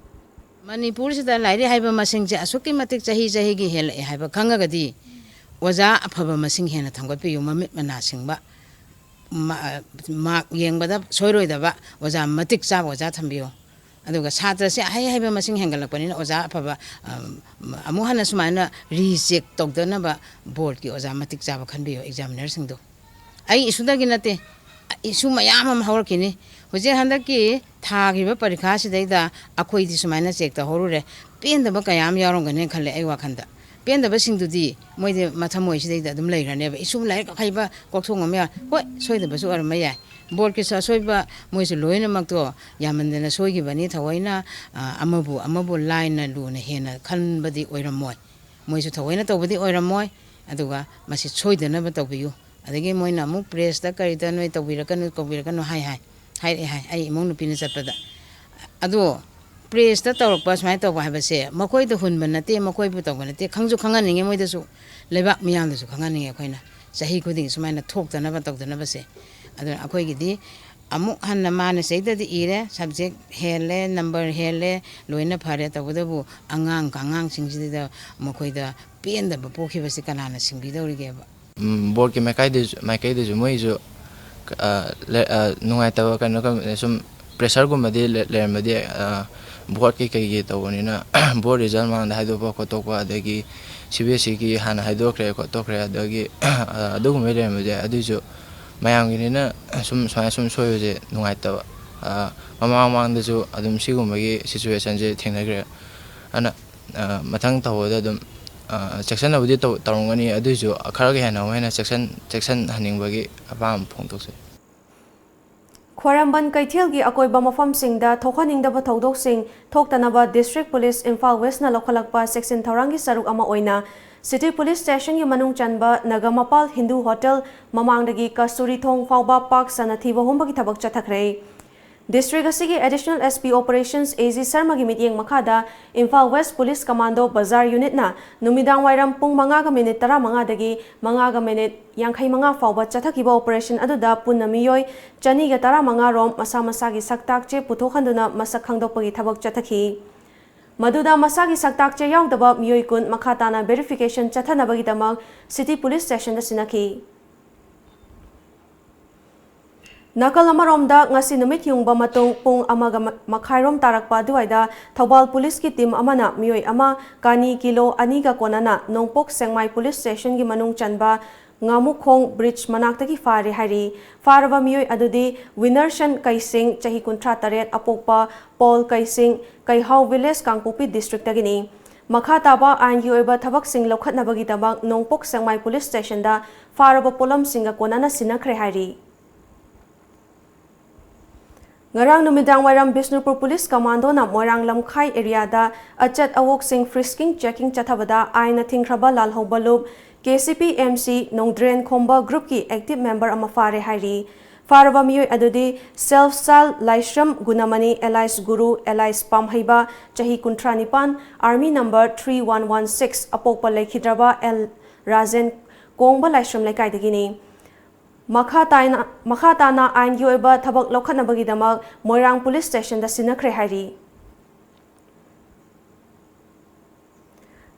ꯃꯅꯤꯄꯨꯔꯁꯤꯗ ꯂꯥꯏꯔꯤꯛ ꯍꯩꯕ ꯃꯁꯤꯡꯁꯦ ꯑꯁꯨꯛꯀꯤ ꯃꯇꯤꯛ ꯆꯍꯤ ꯆꯍꯤꯒꯤ ꯍꯦꯜꯂꯛꯑꯦ ꯍꯥꯏꯕ ꯈꯪꯉꯒꯗꯤ ꯑꯣꯖꯥ ꯑꯐꯕ ꯃꯁꯤꯡ ꯍꯦꯟꯅ ꯊꯝꯒꯠꯄꯤꯌꯨ, ꯃꯃꯤꯠ ꯃꯅꯥ ꯁꯤꯡꯕ, ꯃꯥ-, ꯃꯥꯔꯛ ꯌꯦꯡꯕꯗ ꯁꯣꯏꯔꯣꯏꯗꯕ ꯑꯣꯖꯥ ꯃꯇꯤꯛ ꯆꯥꯕ ꯑꯣꯖꯥ ꯊꯝꯕꯤꯌꯨ꯫ ꯑꯗꯨꯒ ꯁꯥꯇ꯭ꯔꯁꯦ ꯑꯍꯩ ꯍꯩꯕ ꯃꯁꯤꯡ ꯍꯦꯟꯒꯠꯂꯛꯄꯅꯤꯅ ꯑꯣꯖꯥ ꯑꯐꯕ, ꯑꯝ, ꯑꯃꯨꯛ ꯍꯟꯅ ꯁꯨꯃꯥꯏꯅ ꯔꯤꯆꯦꯛ ꯇꯧꯗꯅꯕ ꯕꯣꯔꯗꯀꯤ ꯑꯣꯖꯥ ꯃꯇꯤꯛ ꯆꯥꯕ ꯈꯟꯕꯤꯌꯨ ꯑꯦꯛꯖꯥꯃꯤꯅꯔꯁꯤꯡꯗꯣ꯫ ꯑꯩ ꯏꯁꯨꯗꯒꯤ ꯅꯠꯇꯦ, ꯏꯁꯨ ꯃꯌꯥꯝ ꯑꯃ ꯍꯧꯔꯛꯈꯤꯅꯤ꯫ ꯍꯧꯖꯤꯛ ꯍꯟꯗꯛꯀꯤ ꯊꯥꯈꯤꯕ ꯄꯔꯤꯈꯥꯁꯤꯗꯩꯗ ꯑꯩꯈꯣꯏꯗꯤ ꯁꯨꯃꯥꯏꯅ ꯆꯦꯛ ꯇꯧꯍꯧꯔꯨꯔꯦ, ꯄꯦꯟꯗꯕ ꯀꯌꯥ ꯑꯃ ꯌꯥꯎꯔꯝꯒꯅꯦꯅ ꯈꯜꯂꯦ ꯑꯩ ꯋꯥꯈꯜꯗ꯫ ꯄꯦꯟꯗꯕꯁꯤꯡꯗꯨꯗꯤ ꯃꯣꯏꯗꯤ ꯃꯊꯃꯣꯏꯁꯤꯗꯩꯗ ꯑꯗꯨꯝ ꯂꯩꯈ꯭ꯔꯅꯦꯕ꯫ ꯏꯁꯨ ꯂꯥꯏꯔꯤꯛ ꯍꯩꯕ ꯀꯣꯛꯊꯣꯡ ꯑꯃ ꯌꯥꯎ-, ꯍꯣꯏ, ꯁꯣꯏꯗꯕꯁꯨ ꯑꯣꯏꯔꯝꯕ ꯌꯥꯏ, ꯕꯣꯔꯗꯀꯤꯁꯨ ꯑꯁꯣꯏꯕ ꯃꯣꯏꯁꯨ ꯂꯣꯏꯅꯃꯛꯇꯣ ꯌꯥꯝꯃꯟꯗꯅ ꯁꯣꯏꯈꯤꯕꯅꯤ꯫ ꯊꯑꯣꯏꯅ, ꯑ, ꯑꯃꯕꯨ ꯑꯃꯕꯨ ꯂꯥꯏꯅ ꯂꯨꯅ ꯍꯦꯟꯅ ꯈꯟꯕꯗꯤ ꯑꯣꯏꯔꯝꯃꯣꯏ, ꯃꯣꯏꯁꯨ ꯊꯑꯣꯏꯅ ꯇꯧꯕꯗꯤ ꯑꯣꯏꯔꯝꯃꯣꯏ꯫ ꯑꯗꯨꯒ ꯃꯁꯤ ꯁꯣꯏꯗꯅꯕ ꯇꯧꯕꯤꯌꯨ꯫ ꯑꯗꯒꯤ ꯃꯣꯏꯅ ꯑꯃꯨꯛ ꯄ꯭ꯔꯦꯁꯇ ꯀꯔꯤꯗ ꯅꯣꯏ ꯇꯧꯕꯤꯔꯛꯀꯅꯨ, ꯇꯧꯕꯤꯔꯛꯀꯅꯨ ꯍꯥꯏ ꯍꯥꯏ, ꯍꯥꯏꯔꯛꯑꯦ ꯍꯥꯏ, ꯑꯩ ꯏꯃꯧ ꯅꯨꯄꯤꯅ ꯆꯠꯄꯗ꯫ ꯑꯗꯣ ꯄ꯭ꯔꯦꯁꯇ ꯇꯧꯔꯛꯄ ꯁꯨꯃꯥꯏꯅ ꯇꯧꯕ ꯍꯥꯏꯕꯁꯦ ꯃꯈꯣꯏꯗ ꯍꯨꯟꯕ ꯅꯠꯇꯦ, ꯃꯈꯣꯏꯕꯨ ꯇꯧꯕ ꯅꯠꯇꯦ, ꯈꯪꯁꯨ ꯈꯪꯍꯟꯅꯤꯡꯉꯦ ꯃꯣꯏꯗꯁꯨ, ꯂꯩꯕꯥꯛ ꯃꯤꯌꯥꯝꯗꯁꯨ ꯈꯪꯍꯟꯅꯤꯡꯉꯦ ꯑꯩꯈꯣꯏꯅ꯫ ꯆꯍꯤ ꯈꯨꯗꯤꯡꯒꯤ ꯁꯨꯃꯥꯏꯅ ꯊꯣꯛꯇꯅꯕ ꯇꯧꯗꯅꯕꯁꯦ꯫ ꯑꯗꯨꯅ ꯑꯩꯈꯣꯏꯒꯤꯗꯤ ꯑꯃꯨꯛ ꯍꯟꯅ ꯃꯥꯅ ꯁꯤꯗꯩꯗꯗꯤ ꯏꯔꯦ, ꯁꯕꯖꯦꯛ ꯍꯦꯜꯂꯦ, ꯅꯝꯕꯔ ꯍꯦꯜꯂꯦ, ꯂꯣꯏꯅ ꯐꯔꯦ, ꯇꯧꯕꯇꯕꯨ ꯑꯉꯥꯡ ꯑꯉꯥꯡꯁꯤꯡꯁꯤꯗ ꯃꯈꯣꯏꯗ ꯄꯦꯟꯗꯕ ꯄꯣꯛꯈꯤꯕꯁꯤ ꯀꯅꯥꯅ ꯁꯤꯡꯕꯤꯗꯧꯔꯤꯒꯦꯕ? ꯎꯝ, ꯕꯣꯔꯗꯀꯤ ꯃꯥꯏꯀꯥꯏꯗꯁꯨ, ꯃꯥꯏꯀꯩꯗꯁꯨ ꯃꯣꯏꯁꯨ, ꯑ, ꯂꯩ-, ꯑ, ꯅꯨꯡꯉꯥꯏꯇꯕ ꯀꯩꯅꯣ ꯀ-, ꯁꯨꯝ ꯄ꯭ꯔꯦꯁꯔꯒꯨꯝꯕꯗꯤ ꯂꯩ-, ꯂꯩꯔꯝꯕꯗꯤ, ꯑ, ꯕꯣꯔꯗꯀꯤ ꯀꯩꯒꯤ ꯇꯧꯕꯅꯤꯅ, ꯕꯣꯔꯗ ꯔꯤꯖꯜ ꯃꯃꯥꯡꯗ ꯍꯥꯏꯗꯣꯛꯄ ꯈꯣꯠꯇꯣꯛꯄ, ꯑꯗꯒꯤ ꯁꯤ ꯕꯤ ꯑꯦꯁ ꯏꯒꯤ ꯍꯥꯟꯅ ꯍꯥꯏꯗꯣꯛꯈ꯭ꯔꯦ ꯈꯣꯠꯇꯣꯛꯈ꯭ꯔꯦ, ꯑꯗꯒꯤ, ꯑ, ꯑꯗꯨꯒꯨꯝꯕꯒꯤ ꯂꯩꯔꯝꯕꯁꯦ, ꯑꯗꯨꯏꯁꯨ ꯃꯌꯥꯝꯒꯤꯅꯤꯅ ꯁꯨꯝ ꯁꯨꯃꯥꯏꯅ ꯁꯨꯝ ꯁꯣꯏꯕꯁꯦ ꯅꯨꯡꯉꯥꯏꯇꯕ꯫ ꯑ, ꯃꯃꯥꯡ ꯃꯃꯥꯡꯗꯁꯨ ꯑꯗꯨꯝ ꯁꯤꯒꯨꯝꯕꯒꯤ ꯁꯤꯆꯨꯋꯦꯁꯟꯁꯦ ꯊꯦꯡꯅꯈ꯭ꯔꯦ꯫ ꯑꯗꯨꯅ, ꯑ, ꯃꯊꯪ ꯇꯧꯕꯗ ꯑꯗꯨꯝ, ꯑ, ꯆꯦꯛꯁꯤꯟꯅꯕꯨꯗꯤ ꯇꯧ-, ꯇꯧꯔꯝꯒꯅꯤ, ꯑꯗꯨꯏꯁꯨ ꯈꯔꯒ ꯍꯦꯟꯅ ꯑꯃꯨꯛ ꯍꯦꯟꯅ ꯆꯦꯛꯁꯤꯟ-, ꯆꯦꯛꯁꯤꯟꯍꯟꯅꯤꯡꯕꯒꯤ ꯑꯄꯥꯝꯕ ꯐꯣꯡꯗꯣꯛꯆꯩ꯫ ꯈ꯭ꯋꯥꯏꯔꯝꯕꯟ ꯀꯩꯊꯦꯜꯒꯤ ꯑꯀꯣꯏꯕ ꯃꯐꯝꯁꯤꯡꯗ ꯊꯣꯛꯍꯟꯅꯤꯡꯗꯕ ꯊꯧꯗꯣꯛꯁꯤꯡ ꯊꯣꯛꯇꯅꯕ ꯗꯤꯁꯇ꯭ꯔꯤꯛ ꯄꯨꯂꯤꯁ ꯏꯝꯐꯥꯜ ꯋꯦꯁꯅ ꯂꯧꯈꯠꯂꯛꯄ ꯆꯦꯛꯁꯤꯟ ꯊꯧꯔꯥꯡꯒꯤ ꯁꯔꯨꯛ ꯑꯃ ꯑꯣꯏꯅ ꯁꯤꯇꯤ ꯄꯨꯂꯤꯁ ꯁ꯭ꯇꯦꯁꯟꯒꯤ ꯃꯅꯨꯡ ꯆꯟꯕ ꯅꯒꯃꯄꯥꯜ ꯍꯤꯟꯗꯨ ꯍꯣꯇꯦꯜ ꯃꯃꯥꯡꯗꯒꯤ ꯀꯁꯇꯨꯔꯤ ꯊꯣꯡ ꯐꯥꯎꯕ ꯄꯥꯛ ꯁꯟꯅ ꯊꯤꯕ ꯍꯨꯝꯕꯒꯤ ꯊꯕꯛ ꯆꯠꯊꯈ꯭ꯔꯦ꯫ ꯗꯤꯁꯇ꯭ꯔꯤꯛ ꯑꯁꯤꯒꯤ additional S P operations A G ꯁꯔꯃꯒꯤ ꯃꯤꯠꯌꯦꯡ ꯃꯈꯥꯗ ꯏꯝꯐꯥꯜ ꯋꯦꯁ ꯄꯨꯂꯤꯁ ꯀꯃꯥꯟꯗꯣ ꯕꯖꯥꯔ ꯌꯨꯅꯤꯠꯅ ꯅꯨꯃꯤꯗꯥꯡ ꯋꯥꯏꯔꯝ ꯄꯨꯡ ꯃꯉꯥꯒ ꯃꯤꯅꯤꯠ ꯇꯔꯥꯃꯉꯥꯗꯒꯤ ꯃꯉꯥꯒ ꯃꯤꯅꯤꯠ ꯌꯥꯡꯈꯩ ꯃꯉꯥ ꯐꯥꯎꯕ ꯆꯠꯊꯈꯤꯕ ꯑꯣꯄꯔꯦꯁꯟ ꯑꯗꯨꯗ ꯄꯨꯟꯅ ꯃꯤꯑꯣꯏ ꯆꯅꯤꯒ ꯇꯔꯥꯃꯉꯥ ꯔꯣꯝ ꯃꯁꯥ ꯃꯁꯥꯒꯤ ꯁꯛꯇꯥꯛ ꯆꯦ ꯄꯨꯊꯣꯛꯍꯟꯗꯨꯅ ꯃꯁꯛ ꯈꯪꯗꯣꯛꯄꯒꯤ ꯊꯕꯛ ꯆꯠꯊꯈꯤ꯫ ꯃꯗꯨꯗ ꯃꯁꯥꯒꯤ ꯁꯛꯇꯥꯛ ꯆꯦ ꯌꯥꯎꯗꯕ ꯃꯤꯑꯣꯏ ꯀꯨꯟ ꯃꯈꯥ ꯇꯥꯅ verification ꯆꯠꯊꯅꯕꯒꯤꯗꯃꯛ City Police Station ꯗ ꯁꯤꯟꯅꯈꯤ꯫ ꯅꯥꯀꯜ ꯑꯃꯔꯣꯝꯗ, ꯉꯁꯤ ꯅꯨꯃꯤꯠ ꯌꯨꯡꯕ ꯃꯇꯨꯡ ꯄꯨꯡ ꯑꯃꯒ ꯃ-, ꯃꯈꯥꯏꯔꯣꯝ ꯇꯥꯔꯛꯄ ꯑꯗꯨꯋꯥꯏꯗ ꯊꯧꯕꯥꯜ ꯄꯨꯂꯤꯁꯀꯤ ꯇꯤꯝ ꯑꯃꯅ ꯃꯤꯑꯣꯏ ꯑꯃ ꯀꯥꯅꯤ ꯀꯤꯂꯣ ꯑꯅꯤꯒ ꯀꯣꯟꯅꯅ ꯅꯣꯡꯄꯣꯛ ꯁꯦꯛꯃꯥꯏ ꯄꯨꯂꯤꯁ ꯁ꯭ꯇꯦꯁꯟꯒꯤ ꯃꯅꯨꯡ ꯆꯟꯕ ꯉꯥꯃꯨꯈꯣꯡ ꯕ꯭ꯔꯤꯖ ꯃꯅꯥꯛꯇꯒꯤ ꯐꯥꯔꯦ ꯍꯥꯏꯔꯤ꯫ ꯐꯥꯔꯕ ꯃꯤꯑꯣꯏ ꯑꯗꯨꯗꯤ ꯋꯤꯅꯔꯁꯟ ꯀꯩꯁꯤꯡ, ꯆꯍꯤ ꯀꯨꯟꯊ꯭ꯔꯥ ꯇꯔꯦꯠ, ꯑꯄꯣꯛꯄ ꯄꯣꯜ ꯀꯩꯁꯤꯡ, ꯀꯩꯍꯥꯎ ꯚꯤꯂꯦꯖ, ꯀꯥꯡꯄꯣꯛꯄꯤ ꯗꯤꯁꯇ꯭ꯔꯤꯛꯇꯒꯤꯅꯤ꯫ ꯃꯈꯥ ꯇꯥꯕ ꯑꯥꯏꯟꯒꯤ ꯑꯣꯏꯕ ꯊꯕꯛꯁꯤꯡ ꯂꯧꯈꯠꯅꯕꯒꯤꯗꯃꯛ ꯅꯣꯡꯄꯣꯛ ꯁꯦꯛꯃꯥꯏ ꯄꯨꯂꯤꯁ ꯁ꯭ꯇꯦꯁꯟꯗ ꯐꯥꯔꯕ ꯄꯣꯠꯂꯝꯁꯤꯡꯒ ꯀꯣꯟꯅꯅ ꯁꯤꯟꯅꯈ꯭ꯔꯦ ꯍꯥꯏꯔꯤ꯫ ꯉꯔꯥꯡ ꯅꯨꯃꯤꯗꯥꯡ ꯋꯥꯏꯔꯝ ꯕꯤꯁꯅꯨꯄꯨꯔ ꯄꯨꯂꯤꯁ ꯀꯃꯥꯟꯗꯣꯅ ꯃꯣꯏꯔꯥꯡ ꯂꯝꯈꯥꯏ ꯑꯦꯔꯤꯌꯥꯗ ꯑꯆꯠ ꯑꯋꯣꯛꯁꯤꯡ frisking checking ꯆꯠꯊꯕꯗ ꯑꯥꯏꯟꯅ ꯊꯤꯡꯈ꯭ꯔꯕ ꯂꯥꯜꯍꯧꯕ ꯂꯨꯞ K C P M C ꯅꯣꯡꯗ꯭ꯔꯦꯟ ꯈꯣꯝꯕ ꯒ꯭ꯔꯨꯞꯀꯤ ꯑꯦꯛꯇꯤꯚ ꯃꯦꯝꯕꯔ ꯑꯃ ꯐꯥꯔꯦ ꯍꯥꯏꯔꯤ꯫ ꯐꯥꯔꯕ ꯃꯤꯑꯣꯏ ꯑꯗꯨꯗꯤ ꯁꯦꯜꯐ ꯁꯥꯜ ꯂꯥꯏꯁ꯭ꯔꯝ ꯒꯨꯅꯃꯅꯤ ꯑꯦꯂꯥꯏꯁ ꯒꯨꯔꯨ ꯑꯦꯂꯥꯏꯁ ꯄꯥꯝꯍꯩꯕ, ꯆꯍꯤ ꯀꯨꯟꯊ꯭ꯔꯥ ꯅꯤꯄꯥꯟ, army number three one one six, ꯑꯄꯣꯛꯄ ꯂꯩꯈꯤꯗ꯭ꯔꯕ ꯑꯦꯜ ꯔꯥꯖꯦꯟ, ꯀꯣꯡꯕ ꯂꯥꯏꯁ꯭ꯔꯝ ꯂꯩꯀꯥꯏꯗꯒꯤꯅꯤ꯫ ꯃꯈꯥ ꯇꯥꯏꯅ-, ꯃꯈꯥ ꯇꯥꯅ ꯑꯥꯏꯟꯒꯤ ꯑꯣꯏꯕ ꯊꯕꯛ ꯂꯧꯈꯠꯅꯕꯒꯤꯗꯃꯛ ꯃꯣꯏꯔꯥꯡ ꯄꯨꯂꯤꯁ ꯁ꯭ꯇꯦꯁꯟꯗ ꯁꯤꯟꯅꯈ꯭ꯔꯦ ꯍꯥꯏꯔꯤ꯫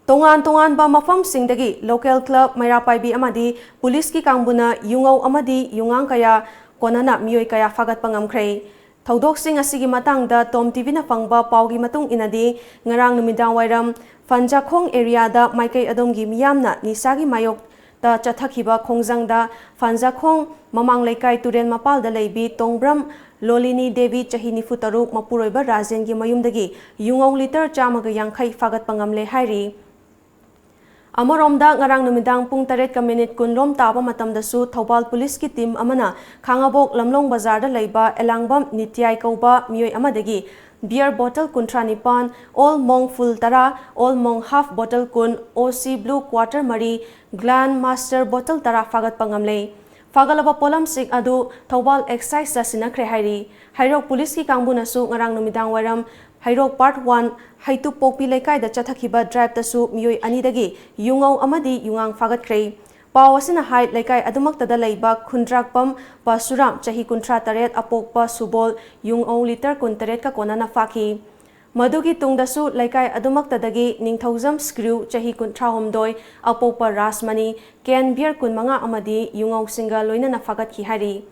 ꯇꯣꯉꯥꯟ ꯇꯣꯉꯥꯟꯕ ꯃꯐꯝꯁꯤꯡꯗꯒꯤ ꯂꯣꯀꯦꯜ ꯀ꯭ꯂꯕ, ꯃꯩꯔꯥ ꯄꯥꯏꯕꯤ ꯑꯃꯗꯤ ꯄꯨꯂꯤꯁꯀꯤ ꯀꯥꯡꯕꯨꯅ ꯌꯨꯉꯧ ꯑꯃꯗꯤ ꯌꯨꯉꯥꯡ ꯀꯌꯥ ꯀꯣꯟꯅꯅ ꯃꯤꯑꯣꯏ ꯀꯌꯥ ꯐꯥꯒꯠꯄ ꯉꯝꯈ꯭ꯔꯦ꯫ ꯊꯧꯗꯣꯛꯁꯤꯡ ꯑꯁꯤꯒꯤ ꯃꯇꯥꯡꯗ ꯇꯣꯝ ꯇꯤꯚꯤꯅ ꯐꯪꯕ ꯄꯥꯎꯒꯤ ꯃꯇꯨꯡ ꯏꯟꯅꯗꯤ, ꯉꯔꯥꯡ ꯅꯨꯃꯤꯗꯥꯡ ꯋꯥꯏꯔꯝ ꯐꯟꯖꯥꯈꯣꯡ ꯑꯦꯔꯤꯌꯥꯗ ꯃꯥꯏꯀꯩ ꯑꯗꯣꯝꯒꯤ ꯃꯤꯌꯥꯝꯅ ꯅꯤꯁꯥꯒꯤ ꯃꯥꯌꯣꯛ ꯇ ꯆꯠꯊꯈꯤꯕ ꯈꯣꯡꯖꯪꯗ ꯐꯟꯖꯥꯈꯣꯡ ꯃꯃꯥꯡ ꯂꯩꯀꯥꯏ ꯇꯨꯔꯦꯜ ꯃꯄꯥꯜꯗ ꯂꯩꯕꯤ ꯇꯣꯡꯕ꯭ꯔꯝ ꯂꯣꯂꯤꯅꯤ ꯗꯦꯕꯤ, ꯆꯍꯤ ꯅꯤꯐꯨ ꯇꯔꯨꯛ, ꯃꯄꯨꯔꯣꯏꯕ ꯔꯥꯖꯦꯟꯒꯤ ꯃꯌꯨꯝꯗꯒꯤ ꯌꯨꯉꯧ ꯂꯤꯇꯔ ꯆꯥꯝꯃꯒ ꯌꯥꯡꯈꯩ ꯐꯥꯒꯠꯄ ꯉꯝꯂꯦ ꯍꯥꯏꯔꯤ꯫ ꯑꯃꯔꯣꯝꯗ, ꯉꯔꯥꯡ ꯅꯨꯃꯤꯗꯥꯡ ꯄꯨꯡ ꯇꯔꯦꯠꯀ ꯃꯤꯅꯤꯠ ꯀꯨꯟ ꯂꯣꯝ ꯇꯥꯕ ꯃꯇꯝꯗꯁꯨ ꯊꯧꯕꯥꯜ ꯄꯨꯂꯤꯁꯀꯤ ꯇꯤꯝ ꯑꯃꯅ ꯈꯥꯉꯕꯣꯛ ꯂꯝꯂꯣꯡ ꯕꯖꯥꯔꯗ ꯂꯩꯕ ꯑꯦꯂꯥꯡꯕꯝ ꯅꯤꯇ꯭ꯌꯥꯏ ꯀꯧꯕ ꯃꯤꯑꯣꯏ ꯑꯃꯗꯒꯤ beer bottle ꯀꯨꯟꯊ꯭ꯔꯥ ꯅꯤꯄꯥꯟ, Old Monk full ꯇꯔꯥ, Old Monk half bottle ꯀꯨꯟ, O C Blue quarter ꯃꯔꯤ, Grand Master bottle ꯇꯔꯥ ꯐꯥꯒꯠꯄ ꯉꯝꯂꯦ꯫ ꯐꯥꯒꯠꯂꯕ ꯄꯣꯠꯂꯝꯁꯤꯡ ꯑꯗꯨ ꯊꯧꯕꯥꯜ ꯑꯦꯛꯁꯥꯏꯖꯇ ꯁꯤꯟꯅꯈ꯭ꯔꯦ ꯍꯥꯏꯔꯤ꯫ ꯍꯩꯔꯣꯛ ꯄꯨꯂꯤꯁꯀꯤ ꯀꯥꯡꯕꯨꯅꯁꯨ ꯉꯔꯥꯡ ꯅꯨꯃꯤꯗꯥꯡ ꯋꯥꯏꯔꯝ ꯍꯩꯔꯣꯛ Part one ꯍꯩꯇꯨꯞꯄꯣꯛꯄꯤ ꯂꯩꯀꯥꯏꯗ ꯆꯠꯊꯈꯤꯕ ꯗ꯭ꯔꯥꯏꯚꯇꯁꯨ ꯃꯤꯑꯣꯏ ꯑꯅꯤꯗꯒꯤ ꯌꯨꯉꯧ ꯑꯃꯗꯤ ꯌꯨꯉꯥꯡ ꯐꯥꯒꯠꯈ꯭ꯔꯦ꯫ ꯄꯥꯎ ꯑꯁꯤꯅ ꯍꯥꯏ, ꯂꯩꯀꯥꯏ ꯑꯗꯨꯃꯛꯇꯗ ꯂꯩꯕ ꯈꯨꯟꯗ꯭ꯔꯥꯛꯄꯝ ꯄꯔꯁꯨꯔꯥꯝ, ꯆꯍꯤ ꯀꯨꯟꯊ꯭ꯔꯥ ꯇꯔꯦꯠ, ꯑꯄꯣꯛꯄ ꯁꯨꯕꯣꯜ, ꯌꯨꯉꯧ ꯂꯤꯇꯔ ꯀꯨꯟ ꯇꯔꯦꯠꯀ ꯀꯣꯟꯅꯅ ꯐꯥꯈꯤ꯫ ꯃꯗꯨꯒꯤ ꯇꯨꯡꯗꯁꯨ ꯂꯩꯀꯥꯏ ꯑꯗꯨꯃꯛꯇꯗꯒꯤ ꯅꯤꯡꯊꯧꯖꯝ ꯁ꯭ꯀ꯭ꯔꯤꯎ, ꯆꯍꯤ ꯀꯨꯟꯊ꯭ꯔꯥꯍꯨꯝꯗꯣꯏ, ꯑꯄꯣꯛꯄ ꯔꯥꯖꯃꯅꯤ, ꯀꯦꯟ ꯕꯤꯌꯔ ꯀꯨꯟꯃꯉꯥ ꯑꯃꯗꯤ ꯌꯨꯉꯧꯁꯤꯡꯒ ꯂꯣꯏꯅꯅ ꯐꯥꯒꯠꯈꯤ ꯍꯥꯏꯔꯤ꯫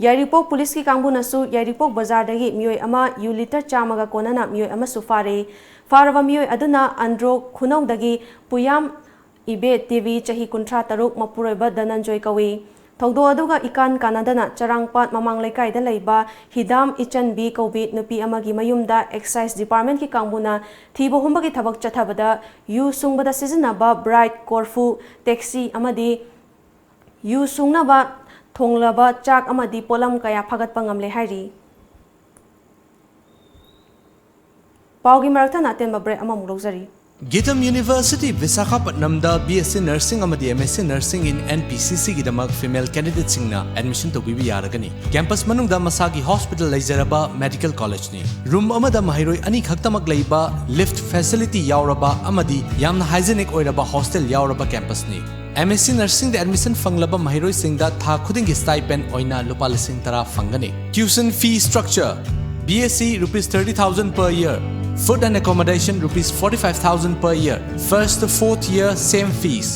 ꯌꯥꯏꯔꯤꯄꯣꯛ ꯄꯨꯂꯤꯁꯀꯤ ꯀꯥꯡꯕꯨꯅꯁꯨ ꯌꯥꯏꯔꯤꯄꯣꯛ ꯕꯖꯥꯔꯗꯒꯤ ꯃꯤꯑꯣꯏ ꯑꯃ, ꯌꯨ ꯂꯤꯇꯔ ꯆꯥꯝꯃꯒ ꯀꯣꯟꯅꯅ ꯃꯤꯑꯣꯏ ꯑꯃꯁꯨ ꯐꯥꯔꯦ꯫ ꯐꯥꯔꯕ ꯃꯤꯑꯣꯏ ꯑꯗꯨꯅ ꯑꯟꯗ꯭ꯔꯣ ꯈꯨꯅꯧꯗꯒꯤ ꯄꯨꯌꯥꯝ ꯏꯕꯦ ꯇꯦꯕꯤ, ꯆꯍꯤ ꯀꯨꯟꯊ꯭ꯔꯥ ꯇꯔꯨꯛ, ꯃꯄꯨꯔꯣꯏꯕ ꯙꯅꯟꯖꯣꯏ ꯀꯧꯏ꯫ ꯊꯧꯗꯣꯛ ꯑꯗꯨꯒ ꯏꯀꯥꯟ ꯀꯥꯟꯅꯗꯅ ꯆꯔꯥꯡꯄꯥꯠ ꯃꯃꯥꯡ ꯂꯩꯀꯥꯏꯗ ꯂꯩꯕ ꯍꯤꯗꯥꯝ ꯏꯆꯟꯕꯤ ꯀꯧꯕꯤ ꯅꯨꯄꯤ ꯑꯃꯒꯤ ꯃꯌꯨꯝꯗ ꯑꯦꯛꯁꯥꯏꯁ ꯗꯤꯄꯥꯔꯠꯃꯦꯟꯠꯀꯤ ꯀꯥꯡꯕꯨꯅ ꯊꯤꯕ ꯍꯨꯝꯕꯒꯤ ꯊꯕꯛ ꯆꯠꯊꯕꯗ ꯌꯨ ꯁꯨꯡꯕꯗ ꯁꯤꯖꯤꯟꯅꯕ ꯕ꯭ꯔꯥꯏꯠ ꯀꯣꯔꯐꯨ, ꯇꯦꯛꯁꯤ ꯑꯃꯗꯤ ꯌꯨ ꯁꯨꯡꯅꯕ ꯊꯣꯡꯂꯕ ꯆꯥꯛ ꯑꯃꯗꯤ ꯄꯣꯠꯂꯝ ꯀꯌꯥ ꯐꯥꯒꯠꯄ ꯉꯝꯂꯦ ꯍꯥꯏꯔꯤ꯫ ꯄꯥꯎꯒꯤ ꯃꯔꯛ ꯊꯠꯅ ꯑꯇꯦꯟꯕ ꯕ꯭ꯔꯦꯛ ꯑꯃꯃꯨꯛ ꯂꯧꯖꯔꯤ꯫ ꯒꯤꯇꯝ ꯌꯨꯅꯤꯚꯔꯁꯤꯇꯤ ꯕꯤꯁꯥꯈꯥꯄꯠꯅꯝꯗ ꯕꯤ ꯑꯦꯁ ꯁꯤ ꯅꯔꯁꯤꯡ ꯑꯃꯗꯤ ꯑꯦꯝ ꯑꯦꯁ ꯁꯤ ꯅꯔꯁꯤꯡ in N P C C ꯒꯤꯗꯃꯛ ꯐꯤꯃꯦꯜ ꯀꯦꯟꯗꯤꯗꯦꯠꯁꯤꯡꯅ ꯑꯦꯗꯃꯤꯁꯟ ꯇꯧꯕꯤꯕ ꯌꯥꯔꯒꯅꯤ꯫ ꯀꯦꯝꯄꯁ ꯃꯅꯨꯡꯗ ꯃꯁꯥꯒꯤ ꯍꯣꯁꯄꯤꯇꯥꯜ ꯂꯩꯖꯔꯕ ꯃꯦꯗꯤꯀꯦꯜ ꯀꯣꯂꯦꯖꯅꯤ꯫ ꯔꯨꯝ ꯑꯃꯗ ꯃꯍꯩꯔꯣꯏ ꯑꯅꯤ ꯈꯛꯇꯃꯛ ꯂꯩꯕ, ꯂꯤꯐꯠ ꯐꯦꯁꯤꯂꯤꯇꯤ ꯌꯥꯎꯔꯕ ꯑꯃꯗꯤ ꯌꯥꯝꯅ ꯍꯥꯏꯖꯤꯅꯤꯛ ꯑꯣꯏꯔꯕ ꯍꯣꯁꯇꯦꯜ ꯌꯥꯎꯔꯕ ꯀꯦꯝꯄꯁꯅꯤ꯫ ꯑꯦꯝ ꯑꯦꯁ ꯁꯤ ꯅꯔꯁꯤꯡꯗ ꯑꯦꯗꯃꯤꯁꯟ ꯐꯪꯂꯕ ꯃꯍꯩꯔꯣꯏꯁꯤꯡꯗ ꯊꯥ ꯈꯨꯗꯤꯡꯒꯤ ꯁ꯭ꯇꯥꯏꯄꯦꯟ ꯑꯣꯏꯅ ꯂꯨꯄꯥ ꯂꯤꯁꯤꯡ ꯇꯔꯥ ꯐꯪꯒꯅꯤ꯫ Tuition fee structure: B S C rupees thirty thousand per year, food and accommodation rupees forty-five thousand per year, first to fourth year same fees.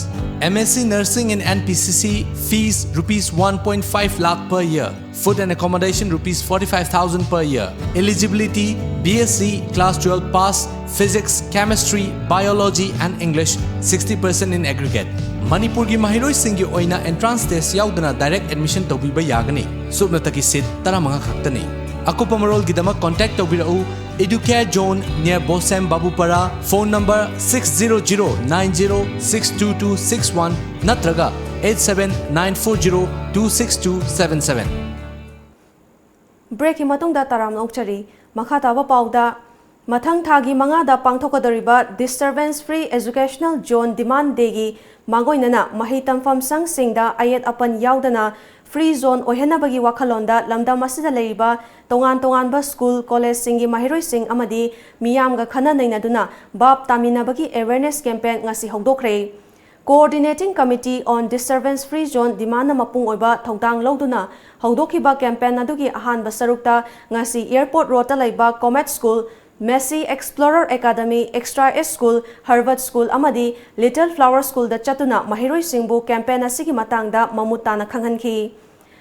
M S C nursing in N P C C, fees rupees one point five lakh per year, food and accommodation rupees forty-five thousand per year. Eligibility: B S C class twelve pass, physics, chemistry, biology and English, sixty percent in aggregate. ꯃꯅꯤꯄꯨꯔꯒꯤ ꯃꯍꯩꯔꯣꯏꯁꯤꯡꯒꯤ ꯑꯣꯏꯅ entrance test ꯌꯥꯎꯗꯅ direct admission ꯇꯧꯕꯤꯕ ꯌꯥꯒꯅꯤ꯫ ꯁꯨꯞꯅꯇꯒꯤ ꯁꯤꯠ ꯇꯔꯥꯃꯉꯥ ꯈꯛꯇꯅꯤ꯫ ꯑꯀꯨꯞꯄ ꯃꯔꯣꯜꯒꯤꯗꯃꯛ contact ꯇꯧꯕꯤꯔꯛꯎ Educare Zone near Bosem Babupara, phone number six zero zero nine zero six two two six one ꯅꯠꯇ꯭ꯔꯒ eight seven nine four zero two six two seven seven꯫ ꯕ꯭ꯔꯦꯛꯀꯤ ꯃꯇꯨꯡꯗ ꯇꯔꯥꯝꯅ ꯑꯣꯛꯆꯔꯤ꯫ ꯃꯈꯥ ꯇꯥꯕ ꯄꯥꯎꯗ, ꯃꯊꯪ ꯊꯥꯒꯤ ꯃꯉꯥꯗ ꯄꯥꯡꯊꯣꯛꯀꯗꯧꯔꯤꯕ Disturbance Free Educational Zone Demand Dayꯒꯤ ꯃꯥꯡꯑꯣꯏꯅꯅ ꯃꯍꯩ ꯇꯝꯐꯝ ꯁꯪꯁꯤꯡꯗ ꯑꯌꯦꯠ ꯑꯄꯟ ꯌꯥꯎꯗꯅ free zone ꯑꯣꯏꯍꯟꯅꯕꯒꯤ ꯋꯥꯈꯜꯂꯣꯟꯗ ꯂꯝꯗꯝ ꯑꯁꯤꯗ ꯂꯩꯔꯤꯕ ꯇꯣꯉꯥꯟ ꯇꯣꯉꯥꯟꯕ ꯁ꯭ꯀꯨꯜ, ꯀꯣꯂꯦꯖꯁꯤꯡꯒꯤ ꯃꯍꯩꯔꯣꯏꯁꯤꯡ ꯑꯃꯗꯤ ꯃꯤꯌꯥꯝꯒ ꯈꯟꯅ ꯅꯩꯅꯗꯨꯅ ꯚꯥꯞ ꯇꯥꯃꯤꯟꯅꯕꯒꯤ awareness campaign ꯉꯁꯤ ꯍꯧꯗꯣꯛꯈ꯭ꯔꯦ꯫ Coordinating Committee on Disturbance Free Zone Demandꯅ ꯃꯄꯨꯡ ꯑꯣꯏꯕ ꯊꯧꯗꯥꯡ ꯂꯧꯗꯨꯅ ꯍꯧꯗꯣꯛꯈꯤꯕ campaign ꯑꯗꯨꯒꯤ ꯑꯍꯥꯟꯕ ꯁꯔꯨꯛꯇ ꯉꯁꯤ Airport Roadꯇ ꯂꯩꯕ Comet School Messi Explorer Academy, Extra School, Harvard School ꯑꯃꯗꯤ Little Flower Schoolꯗ ꯆꯠꯇꯨꯅ ꯃꯍꯩꯔꯣꯏꯁꯤꯡꯕꯨ campaign ꯑꯁꯤꯒꯤ ꯃꯇꯥꯡꯗ ꯃꯃꯨꯠ ꯇꯥꯅ ꯈꯪꯍꯟꯈꯤ꯫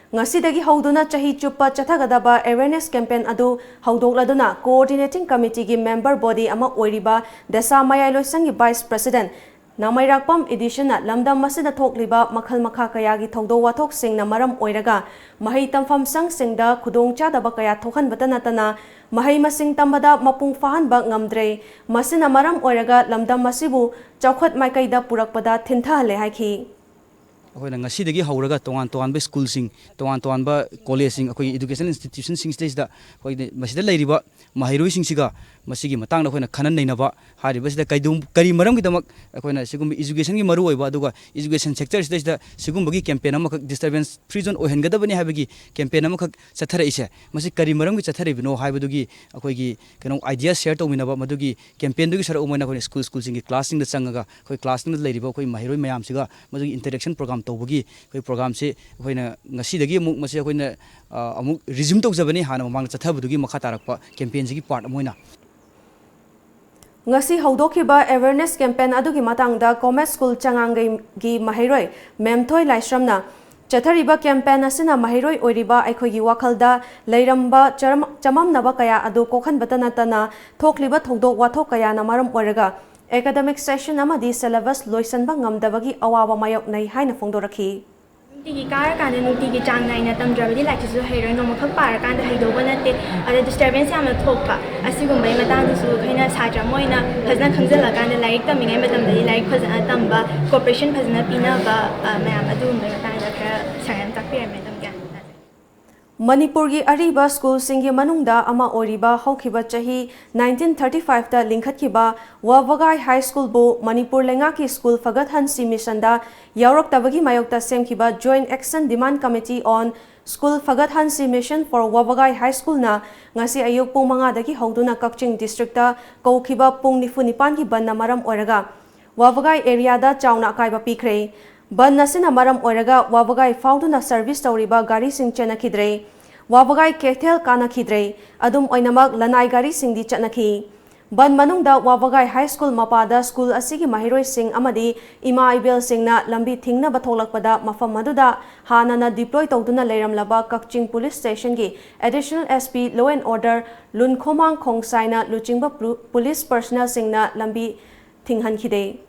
ꯉꯁꯤꯗꯒꯤ ꯍꯧꯗꯨꯅ ꯆꯍꯤ ꯆꯨꯞꯄ ꯆꯠꯊꯒꯗꯕ awareness campaign ꯑꯗꯨ ꯍꯧꯗꯣꯛꯂꯗꯨꯅ Coordinating Committeeꯒꯤ member body ꯑꯃ ꯑꯣꯏꯔꯤꯕ ꯗꯦꯁꯥ ꯃꯌꯥꯏ ꯂꯣꯏꯁꯪꯒꯤ Vice President ꯅꯥꯃꯩꯔꯥꯛꯄꯝ ꯏꯗꯤꯁꯟꯅ ꯂꯝꯗꯝ ꯑꯁꯤꯗ ꯊꯣꯛꯂꯤꯕ ꯃꯈꯜ ꯃꯈꯥ ꯀꯌꯥꯒꯤ ꯊꯧꯗꯣꯛ ꯋꯥꯊꯣꯛꯁꯤꯡꯅ ꯃꯔꯝ ꯑꯣꯏꯔꯒ ꯃꯍꯩ ꯇꯝꯐꯝ ꯁꯪꯁꯤꯡꯗ ꯈꯨꯗꯣꯡꯆꯥꯗꯕ ꯀꯌꯥ ꯊꯣꯛꯍꯟꯕꯇ ꯅꯠꯇꯅ ꯃꯍꯩ ꯃꯁꯤꯡ ꯇꯝꯕꯗ ꯃꯄꯨꯡ ꯐꯥꯍꯟꯕ ꯉꯝꯗ꯭ꯔꯦ꯫ ꯃꯁꯤꯅ ꯃꯔꯝ ꯑꯣꯏꯔꯒ ꯂꯝꯗꯝ ꯑꯁꯤꯕꯨ ꯆꯥꯎꯈꯠ ꯃꯥꯏꯀꯩꯗ ꯄꯨꯔꯛꯄꯗ ꯊꯤꯟꯊꯍꯜꯂꯦ ꯍꯥꯏꯈꯤ꯫ ꯑꯩꯈꯣꯏꯅ ꯉꯁꯤꯗꯒꯤ ꯍꯧꯔꯒ ꯇꯣꯉꯥꯟ ꯇꯣꯉꯥꯟꯕ ꯁ꯭ꯀꯨꯜꯁꯤꯡ, ꯇꯣꯉꯥꯟ ꯇꯣꯉꯥꯟꯕ ꯀꯣꯂꯦꯖꯁꯤꯡ, ꯑꯩꯈꯣꯏꯒꯤ education institutionꯁꯤꯡꯁꯤꯗꯩꯁꯤꯗ ꯑꯩꯈꯣꯏꯒꯤ ꯃꯁꯤꯗ ꯂꯩꯔꯤꯕ ꯃꯍꯩꯔꯣꯏꯁꯤꯡꯁꯤꯒ ꯃꯁꯤꯒꯤ ꯃꯇꯥꯡꯗ ꯑꯩꯈꯣꯏꯅ ꯈꯟꯅ ꯅꯩꯅꯕ ꯍꯥꯏꯔꯤꯕꯁꯤꯗ ꯀꯩꯗꯧ-, ꯀꯔꯤ ꯃꯔꯝꯒꯤꯗꯃꯛ ꯑꯩꯈꯣꯏꯅ ꯁꯤꯒꯨꯝꯕ educationꯒꯤ ꯃꯔꯨꯑꯣꯏꯕ ꯑꯗꯨꯒ education sectorꯁꯤꯗꯩꯁꯤꯗ ꯁꯤꯒꯨꯝꯕꯒꯤ campaign ꯑꯃꯈꯛ disturbance free zone ꯑꯣꯏꯍꯟꯒꯗꯕꯅꯤ ꯍꯥꯏꯕꯒꯤ campaign ꯑꯃꯈꯛ ꯆꯠꯊꯔꯛꯏꯁꯦ, ꯃꯁꯤ ꯀꯔꯤ ꯃꯔꯝꯒꯤ ꯆꯠꯊꯔꯛꯏꯕꯅꯣ ꯍꯥꯏꯕꯗꯨꯒꯤ ꯑꯩꯈꯣꯏꯒꯤ ꯀꯩꯅꯣ idea share ꯇꯧꯃꯤꯟꯅꯕ, ꯃꯗꯨꯒꯤ campaignꯗꯨꯒꯤ ꯁꯔꯨꯛ ꯑꯃ ꯑꯣꯏꯅ ꯑꯩꯈꯣꯏꯅ ꯁ꯭ꯀꯨꯜ ꯁ꯭ꯀꯨꯜꯁꯤꯡꯒꯤ ꯀ꯭ꯂꯥꯁꯁꯤꯡꯗ ꯆꯪꯉꯒ ꯑꯩꯈꯣꯏ ꯀ꯭ꯂꯥꯁꯁꯤꯡꯗ ꯂꯩꯔꯤꯕ ꯑꯩꯈꯣꯏ ꯃꯍꯩꯔꯣꯏ ꯃꯌꯥꯝꯁꯤꯒ ꯃꯗꯨꯒꯤ interaction program ꯇꯧꯕꯒꯤ ꯑꯩꯈꯣꯏ programꯁꯦ ꯑꯩꯈꯣꯏꯅ ꯉꯁꯤꯗꯒꯤ ꯑꯃꯨꯛ ꯃꯁꯤ ꯑꯩꯈꯣꯏꯅ ꯑ, ꯑꯃꯨꯛ resume ꯇꯧꯖꯕꯅꯤ, ꯍꯥꯟꯅ ꯃꯃꯥꯡꯗ ꯆꯠꯊꯕꯗꯨꯒꯤ ꯃꯈꯥ ꯇꯥꯔꯛꯄ campaignꯁꯤꯒꯤ part ꯑꯃ ꯑꯣꯏꯅ꯫ ꯉꯁꯤ ꯍꯧꯗꯣꯛꯈꯤꯕ awareness campaign ꯑꯗꯨꯒꯤ ꯃꯇꯥꯡꯗ ꯀꯣꯃꯦꯠ ꯁ꯭ꯀꯨꯜ ꯆꯉꯥꯡꯒꯩꯒꯤ ꯃꯍꯩꯔꯣꯏ ꯃꯦꯝꯊꯣꯏ ꯂꯥꯏꯁ꯭ꯔꯝꯅ, ꯆꯠꯊꯔꯤꯕ campaign ꯑꯁꯤꯅ ꯃꯍꯩꯔꯣꯏ ꯑꯣꯏꯔꯤꯕ ꯑꯩꯈꯣꯏꯒꯤ ꯋꯥꯈꯜꯗ ꯂꯩꯔꯝꯕ ꯆꯔꯝ-, ꯆꯃꯝꯅꯕ ꯀꯌꯥ ꯑꯗꯨ ꯀꯣꯛꯍꯟꯕꯇ ꯅꯠꯇꯅ ꯊꯣꯛꯂꯤꯕ ꯊꯧꯗꯣꯛ ꯋꯥꯊꯣꯛ ꯀꯌꯥꯅ ꯃꯔꯝ ꯑꯣꯏꯔꯒ academic session ꯑꯃꯗꯤ syllabus ꯂꯣꯏꯁꯤꯟꯕ ꯉꯝꯗꯕꯒꯤ ꯑꯋꯥꯕ ꯃꯥꯌꯣꯛꯅꯩ ꯍꯥꯏꯅ ꯐꯣꯡꯗꯣꯔꯛꯈꯤ꯫ ꯅꯨꯡꯇꯤꯒꯤ ꯀꯥꯔꯀꯥꯟꯗ ꯅꯨꯡꯇꯤꯒꯤ ꯆꯥꯡ ꯅꯥꯏꯅ ꯇꯝꯗ꯭ꯔꯕꯗꯤ ꯂꯥꯏꯔꯤꯛꯁꯤꯁꯨ ꯍꯩꯔꯣꯏ, ꯅꯣꯡꯃꯈꯛ ꯄꯥꯔꯀꯥꯟꯗ ꯍꯩꯗꯧꯕ ꯅꯠꯇꯦ꯫ ꯑꯗ disturbance ꯌꯥꯝꯅ ꯊꯣꯛꯄ ꯑꯁꯤꯒꯨꯝꯕꯒꯤ ꯃꯇꯥꯡꯗꯁꯨ ꯑꯩꯈꯣꯏꯅ ꯁꯥꯇ꯭ꯔ ꯑꯃ ꯑꯣꯏꯅ ꯐꯖꯅ ꯈꯪꯖꯤꯜꯂꯀꯥꯟꯗ ꯂꯥꯏꯔꯤꯛ ꯇꯝꯃꯤꯉꯩ ꯃꯇꯝꯗꯗꯤ ꯂꯥꯏꯔꯤꯛ ꯐꯖꯅ ꯇꯝꯕ, cooperation ꯐꯖꯅ ꯄꯤꯅꯕ, ꯑ, ꯃꯌꯥꯝ ꯑꯗꯨꯒꯨꯝꯕꯒꯤ ꯃꯇꯥꯡꯗ ꯈꯔ ꯁꯥꯔꯅ ꯇꯥꯛꯄꯤꯔꯝꯃꯦ, ꯑꯗꯨꯝ ꯒ꯭ꯌꯥꯟ ꯇꯥꯖꯩ꯫ ꯃꯅꯤꯄꯨꯔꯒꯤ ꯑꯔꯤꯕ ꯁ꯭ꯀꯨꯜꯁꯤꯡꯒꯤ ꯃꯅꯨꯡꯗ ꯑꯃ ꯑꯣꯏꯔꯤꯕ ꯍꯧꯈꯤꯕ ꯆꯍꯤ nineteen thirty fiveꯇ ꯂꯤꯡꯈꯠꯈꯤꯕ ꯋꯥꯕꯒꯥꯏ ꯍꯥꯏ ꯁ꯭ꯀꯨꯜꯕꯨ ꯃꯅꯤꯄꯨꯔ ꯂꯩꯉꯥꯛꯀꯤ ꯁ꯭ꯀꯨꯜ ꯐꯒꯠꯍꯟꯁꯤ ꯃꯤꯁꯟꯗ ꯌꯥꯎꯔꯛꯇꯕꯒꯤ ꯃꯥꯌꯣꯛꯇ ꯁꯦꯝꯈꯤꯕ Joint Action Demand Committee on School ꯐꯒꯠꯍꯟꯁꯤ Mission for ꯋꯥꯕꯒꯥꯏ ꯍꯥꯏ ꯁ꯭ꯀꯨꯜꯅ ꯉꯁꯤ ꯑꯌꯨꯛ ꯄꯨꯡ ꯃꯉꯥꯗꯒꯤ ꯍꯧꯗꯨꯅ ꯀꯛꯆꯤꯡ ꯗꯤꯁꯇ꯭ꯔꯤꯛꯇ ꯀꯧꯈꯤꯕ ꯄꯨꯡ ꯅꯤꯐꯨ ꯅꯤꯄꯥꯟꯒꯤ ꯕꯟꯅ ꯃꯔꯝ ꯑꯣꯏꯔꯒ ꯋꯥꯕꯒꯥꯏ ꯑꯦꯔꯤꯌꯥꯗ ꯆꯥꯎꯅ ꯑꯀꯥꯏꯕ ꯄꯤꯈ꯭ꯔꯦ꯫ ꯕꯟ ꯑꯁꯤꯅ ꯃꯔꯝ ꯑꯣꯏꯔꯒ ꯋꯥꯕꯒꯥꯏ ꯐꯥꯎꯗꯨꯅ ꯁꯔꯚꯤꯁ ꯇꯧꯔꯤꯕ ꯒꯥꯔꯤꯁꯤꯡ ꯆꯦꯟꯅꯈꯤꯗ꯭ꯔꯦ꯫ ꯋꯥꯕꯒꯥꯏ ꯀꯩꯊꯦꯜ ꯀꯥꯅꯈꯤꯗ꯭ꯔꯦ꯫ ꯑꯗꯨꯝ ꯑꯣꯏꯅꯃꯛ ꯂꯅꯥꯏ ꯒꯥꯔꯤꯁꯤꯡꯗꯤ ꯆꯠꯅꯈꯤ꯫ ꯕꯟ ꯃꯅꯨꯡꯗ ꯋꯥꯕꯒꯥꯏ ꯍꯥꯏ ꯁ꯭ꯀꯨꯜ ꯃꯄꯥꯗ ꯁ꯭ꯀꯨꯜ ꯑꯁꯤꯒꯤ ꯃꯍꯩꯔꯣꯏꯁꯤꯡ ꯑꯃꯗꯤ ꯏꯃꯥ ꯏꯕꯦꯜꯁꯤꯡꯅ ꯂꯝꯕꯤ ꯊꯤꯡꯅꯕ ꯊꯣꯛꯂꯛꯄꯗ ꯃꯐꯝ ꯑꯗꯨꯗ ꯍꯥꯟꯅꯅ deploy ꯇꯧꯗꯨꯅ ꯂꯩꯔꯝꯂꯕ ꯀꯛꯆꯤꯡ Police Station ꯒꯤ Additional S P Law and Order ꯂꯨꯟꯈꯣꯃꯥꯡ ꯈꯣꯡꯁꯥꯏꯅ ꯂꯨꯆꯤꯡꯕ ꯄꯨ-, police personnel ꯁꯤꯡꯅ ꯂꯝꯕꯤ ꯊꯤꯡꯍꯟꯈꯤꯗꯦ꯫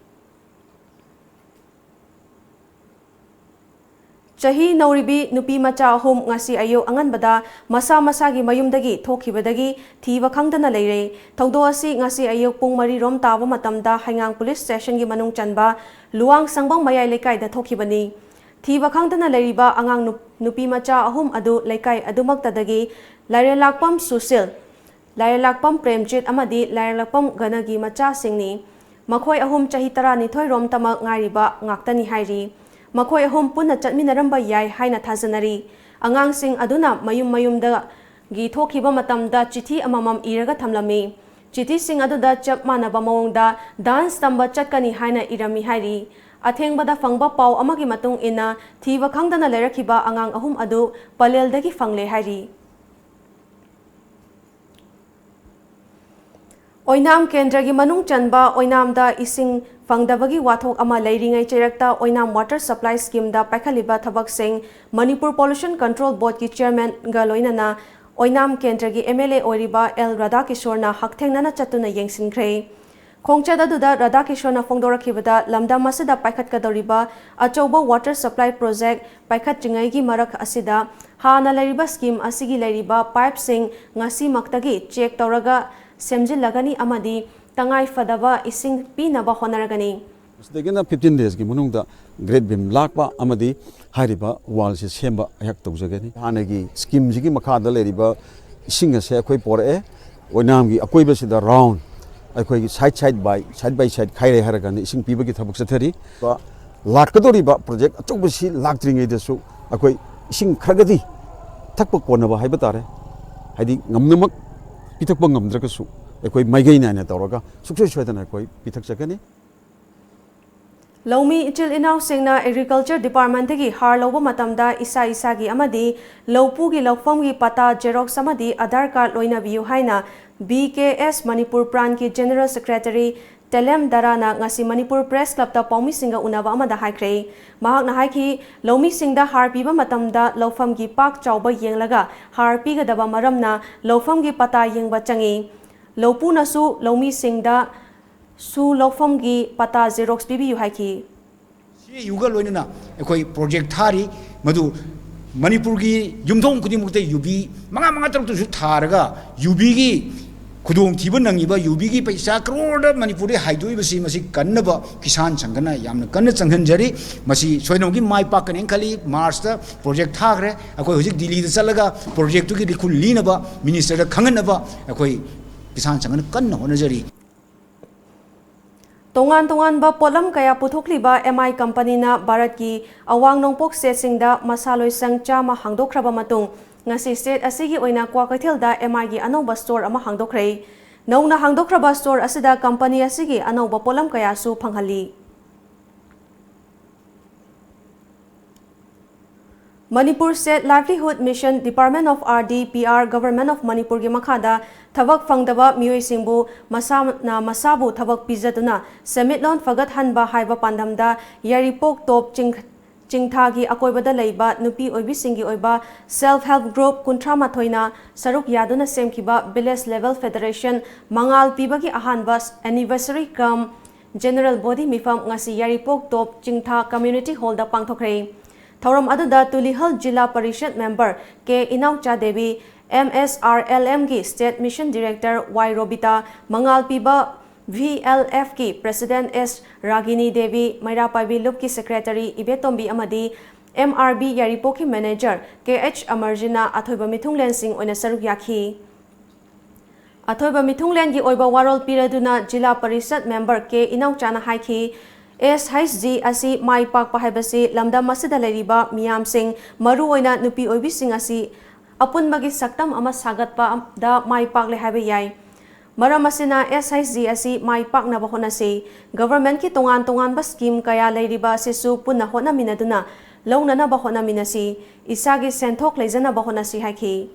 ꯆꯍꯤ ꯅꯧꯔꯤꯕꯤ ꯅꯨꯄꯤ ꯃꯆꯥ ꯑꯍꯨꯝ ꯉꯁꯤ ꯑꯌꯨꯛ ꯑꯉꯟꯕꯗ ꯃꯁꯥ ꯃꯁꯥꯒꯤ ꯃꯌꯨꯝꯗꯒꯤ ꯊꯣꯛꯈꯤꯕꯗꯒꯤ ꯊꯤꯕ ꯈꯪꯗꯅ ꯂꯩꯔꯦ꯫ ꯊꯧꯗꯣꯛ ꯑꯁꯤ ꯉꯁꯤ ꯑꯌꯨꯛ ꯄꯨꯡ ꯃꯔꯤ ꯔꯣꯝ ꯇꯥꯕ ꯃꯇꯝꯗ ꯍꯩꯉꯥꯡ Police Station ꯒꯤ ꯃꯅꯨꯡ ꯆꯟꯕ ꯂꯨꯋꯥꯡ ꯁꯪꯕꯝ ꯃꯌꯥꯏ ꯂꯩꯀꯥꯏꯗ ꯊꯣꯛꯈꯤꯕꯅꯤ꯫ ꯊꯤꯕ ꯈꯪꯗꯅ ꯂꯩꯔꯤꯕ ꯑꯉꯥꯡ ꯅꯨꯞ-, ꯅꯨꯄꯤ ꯃꯆꯥ ꯑꯍꯨꯝ ꯑꯗꯨ ꯂꯩꯀꯥꯏ ꯑꯗꯨꯃꯛꯇꯗꯒꯤ ꯂꯥꯏꯔꯦꯜꯂꯥꯛꯄꯝ ꯁꯨꯁꯤꯜ, ꯂꯥꯏꯔꯦꯜꯂꯥꯛꯄꯝ ꯄ꯭ꯔꯦꯝꯖꯤꯠ ꯑꯃꯗꯤ ꯂꯥꯏꯔꯦꯜꯂꯥꯛꯄꯝ ꯒꯅꯒꯤ ꯃꯆꯥꯁꯤꯡꯅꯤ꯫ ꯃꯈꯣꯏ ꯑꯍꯨꯝ ꯆꯍꯤ ꯇꯔꯥꯅꯤꯊꯣꯏ ꯔꯣꯝꯇꯃꯛ ꯉꯥꯏꯔꯤꯕ ꯉꯥꯛꯇꯅꯤ ꯍꯥꯏꯔꯤ꯫ ꯃꯈꯣꯏ ꯑꯍꯨꯝ ꯄꯨꯟꯅ ꯆꯠꯃꯤꯟꯅꯔꯝꯕ ꯌꯥꯏ ꯍꯥꯏꯅ ꯊꯥꯖꯅꯔꯤ꯫ ꯑꯉꯥꯡꯁꯤꯡ ꯑꯗꯨꯅ ꯃꯌꯨꯝ ꯃꯌꯨꯝꯗꯒꯤ ꯊꯣꯛꯈꯤꯕ ꯃꯇꯝꯗ ꯆꯤꯊꯤ ꯑꯃꯃꯝ ꯏꯔꯒ ꯊꯝꯂꯝꯃꯤ꯫ ꯆꯤꯊꯤꯁꯤꯡ ꯑꯗꯨꯗ ꯆꯞ ꯃꯥꯟꯅꯕ ꯃꯑꯣꯡꯗ dance ꯇꯝꯕ ꯆꯠꯀꯅꯤ ꯍꯥꯏꯅ ꯏꯔꯝꯃꯤ ꯍꯥꯏꯔꯤ꯫ ꯑꯊꯦꯡꯕꯗ ꯐꯪꯕ ꯄꯥꯎ ꯑꯃꯒꯤ ꯃꯇꯨꯡ ꯏꯟꯅ ꯊꯤꯕ ꯈꯪꯗꯅ ꯂꯩꯔꯛꯈꯤꯕ ꯑꯉꯥꯡ ꯑꯍꯨꯝ ꯑꯗꯨ ꯄꯂꯦꯜꯗꯒꯤ ꯐꯪꯂꯦ ꯍꯥꯏꯔꯤ꯫ ꯑꯣꯏꯅꯥꯝ ꯀꯦꯟꯗ꯭ꯔꯒꯤ ꯃꯅꯨꯡ ꯆꯟꯕ ꯑꯣꯏꯅꯥꯝꯗ ꯏꯁꯤꯡ ꯐꯪꯗꯕꯒꯤ ꯋꯥꯊꯣꯛ ꯑꯃ ꯂꯩꯔꯤꯉꯩ ꯆꯩꯔꯛꯇ ꯑꯣꯏꯅꯥꯝ Water Supply Scheme ꯗ ꯄꯥꯏꯈꯠꯂꯤꯕ ꯊꯕꯛꯁꯤꯡ ꯃꯅꯤꯄꯨꯔ Pollution Control Board ꯀꯤ Chairman ꯒ ꯂꯣꯏꯅꯅ ꯑꯣꯏꯅꯥꯝ ꯀꯦꯟꯗ꯭ꯔꯒꯤ M L A ꯑꯣꯏꯔꯤꯕ ꯑꯦꯜ ꯔꯥꯙꯥꯀꯤꯁꯣꯔꯅ ꯍꯛꯊꯦꯡꯅꯅ ꯆꯠꯇꯨꯅ ꯌꯦꯡꯁꯤꯟꯈ꯭ꯔꯦ꯫ ꯈꯣꯡꯆꯠ ꯑꯗꯨꯗ ꯔꯥꯙꯥꯀꯤꯁꯣꯔꯅ ꯐꯣꯡꯗꯣꯔꯛꯈꯤꯕꯗ ꯂꯝꯗꯝ ꯑꯁꯤꯗ ꯄꯥꯏꯈꯠꯀꯗꯧꯔꯤꯕ ꯑꯆꯧꯕ water supply project ꯄꯥꯏꯈꯠꯇ꯭ꯔꯤꯉꯩꯒꯤ ꯃꯔꯛ ꯑꯁꯤꯗ ꯍꯥꯟꯅ ꯂꯩꯔꯤꯕ scheme ꯑꯁꯤꯒꯤ ꯂꯩꯔꯤꯕ pipe ꯁꯤꯡ ꯉꯁꯤꯃꯛꯇꯒꯤ check ꯇꯧꯔꯒ ꯁꯦꯝꯖꯤꯜꯂꯒꯅꯤ ꯑꯃꯗꯤ ꯇꯉꯥꯏ ꯐꯗꯕ ꯏꯁꯤꯡ ꯄꯤꯅꯕ ꯍꯣꯠꯅꯔꯒꯅꯤ꯫ ꯃꯁꯤꯗꯒꯤꯅ fifteen days ꯀꯤ ꯃꯅꯨꯡꯗ grade beam ꯂꯥꯛꯄ ꯑꯃꯗꯤ ꯍꯥꯏꯔꯤꯕ wall ꯁꯤ ꯁꯦꯝꯕ ꯑꯩꯍꯥꯛ ꯇꯧꯖꯒꯅꯤ꯫ ꯍꯥꯟꯅꯒꯤ scheme ꯁꯤꯒꯤ ꯃꯈꯥꯗ ꯂꯩꯔꯤꯕ ꯏꯁꯤꯡ ꯑꯁꯦ ꯑꯩꯈꯣꯏ ꯄꯣꯔꯛꯑꯦ꯫ ꯑꯣꯏꯅꯥꯝꯒꯤ ꯑꯀꯣꯏꯕꯁꯤꯗ round ꯑꯩꯈꯣꯏꯒꯤ side, side by, side by side ꯈꯥꯏꯔꯦ ꯍꯥꯏꯔꯒꯅ ꯏꯁꯤꯡ ꯄꯤꯕꯒꯤ ꯊꯕꯛ ꯆꯠꯊꯔꯤ꯫ ꯂꯥꯛꯀꯗꯧꯔꯤꯕ project ꯑꯆꯧꯕꯁꯤ ꯂꯥꯛꯇ꯭ꯔꯤꯉꯩꯗꯁꯨ ꯑꯩꯈꯣꯏ ꯏꯁꯤꯡ ꯈꯔꯒꯗꯤ ꯊꯛꯄ ꯀꯣꯟꯅꯕ ꯍꯥꯏꯕ ꯇꯥꯔꯦ, ꯍꯥꯏꯗꯤ ꯉꯝꯅꯃꯛ ꯄꯤꯊꯛꯄ ꯉꯝꯗ꯭ꯔꯒꯁꯨ ꯑꯩꯈꯣꯏ ꯃꯥꯏꯀꯩ ꯅꯥꯏꯅ ꯇꯧꯔꯒ ꯁꯨꯡꯁꯣꯏ ꯁꯣꯏꯗꯅ ꯑꯩꯈꯣꯏ ꯄꯤꯊꯛꯆꯒꯅꯤ꯫ ꯂꯧꯃꯤ ꯏꯆꯤꯜ ꯏꯅꯥꯎꯁꯤꯡꯅ Agriculture Departmentꯇꯒꯤ ꯍꯥꯔ ꯂꯧꯕ ꯃꯇꯝꯗ ꯏꯁꯥ ꯏꯁꯥꯒꯤ ꯑꯃꯗꯤ ꯂꯧꯄꯨꯒꯤ ꯂꯧꯐꯝꯒꯤ ꯄꯇꯥ xerox ꯑꯃꯗꯤ Aadhaar card ꯂꯣꯏꯅꯕꯤꯌꯨ ꯍꯥꯏꯅ B K S Manipur Prantꯀꯤ General Secretary ꯇꯦꯂꯦꯝ ꯗꯔꯥꯅ ꯉꯁꯤ ꯃꯅꯤꯄꯨꯔ Press Clubꯇ ꯄꯥꯎꯃꯤꯁꯤꯡꯒ ꯎꯅꯕ ꯑꯃꯗ ꯍꯥꯏꯈ꯭ꯔꯦ꯫ ꯃꯍꯥꯛꯅ ꯍꯥꯏꯈꯤ, ꯂꯧꯃꯤꯁꯤꯡꯗ ꯍꯥꯔ ꯄꯤꯕ ꯃꯇꯝꯗ ꯂꯧꯐꯝꯒꯤ ꯄꯥꯛ ꯆꯥꯎꯕ ꯌꯦꯡꯂꯒ ꯍꯥꯔ ꯄꯤꯒꯗꯕ ꯃꯔꯝꯅ ꯂꯧꯐꯝꯒꯤ ꯄꯇꯥ ꯌꯦꯡꯕ ꯆꯪꯏ꯫ ꯂꯧꯄꯨꯅꯁꯨ ꯂꯧꯃꯤꯁꯤꯡꯗ ꯁꯨ ꯂꯧꯐꯝꯒꯤ ꯄꯇꯥ xerox ꯄꯤꯕꯤꯌꯨ ꯍꯥꯏꯈꯤ꯫ C A Uꯒ ꯂꯣꯏꯅꯅ ꯑꯩꯈꯣꯏ ꯄ꯭ꯔꯣꯖꯦꯛ ꯊꯥꯔꯤ꯫ ꯃꯗꯨ ꯃꯅꯤꯄꯨꯔꯒꯤ ꯌꯨꯝꯊꯣꯡ ꯈꯨꯗꯤꯡꯃꯛꯇ ꯌꯨꯕꯤ ꯃꯉꯥ, ꯃꯉꯥ, ꯇꯔꯨꯛ, ꯇꯔꯨꯛꯁꯨ ꯊꯥꯔꯒ ꯌꯨꯕꯤꯒꯤ ꯈꯨꯗꯣꯡꯊꯤꯕ ꯅꯪꯉꯤꯕ ꯌꯨꯕꯤꯒꯤ ꯄꯩꯁꯥ ꯀ꯭ꯔꯣꯔꯗ ꯃꯅꯤꯄꯨꯔꯗ ꯍꯥꯏꯗꯣꯛꯏꯕꯁꯤ ꯃꯁꯤ ꯀꯟꯅꯕ ꯀꯤꯁꯥꯟ ꯁꯪꯒꯅ ꯌꯥꯝꯅ ꯀꯟꯅ ꯆꯪꯍꯟꯖꯔꯤ꯫ ꯃꯁꯤ ꯁꯣꯏꯗꯅꯃꯛꯀꯤ ꯃꯥꯏ ꯄꯥꯛꯀꯅꯤ ꯈꯜꯂꯤ꯫ Marchꯇ ꯄ꯭ꯔꯣꯖꯦꯛ ꯊꯥꯈ꯭ꯔꯦ꯫ ꯑꯩꯈꯣꯏ ꯍꯧꯖꯤꯛ ꯗꯤꯜꯂꯤꯗ ꯆꯠꯂꯒ ꯄ꯭ꯔꯣꯖꯦꯛꯇꯨꯒꯤ ꯂꯤꯈꯨꯜ ꯂꯤꯅꯕ ꯃꯤꯅꯤꯁꯇꯔꯗ ꯈꯪꯍꯟꯅꯕ ꯑꯩꯈꯣꯏ ꯀꯤꯁꯥꯟ ꯁꯪꯒꯅ ꯀꯟꯅ ꯍꯣꯠꯅꯖꯔꯤ꯫ ꯇꯣꯉꯥꯟ ꯇꯣꯉꯥꯟꯕ ꯄꯣꯠꯂꯝ ꯀꯌꯥ ꯄꯨꯊꯣꯛꯂꯤꯕ M I companyꯅ ꯚꯥꯔꯠꯀꯤ ꯑꯋꯥꯡ ꯅꯣꯡꯄꯣꯛ stateꯁꯤꯡꯗ ꯃꯁꯥ ꯂꯣꯏꯁꯪ ꯆꯥꯝꯃ ꯍꯥꯡꯗꯣꯛꯈ꯭ꯔꯕ ꯃꯇꯨꯡ, ꯉꯁꯤ state ꯑꯁꯤꯒꯤ ꯑꯣꯏꯅ ꯀ꯭ꯋꯥꯀꯩꯊꯦꯜꯗ M Iꯒꯤ ꯑꯅꯧꯕ store ꯑꯃ ꯍꯥꯡꯗꯣꯛꯈ꯭ꯔꯦ꯫ ꯅꯧꯅ ꯍꯥꯡꯗꯣꯛꯈ꯭ꯔꯕ store ꯑꯁꯤꯗ company ꯑꯁꯤꯒꯤ ꯑꯅꯧꯕ ꯄꯣꯠꯂꯝ ꯀꯌꯥꯁꯨ ꯐꯪꯍꯜꯂꯤ꯫ Manipur State Livelihood Mission, Department of R D P R, Government of Manipurꯒꯤ ꯃꯈꯥꯗ ꯊꯕꯛ ꯐꯪꯗꯕ ꯃꯤꯑꯣꯏꯁꯤꯡꯕꯨ ꯃꯁꯥꯅ ꯃꯁꯥꯕꯨ ꯊꯕꯛ ꯄꯤꯖꯗꯨꯅ ꯁꯦꯟꯃꯤꯠꯂꯣꯟ ꯐꯒꯠꯍꯟꯕ ꯍꯥꯏꯕ ꯄꯥꯟꯗꯝꯗ ꯌꯥꯏꯔꯤꯄꯣꯛ ꯇꯣꯞ ꯆꯤꯡ-, ꯆꯤꯡꯊꯥꯒꯤ ꯑꯀꯣꯏꯕꯗ ꯂꯩꯕ ꯅꯨꯄꯤ ꯑꯣꯏꯕꯤꯁꯤꯡꯒꯤ ꯑꯣꯏꯕ self help group ꯀꯨꯟꯊ꯭ꯔꯥ ꯃꯥꯊꯣꯏꯅ ꯁꯔꯨꯛ ꯌꯥꯗꯨꯅ ꯁꯦꯝꯈꯤꯕ Village Level Federation ꯃꯉꯥꯜ ꯄꯤꯕꯒꯤ ꯑꯍꯥꯟꯕ anniversary cum General Body ꯃꯤꯐꯝ ꯉꯁꯤ ꯌꯥꯏꯔꯤꯄꯣꯛ ꯇꯣꯞ ꯆꯤꯡꯊꯥ Community Hallꯗ ꯄꯥꯡꯊꯣꯛꯈ꯭ꯔꯦ꯫ ꯊꯧꯔꯝ ꯑꯗꯨꯗ ꯇꯨꯂꯤꯍꯜ ꯖꯤꯂꯥ ꯄꯔꯤꯁꯗ member K ꯏꯅꯥꯎꯆꯥ Devi, M S R L Mꯒꯤ State Mission Director Y Robita, ꯃꯉꯥꯜ ꯄꯤꯕ V L Fꯀꯤ President S ꯔꯥꯒꯤꯅꯤ Devi, ꯃꯩꯔꯥ ꯄꯥꯏꯕꯤ ꯂꯨꯞꯀꯤ Secretary ꯏꯕꯦꯇꯣꯝꯕꯤ ꯑꯃꯗꯤ M R B ꯌꯥꯏꯔꯤꯄꯣꯛꯀꯤ Manager K H ꯑꯃꯔꯖꯤꯠꯅ ꯑꯊꯣꯏꯕ ꯃꯤꯊꯨꯡꯂꯦꯟꯁꯤꯡ ꯑꯣꯏꯅ ꯁꯔꯨꯛ ꯌꯥꯈꯤ꯫ ꯑꯊꯣꯏꯕ ꯃꯤꯊꯨꯡꯂꯦꯟꯒꯤ ꯑꯣꯏꯕ ꯋꯥꯔꯣꯜ ꯄꯤꯔꯗꯨꯅ ꯖꯤꯂꯥ ꯄꯔꯤꯁꯗ member K ꯏꯅꯥꯎꯆꯥꯅ ꯍꯥꯏꯈꯤ, S H G ꯑꯁꯤ ꯃꯥꯏ ꯄꯥꯛꯄ ꯍꯥꯏꯕꯁꯤ ꯂꯝꯗꯝ ꯑꯁꯤꯗ ꯂꯩꯔꯤꯕ ꯃꯤꯌꯥꯝꯁꯤꯡ, ꯃꯔꯨꯑꯣꯏꯅ ꯅꯨꯄꯤ ꯑꯣꯏꯕꯤꯁꯤꯡ ꯑꯁꯤ ꯑꯄꯨꯟꯕꯒꯤ ꯁꯛꯇꯝ ꯑꯃ ꯁꯥꯒꯠꯄꯗ ꯃꯥꯏ ꯄꯥꯛꯂꯦ ꯍꯥꯏꯕ ꯌꯥꯏ꯫ ꯃꯔꯝ ꯑꯁꯤꯅ, S H G ꯑꯁꯤ ꯃꯥꯏ ꯄꯥꯛꯅꯕ ꯍꯣꯠꯅꯁꯤ꯫ Governmentꯀꯤ ꯇꯣꯉꯥꯟ ꯇꯣꯉꯥꯟꯕ scheme ꯀꯌꯥ ꯂꯩꯔꯤꯕ ꯑꯁꯤꯁꯨ ꯄꯨꯟꯅ ꯍꯣꯠꯅꯃꯤꯟꯅꯗꯨꯅ ꯂꯧꯅꯅꯕ ꯍꯣꯠꯅꯃꯤꯟꯅꯁꯤ꯫ ꯏꯁꯥꯒꯤ ꯁꯦꯟꯊꯣꯛ ꯂꯩꯖꯅꯕ ꯍꯣꯠꯅꯁꯤ ꯍꯥꯏꯈꯤ꯫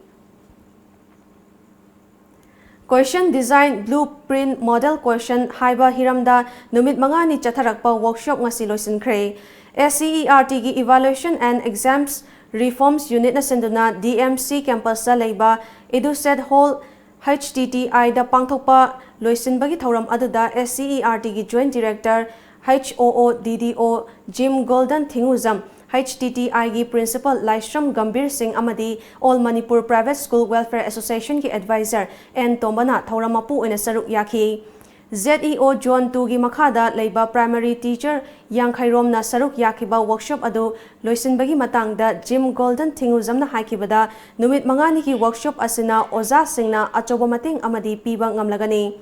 Question Design Blueprint Model Question ꯍꯥꯏꯕ ꯍꯤꯔꯝꯗ ꯅꯨꯃꯤꯠ ꯃꯉꯥꯅꯤ ꯆꯠꯊꯔꯛꯄ workshop ꯉꯁꯤ ꯂꯣꯏꯁꯤꯟꯈ꯭ꯔꯦ꯫ S C E R Tꯒꯤ Evaluation and Exams Reforms Unitꯅ ꯁꯤꯟꯗꯨꯅ D M C campusꯇ ꯂꯩꯕ EduSet Hall H T T Iꯗ ꯄꯥꯡꯊꯣꯛꯄ ꯂꯣꯏꯁꯤꯟꯕꯒꯤ ꯊꯧꯔꯝ ꯑꯗꯨꯗ S C E R Tꯒꯤ Joint Director H O O D D O Jim Golden Thingujam, H T T Iꯒꯤ Principal ꯂꯥꯏꯁ꯭ꯔꯝ ꯒꯝꯚꯤꯔ ꯁꯤꯡ ꯑꯃꯗꯤ All Manipur Private School Welfare Associationꯒꯤ Advisor N ꯇꯣꯝꯕꯅ ꯊꯧꯔꯝ ꯃꯄꯨ ꯑꯣꯏꯅ ꯁꯔꯨꯛ ꯌꯥꯈꯤ꯫ Z E O Zone twoꯒꯤ ꯃꯈꯥꯗ ꯂꯩꯕ primary teacher ꯌꯥꯡꯈꯩꯔꯣꯝꯅ ꯁꯔꯨꯛ ꯌꯥꯈꯤꯕ workshop ꯑꯗꯨ ꯂꯣꯏꯁꯤꯟꯕꯒꯤ ꯃꯇꯥꯡꯗ Jim Golden Thingujamꯅ ꯍꯥꯏꯈꯤꯕꯗ, ꯅꯨꯃꯤꯠ ꯃꯉꯥꯅꯤꯒꯤ workshop ꯑꯁꯤꯅ ꯑꯣꯖꯥꯁꯤꯡꯅ ꯑꯆꯧꯕ ꯃꯇꯦꯡ ꯑꯃꯗꯤ ꯄꯤꯕ ꯉꯝꯂꯒꯅꯤ꯫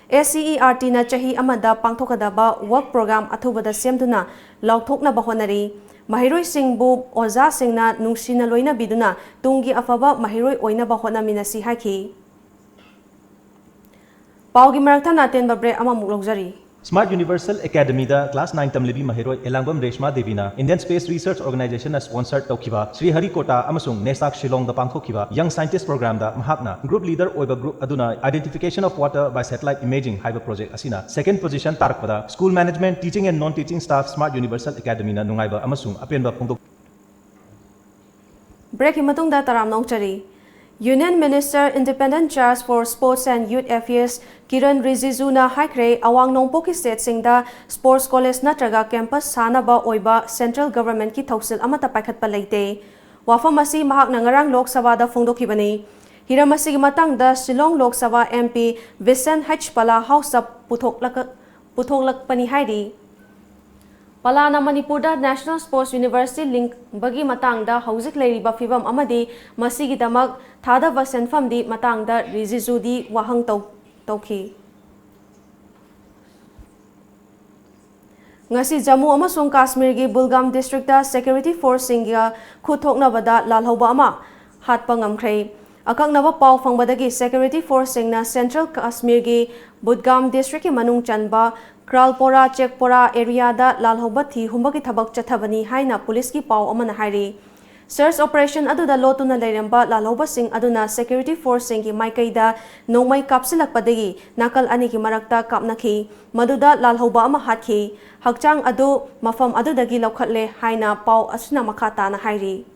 S C E R Tꯅ ꯆꯍꯤ ꯑꯃꯗ ꯄꯥꯡꯊꯣꯛꯀꯗꯕ work program ꯑꯊꯨꯕꯗ ꯁꯦꯝꯗꯨꯅ ꯂꯥꯎꯊꯣꯛꯅꯕ ꯍꯣꯠꯅꯔꯤ꯫ ꯃꯍꯩꯔꯣꯏꯁꯤꯡꯕꯨ ꯑꯣꯖꯥꯁꯤꯡꯅ ꯅꯨꯡꯁꯤꯅ ꯂꯣꯏꯅꯕꯤꯗꯨꯅ ꯇꯨꯡꯒꯤ ꯑꯐꯕ ꯃꯍꯩꯔꯣꯏ ꯑꯣꯏꯅꯕ ꯍꯣꯠꯅꯃꯤꯟꯅꯁꯤ ꯍꯥꯏꯈꯤ꯫ ꯄꯥꯎꯒꯤ ꯃꯔꯛ ꯊꯠꯅ ꯑꯇꯦꯟꯕ break ꯑꯃꯃꯨꯛ ꯂꯧꯖꯔꯤ꯫ Smart Universal Academyꯗ class nine ꯇꯝꯂꯤꯕꯤ ꯃꯍꯩꯔꯣꯏ ꯑꯦꯂꯥꯡꯕꯝ Reshma ꯗꯦꯕꯤꯅ Indian Space Research Organizationꯅ sponsor ꯇꯧꯈꯤꯕ ꯁ꯭ꯔꯤꯍꯔꯤꯀꯣꯇꯥ ꯑꯃꯁꯨꯡ ꯅꯦꯁꯥꯛ ꯁꯤꯂꯣꯡꯗ ꯄꯥꯡꯊꯣꯛꯈꯤꯕ Young Scientist Programꯗ ꯃꯍꯥꯛꯅ group leader ꯑꯣꯏꯕ group ꯑꯗꯨꯅ Identification of Water by Satellite Imaging ꯍꯥꯏꯕ project ꯑꯁꯤꯅ second position ꯇꯥꯔꯛꯄꯗ school management, teaching and non-teaching staff, Smart Universal Academyꯅ ꯅꯨꯡꯉꯥꯏꯕ ꯑꯃꯁꯨꯡ ꯑꯄꯦꯟꯕ ꯐꯣꯡꯗꯣꯛꯈꯤ꯫ Breakꯀꯤ ꯃꯇꯨꯡꯗ ꯇꯔꯥꯝꯅ ꯑꯣꯛꯆꯔꯤ꯫ Union Minister Independent Charge for Sports and Youth Affairs Kiren Rijijuna ꯍꯥꯏꯈ꯭ꯔꯦ, ꯑꯋꯥꯡ ꯅꯣꯡꯄꯣꯛꯀꯤ stateꯁꯤꯡꯗ sports college ꯅꯠꯇ꯭ꯔꯒ campus ꯁꯥꯅꯕ ꯑꯣꯏꯕ central governmentꯀꯤ ꯊꯧꯁꯤꯜ ꯑꯃꯠꯇ ꯄꯥꯏꯈꯠꯄ ꯂꯩꯇꯦ꯫ ꯋꯥꯐꯝ ꯑꯁꯤ ꯃꯍꯥꯛꯅ ꯉꯔꯥꯡ ꯂꯣꯛ ꯁꯚꯥꯗ ꯐꯣꯡꯗꯣꯛꯈꯤꯕꯅꯤ꯫ ꯍꯤꯔꯝ ꯑꯁꯤꯒꯤ ꯃꯇꯥꯡꯗ Shillong Lok Sabha M P Vincent H Pala Houseꯇ ꯄꯨꯊꯣꯛꯂꯛ-, ꯄꯨꯊꯣꯛꯂꯛꯄꯅꯤ ꯍꯥꯏꯔꯤ꯫ ꯄꯂꯥꯅ ꯃꯅꯤꯄꯨꯔꯗ National Sports University ꯂꯤꯡꯕꯒꯤ ꯃꯇꯥꯡꯗ ꯍꯧꯖꯤꯛ ꯂꯩꯔꯤꯕ ꯐꯤꯚꯝ ꯑꯃꯗꯤ ꯃꯁꯤꯒꯤꯗꯃꯛ ꯊꯥꯗꯕ ꯁꯦꯟꯐꯝꯗꯤ ꯃꯇꯥꯡꯗ ꯔꯤꯖꯤꯖꯨꯗꯤ ꯋꯥꯍꯪ ꯇꯧ-, ꯇꯧꯈꯤ꯫ ꯉꯁꯤ ꯖꯝꯃꯨ ꯑꯃꯁꯨꯡ ꯀꯥꯁꯃꯤꯔꯒꯤ ꯕꯨꯜꯒꯥꯝ districtꯇ security forceꯁꯤꯡꯒ ꯈꯨꯠ ꯊꯣꯛꯅꯕꯗ ꯂꯥꯜꯍꯧꯕ ꯑꯃ ꯍꯥꯠꯄ ꯉꯝꯈ꯭ꯔꯦ꯫ ꯑꯀꯛꯅꯕ ꯄꯥꯎ ꯐꯪꯕꯗꯒꯤ security forceꯁꯤꯡꯅ Central Kashmirꯒꯤ ꯕꯨꯗꯒꯥꯝ districtꯀꯤ ꯃꯅꯨꯡ ꯆꯟꯕ ꯀ꯭ꯔꯥꯜꯄꯣꯔꯥ ꯆꯦꯛꯄꯣꯔꯥ areaꯗ ꯂꯥꯜꯍꯧꯕ ꯊꯤ ꯍꯨꯝꯕꯒꯤ ꯊꯕꯛ ꯆꯠꯊꯕꯅꯤ ꯍꯥꯏꯅ ꯄꯨꯂꯤꯁꯀꯤ ꯄꯥꯎ ꯑꯃꯅ ꯍꯥꯏꯔꯤ꯫ Search operation ꯑꯗꯨꯗ ꯂꯣꯠꯇꯨꯅ ꯂꯩꯔꯝꯕ ꯂꯥꯜꯍꯧꯕꯁꯤꯡ ꯑꯗꯨꯅ security forceꯁꯤꯡꯒꯤ ꯃꯥꯏꯀꯩꯗ ꯅꯣꯡꯃꯩ ꯀꯥꯞꯁꯤꯜꯂꯛꯄꯗꯒꯤ ꯅꯥꯀꯜ ꯑꯅꯤꯒꯤ ꯃꯔꯛꯇ ꯀꯥꯞꯅꯈꯤ꯫ ꯃꯗꯨꯗ ꯂꯥꯜꯍꯧꯕ ꯑꯃ ꯍꯥꯠꯈꯤ꯫ ꯍꯛꯆꯥꯡ ꯑꯗꯨ ꯃꯐꯝ ꯑꯗꯨꯗꯒꯤ ꯂꯧꯈꯠꯂꯦ ꯍꯥꯏꯅ ꯄꯥꯎ ꯑꯁꯤꯅ ꯃꯈꯥ ꯇꯥꯅ ꯍꯥꯏꯔꯤ꯫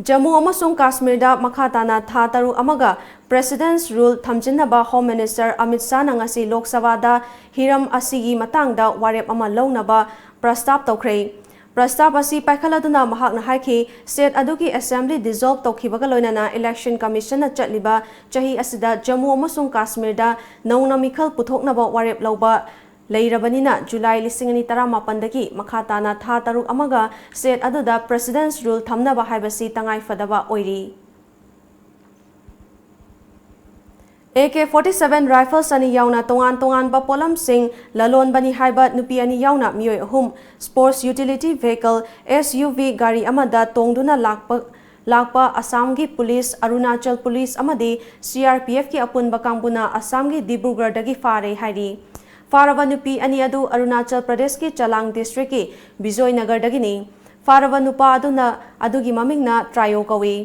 ꯖꯝꯃꯨ ꯑꯃꯁꯨꯡ ꯀꯥꯁꯃꯤꯔꯗ ꯃꯈꯥ ꯇꯥꯅ ꯊꯥ ꯇꯔꯨꯛ ꯑꯃꯒ President's Rule ꯊꯝꯖꯤꯟꯅꯕ Home Minister Amit ꯁꯥꯍꯅ ꯉꯁꯤ ꯂꯣꯛ ꯁꯚꯥꯗ ꯍꯤꯔꯝ ꯑꯁꯤꯒꯤ ꯃꯇꯥꯡꯗ ꯋꯥꯔꯦꯞ ꯑꯃ ꯂꯧꯅꯕ ꯄ꯭ꯔꯁꯇꯥꯞ ꯇꯧꯈ꯭ꯔꯦ꯫ ꯄ꯭ꯔꯁꯇꯥꯞ ꯑꯁꯤ ꯄꯥꯏꯈꯠꯂꯗꯨꯅ ꯃꯍꯥꯛꯅ ꯍꯥꯏꯈꯤ, state ꯑꯗꯨꯒꯤ assembly dissolve ꯇꯧꯈꯤꯕꯒ ꯂꯣꯏꯅꯅ election commissionꯅ ꯆꯠꯂꯤꯕ ꯆꯍꯤ ꯑꯁꯤꯗ ꯖꯝꯃꯨ ꯑꯃꯁꯨꯡ ꯀꯥꯁꯃꯤꯔꯗ ꯅꯧꯅ ꯃꯤꯈꯜ ꯄꯨꯊꯣꯛꯅꯕ ꯋꯥꯔꯦꯞ ꯂꯧꯕ ꯂꯩꯔꯕꯅꯤꯅ, ꯖꯨꯂꯥꯏ ꯂꯤꯁꯤꯡ ꯑꯅꯤ ꯇꯔꯥꯃꯥꯄꯟꯗꯒꯤ ꯃꯈꯥ ꯇꯥꯅ ꯊꯥ ꯇꯔꯨꯛ ꯑꯃꯒ state ꯑꯗꯨꯗ President's Rule ꯊꯝꯅꯕ ꯍꯥꯏꯕꯁꯤ ꯇꯉꯥꯏ ꯐꯗꯕ ꯑꯣꯏꯔꯤ꯫ AK forty seven rifles ꯑꯅꯤ ꯌꯥꯎꯅ ꯇꯣꯉꯥꯟ ꯇꯣꯉꯥꯟꯕ ꯄꯣꯠꯂꯝꯁꯤꯡ ꯂꯂꯣꯟꯕꯅꯤ ꯍꯥꯏꯕ ꯅꯨꯄꯤ ꯑꯅꯤ ꯌꯥꯎꯅ ꯃꯤꯑꯣꯏ ꯑꯍꯨꯝ sports utility vehicle, SUV, ꯒꯥꯔꯤ ꯑꯃꯗ ꯇꯣꯡꯗꯨꯅ ꯂꯥꯛꯄ, ꯂꯥꯛꯄ ꯑꯁꯥꯝꯒꯤ ꯄꯨꯂꯤꯁ, ꯑꯔꯨꯅꯥꯆꯜ ꯄꯨꯂꯤꯁ ꯑꯃꯗꯤ CRPFꯀꯤ ꯑꯄꯨꯟꯕ ꯀꯥꯡꯕꯨꯅ ꯑꯁꯥꯝꯒꯤ ꯗꯤꯕ꯭ꯔꯨꯒꯔꯗꯒꯤ ꯐꯥꯔꯦ ꯍꯥꯏꯔꯤ꯫ ꯐꯥꯔꯕ ꯅꯨꯄꯤ ꯑꯅꯤ ꯑꯗꯨ ꯑꯔꯨꯅꯥꯆꯜ ꯄ꯭ꯔꯗꯦꯁꯀꯤ ꯆꯂꯥꯡ districtꯀꯤ ꯕꯤꯖꯣꯏꯅꯒꯔꯗꯒꯤꯅꯤ꯫ ꯐꯥꯔꯕ ꯅꯨꯄꯥ ꯑꯗꯨꯅ, ꯑꯗꯨꯒꯤ ꯃꯃꯤꯡꯅ ꯇ꯭ꯔꯥꯏꯌꯣ ꯀꯧꯏ꯫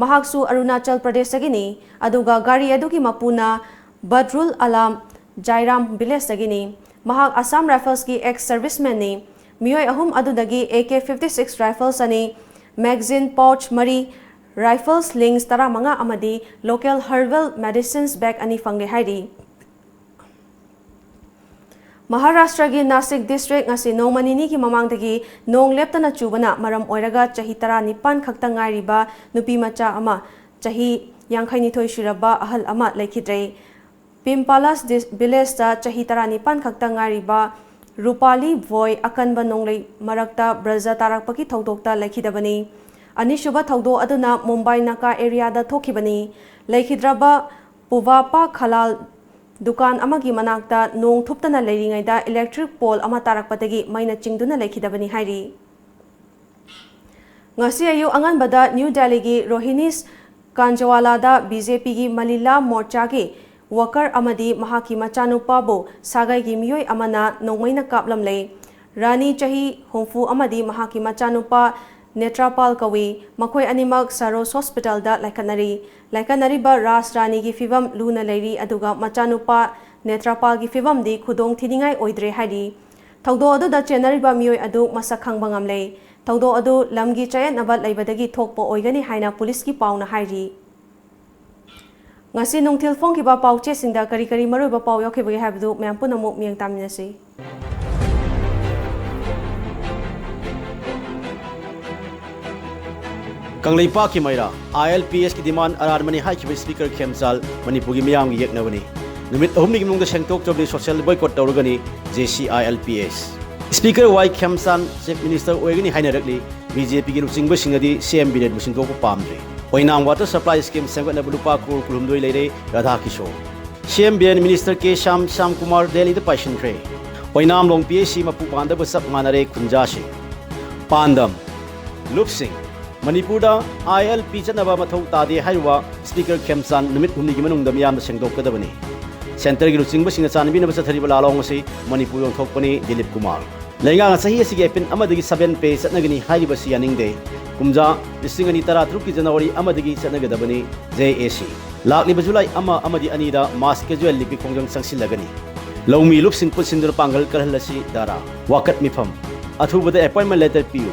ꯃꯍꯥꯛꯁꯨ ꯑꯔꯨꯅꯥꯆꯜ ꯄ꯭ꯔꯗꯦꯁꯇꯒꯤꯅꯤ, ꯑꯗꯨꯒ ꯒꯥꯔꯤ ꯑꯗꯨꯒꯤ ꯃꯄꯨꯅ ꯕꯗ꯭ꯔꯨꯜ ꯑꯂꯥꯝ ꯖꯥꯏꯔꯥꯝ ꯚꯤꯂꯦꯖꯇꯒꯤꯅꯤ꯫ ꯃꯍꯥꯛ ꯑꯁꯥꯝ ꯔꯥꯏꯐꯜꯁꯀꯤ ex servicemanꯅꯤ꯫ ꯃꯤꯑꯣꯏ ꯑꯍꯨꯝ ꯑꯗꯨꯗꯒꯤ AK fifty six rifles ꯑꯅꯤ, magazine pouch ꯃꯔꯤ, rifle slings ꯇꯔꯥꯃꯉꯥ ꯑꯃꯗꯤ local herbal medicines bag ꯑꯅꯤ ꯐꯪꯂꯦ ꯍꯥꯏꯔꯤ꯫ ꯃꯍꯥꯔꯥꯁꯇ꯭ꯔꯒꯤ ꯅꯥꯁꯤꯛ district ꯉꯁꯤ ꯅꯣꯡꯃ ꯅꯤꯅꯤꯒꯤ ꯃꯃꯥꯡꯗꯒꯤ ꯅꯣꯡ ꯂꯦꯞꯇꯅ ꯆꯨꯕꯅ ꯃꯔꯝ ꯑꯣꯏꯔꯒ ꯆꯍꯤ ꯇꯔꯥꯅꯤꯄꯥꯟ ꯈꯛꯇ ꯉꯥꯏꯔꯤꯕ ꯅꯨꯄꯤ ꯃꯆꯥ ꯑꯃ, ꯆꯍꯤ ꯌꯥꯡꯈꯩꯅꯤꯊꯣꯏ ꯁꯨꯔꯕ ꯑꯍꯜ ꯑꯃ ꯂꯩꯈꯤꯗ꯭ꯔꯦ꯫ ꯄꯤꯝꯄꯥꯂꯥꯁ ꯗꯤꯁ-, ꯚꯤꯂꯦꯖꯇ ꯆꯍꯤ ꯇꯔꯥꯅꯤꯄꯥꯟ ꯈꯛꯇ ꯉꯥꯏꯔꯤꯕ ꯔꯨꯄꯥꯂꯤ ꯚꯣꯏ ꯑꯀꯟꯕ ꯅꯣꯡꯂꯩ ꯃꯔꯛꯇ ꯕ꯭ꯔꯖ ꯇꯥꯔꯛꯄꯒꯤ ꯊꯧꯗꯣꯛꯇ ꯂꯩꯈꯤꯗꯕꯅꯤ꯫ ꯑꯅꯤꯁꯨꯕ ꯊꯧꯗꯣꯛ ꯑꯗꯨꯅ ꯃꯨꯝꯕꯥꯏ ꯅꯥꯀꯥ areaꯗ ꯊꯣꯛꯈꯤꯕꯅꯤ꯫ ꯂꯩꯈꯤꯗ꯭ꯔꯕ ꯄꯨꯚꯥꯄꯥ ꯈꯂꯥꯜ ꯗꯨꯀꯥꯟ ꯑꯃꯒꯤ ꯃꯅꯥꯛꯇ ꯅꯣꯡ ꯊꯨꯞꯇꯅ ꯂꯩꯔꯤꯉꯩꯗ electric pole ꯑꯃ ꯇꯥꯔꯛꯄꯗꯒꯤ ꯃꯩꯅ ꯆꯤꯡꯗꯨꯅ ꯂꯩꯈꯤꯗꯕꯅꯤ ꯍꯥꯏꯔꯤ꯫ ꯉꯁꯤ ꯑꯌꯨꯛ ꯑꯉꯟꯕꯗ ꯅ꯭ꯌꯨ ꯗꯦꯜꯂꯤꯒꯤ ꯔꯣꯍꯤꯅꯤꯁ ꯀꯥꯟꯖꯋꯥꯂꯥꯗ ꯕꯤ ꯖꯦ ꯄꯤꯒꯤ ꯃꯂꯤꯂꯥ ꯃꯣꯔꯆꯥꯒꯤ ꯋꯥꯀꯔ ꯑꯃꯗꯤ ꯃꯍꯥꯛꯀꯤ ꯃꯆꯥꯅꯨꯄꯥꯕꯨ ꯁꯥꯒꯩꯒꯤ ꯃꯤꯑꯣꯏ ꯑꯃꯅ ꯅꯣꯡꯃꯩꯅ ꯀꯥꯞꯂꯝꯂꯦ꯫ ꯔꯥꯅꯤ, ꯆꯍꯤ ꯍꯨꯝꯐꯨ, ꯑꯃꯗꯤ ꯃꯍꯥꯛꯀꯤ ꯃꯆꯥꯅꯨꯄꯥ ꯅꯦꯇ꯭ꯔꯥꯄꯥꯜ ꯀꯧꯏ꯫ ꯃꯈꯣꯏ ꯑꯅꯤꯃꯛ ꯁꯔꯣꯖ ꯍꯣꯁꯄꯤꯇꯥꯜꯗ ꯂꯥꯏꯀꯠꯅꯔꯤ꯫ ꯂꯥꯏꯀꯠꯅꯔꯤꯕ ꯔꯥꯖ ꯔꯥꯅꯤꯒꯤ ꯐꯤꯕꯝ ꯂꯨꯅ ꯂꯩꯔꯤ, ꯑꯗꯨꯒ ꯃꯆꯥꯅꯨꯄꯥ ꯅꯦꯇ꯭ꯔꯥꯄꯥꯜꯒꯤ ꯐꯤꯕꯝꯗꯤ ꯈꯨꯗꯣꯡ ꯊꯤꯅꯤꯡꯉꯥꯏ ꯑꯣꯏꯗ꯭ꯔꯦ ꯍꯥꯏꯔꯤ꯫ ꯊꯧꯗꯣꯛ ꯑꯗꯨꯗ ꯆꯦꯟꯅꯔꯤꯕ ꯃꯤꯑꯣꯏ ꯑꯗꯨ ꯃꯁꯛ ꯈꯪꯕ ꯉꯝꯂꯦ꯫ ꯊꯧꯗꯣꯛ ꯑꯗꯨ ꯂꯝꯒꯤ ꯆꯌꯦꯠꯅꯕ ꯂꯩꯕꯗꯒꯤ ꯊꯣꯛꯄ ꯑꯣꯏꯒꯅꯤ ꯍꯥꯏꯅ ꯄꯨꯂꯤꯁꯀꯤ ꯄꯥꯎꯅ ꯍꯥꯏꯔꯤ꯫ ꯉꯁꯤ ꯅꯨꯡꯊꯤꯜ ꯐꯣꯡꯈꯤꯕ ꯄꯥꯎꯆꯦꯁꯤꯡꯗ ꯀꯔꯤ ꯀꯔꯤ ꯃꯔꯨꯑꯣꯏꯕ ꯄꯥꯎ ꯌꯥꯎꯈꯤꯕꯒꯦ ꯍꯥꯏꯕꯗꯨ ꯃꯌꯥꯝ ꯄꯨꯝꯅꯃꯛ ꯃꯤꯠꯌꯦꯡ ꯇꯥꯃꯤꯟꯅꯁꯤ꯫ ꯀꯪꯂꯩꯄꯥꯛꯀꯤ ꯃꯩꯔꯥ, ꯑꯥꯏ ꯑꯦꯜ ꯄꯤ ꯑꯦꯁꯀꯤ ꯗꯤꯃꯥꯟ ꯑꯔꯥꯟꯕꯅꯤ ꯍꯥꯏꯈꯤꯕ ꯁ꯭ꯄꯤꯀꯔ ꯈꯦꯝꯆꯥꯟ ꯃꯅꯤꯄꯨꯔꯒꯤ ꯃꯤꯌꯥꯝꯒꯤ ꯌꯦꯛꯅꯕꯅꯤ꯫ ꯅꯨꯃꯤꯠ ꯑꯍꯨꯝꯅꯤꯒꯤ ꯃꯅꯨꯡꯗ ꯁꯦꯡꯗꯣꯛꯇ꯭ꯔꯕꯗꯤ ꯁꯣꯁꯤꯌꯦꯜ ꯕꯣꯏꯀꯣꯠ ꯇꯧꯔꯒꯅꯤ, J C I L P S. Speaker Y Khemchand chief minister ꯑꯣꯏꯒꯅꯤ ꯍꯥꯏꯅꯔꯛꯂꯤ꯫ ꯕꯤ ꯖꯦ ꯄꯤꯒꯤ ꯂꯨꯆꯤꯡꯕꯁꯤꯡꯅꯗꯤ ꯁꯤ ꯑꯦꯝ ꯕꯤꯔꯦꯟꯕꯨ ꯁꯤꯟꯗꯣꯛꯄ ꯄꯥꯝꯗ꯭ꯔꯤ꯫ ꯑꯣꯏꯅꯥꯝ ꯋꯥꯇꯔ ꯁꯄ꯭ꯂꯥꯏ ꯁ꯭ꯀꯤꯝ ꯁꯦꯝꯒꯠꯅꯕ ꯂꯨꯄꯥ ꯀ꯭ꯔꯣꯔ ꯀꯨꯟꯍꯨꯝꯗꯣꯏ ꯂꯩꯔꯦ, ꯔꯥꯙꯥ ꯀꯤꯁꯣꯔ꯫ ꯁꯤ ꯑꯦꯝ ꯕꯤꯔꯦꯟ ꯃꯤꯅꯤꯁꯇꯔ ꯀꯦ ꯁ꯭ꯌꯥꯝ, ꯁ꯭ꯌꯥꯝ ꯀꯨꯃꯥꯔ ꯗꯦꯜꯂꯤꯗ ꯄꯥꯏꯁꯤꯟꯈ꯭ꯔꯦ꯫ ꯑꯣꯏꯅꯥꯝ ꯂꯣꯡ ꯄꯤ ꯑꯩꯆ ꯁꯤ ꯃꯄꯨ ꯄꯥꯟꯗꯕ ꯆꯞ ꯃꯥꯟꯅꯔꯦ, ꯈꯨꯟꯖꯥꯁꯤꯡ꯫ ꯄꯥꯟꯗꯝ, ꯂꯨꯞꯁꯤꯡ꯫ ꯃꯅꯤꯄꯨꯔꯗ ꯑꯥꯏ ꯑꯦꯜ ꯄꯤ ꯆꯠꯅꯕ ꯃꯊꯧ ꯇꯥꯗꯦ ꯍꯥꯏꯔꯤꯕ ꯁ꯭ꯄꯤꯀꯔ ꯈꯦꯝꯆꯥꯟ ꯅꯨꯃꯤꯠ ꯍꯨꯝꯅꯤꯒꯤ ꯃꯅꯨꯡꯗ ꯃꯤꯌꯥꯝꯗ ꯁꯦꯡꯗꯣꯛꯀꯗꯕꯅꯤ꯫ ꯁꯦꯟꯇꯔꯒꯤ ꯂꯨꯆꯤꯡꯕꯁꯤꯡꯅ ꯆꯥꯟꯕꯤꯅꯕ ꯆꯠꯊꯔꯤꯕ ꯂꯥꯂꯣꯡ ꯑꯁꯤ ꯃꯅꯤꯄꯨꯔ ꯌꯣꯟꯊꯣꯛꯄꯅꯤ, ꯗꯤꯂꯤꯞ ꯀꯨꯃꯥꯔ꯫ ꯂꯩꯉꯥꯛꯅ ꯆꯍꯤ ꯑꯁꯤꯒꯤ ꯑꯦꯄ꯭ꯔꯤꯜ ꯑꯃꯗꯒꯤ ꯁꯚꯦꯟ ꯄꯦ ꯆꯠꯅꯒꯅꯤ ꯍꯥꯏꯔꯤꯕꯁꯤ ꯌꯥꯅꯤꯡꯗꯦ꯫ ꯀꯨꯝꯖꯥ ꯂꯤꯁꯤꯡ ꯑꯅꯤ ꯇꯔꯥꯇꯔꯨꯛꯀꯤ ꯖꯅꯋꯥꯔꯤ ꯑꯃꯗꯒꯤ ꯆꯠꯅꯒꯗꯕꯅꯤ, ꯖꯦ ꯑꯦ ꯁꯤ꯫ ꯂꯥꯛꯂꯤꯕ ꯖꯨꯂꯥꯏ ꯑꯃ ꯑꯃꯗꯤ ꯑꯅꯤꯗ ꯃꯥꯁ ꯀꯦꯖꯨꯋꯦꯜ ꯂꯤꯞꯀꯤ ꯈꯣꯡꯖꯪ ꯆꯪꯁꯤꯜꯂꯒꯅꯤ꯫ ꯂꯧꯃꯤ ꯂꯨꯞꯁꯤꯡ ꯄꯨꯟꯁꯤꯟꯗꯨꯅ ꯄꯥꯡꯒꯜ ꯀꯜꯍꯜꯂꯁꯤ, ꯙꯔꯥ꯫ ꯋꯥꯀꯠ ꯃꯤꯐꯝ, ꯑꯊꯨꯕꯗ ꯑꯦꯄꯣꯏꯟꯃꯦꯟ ꯂꯦꯇꯔ ꯄꯤꯌꯨ꯫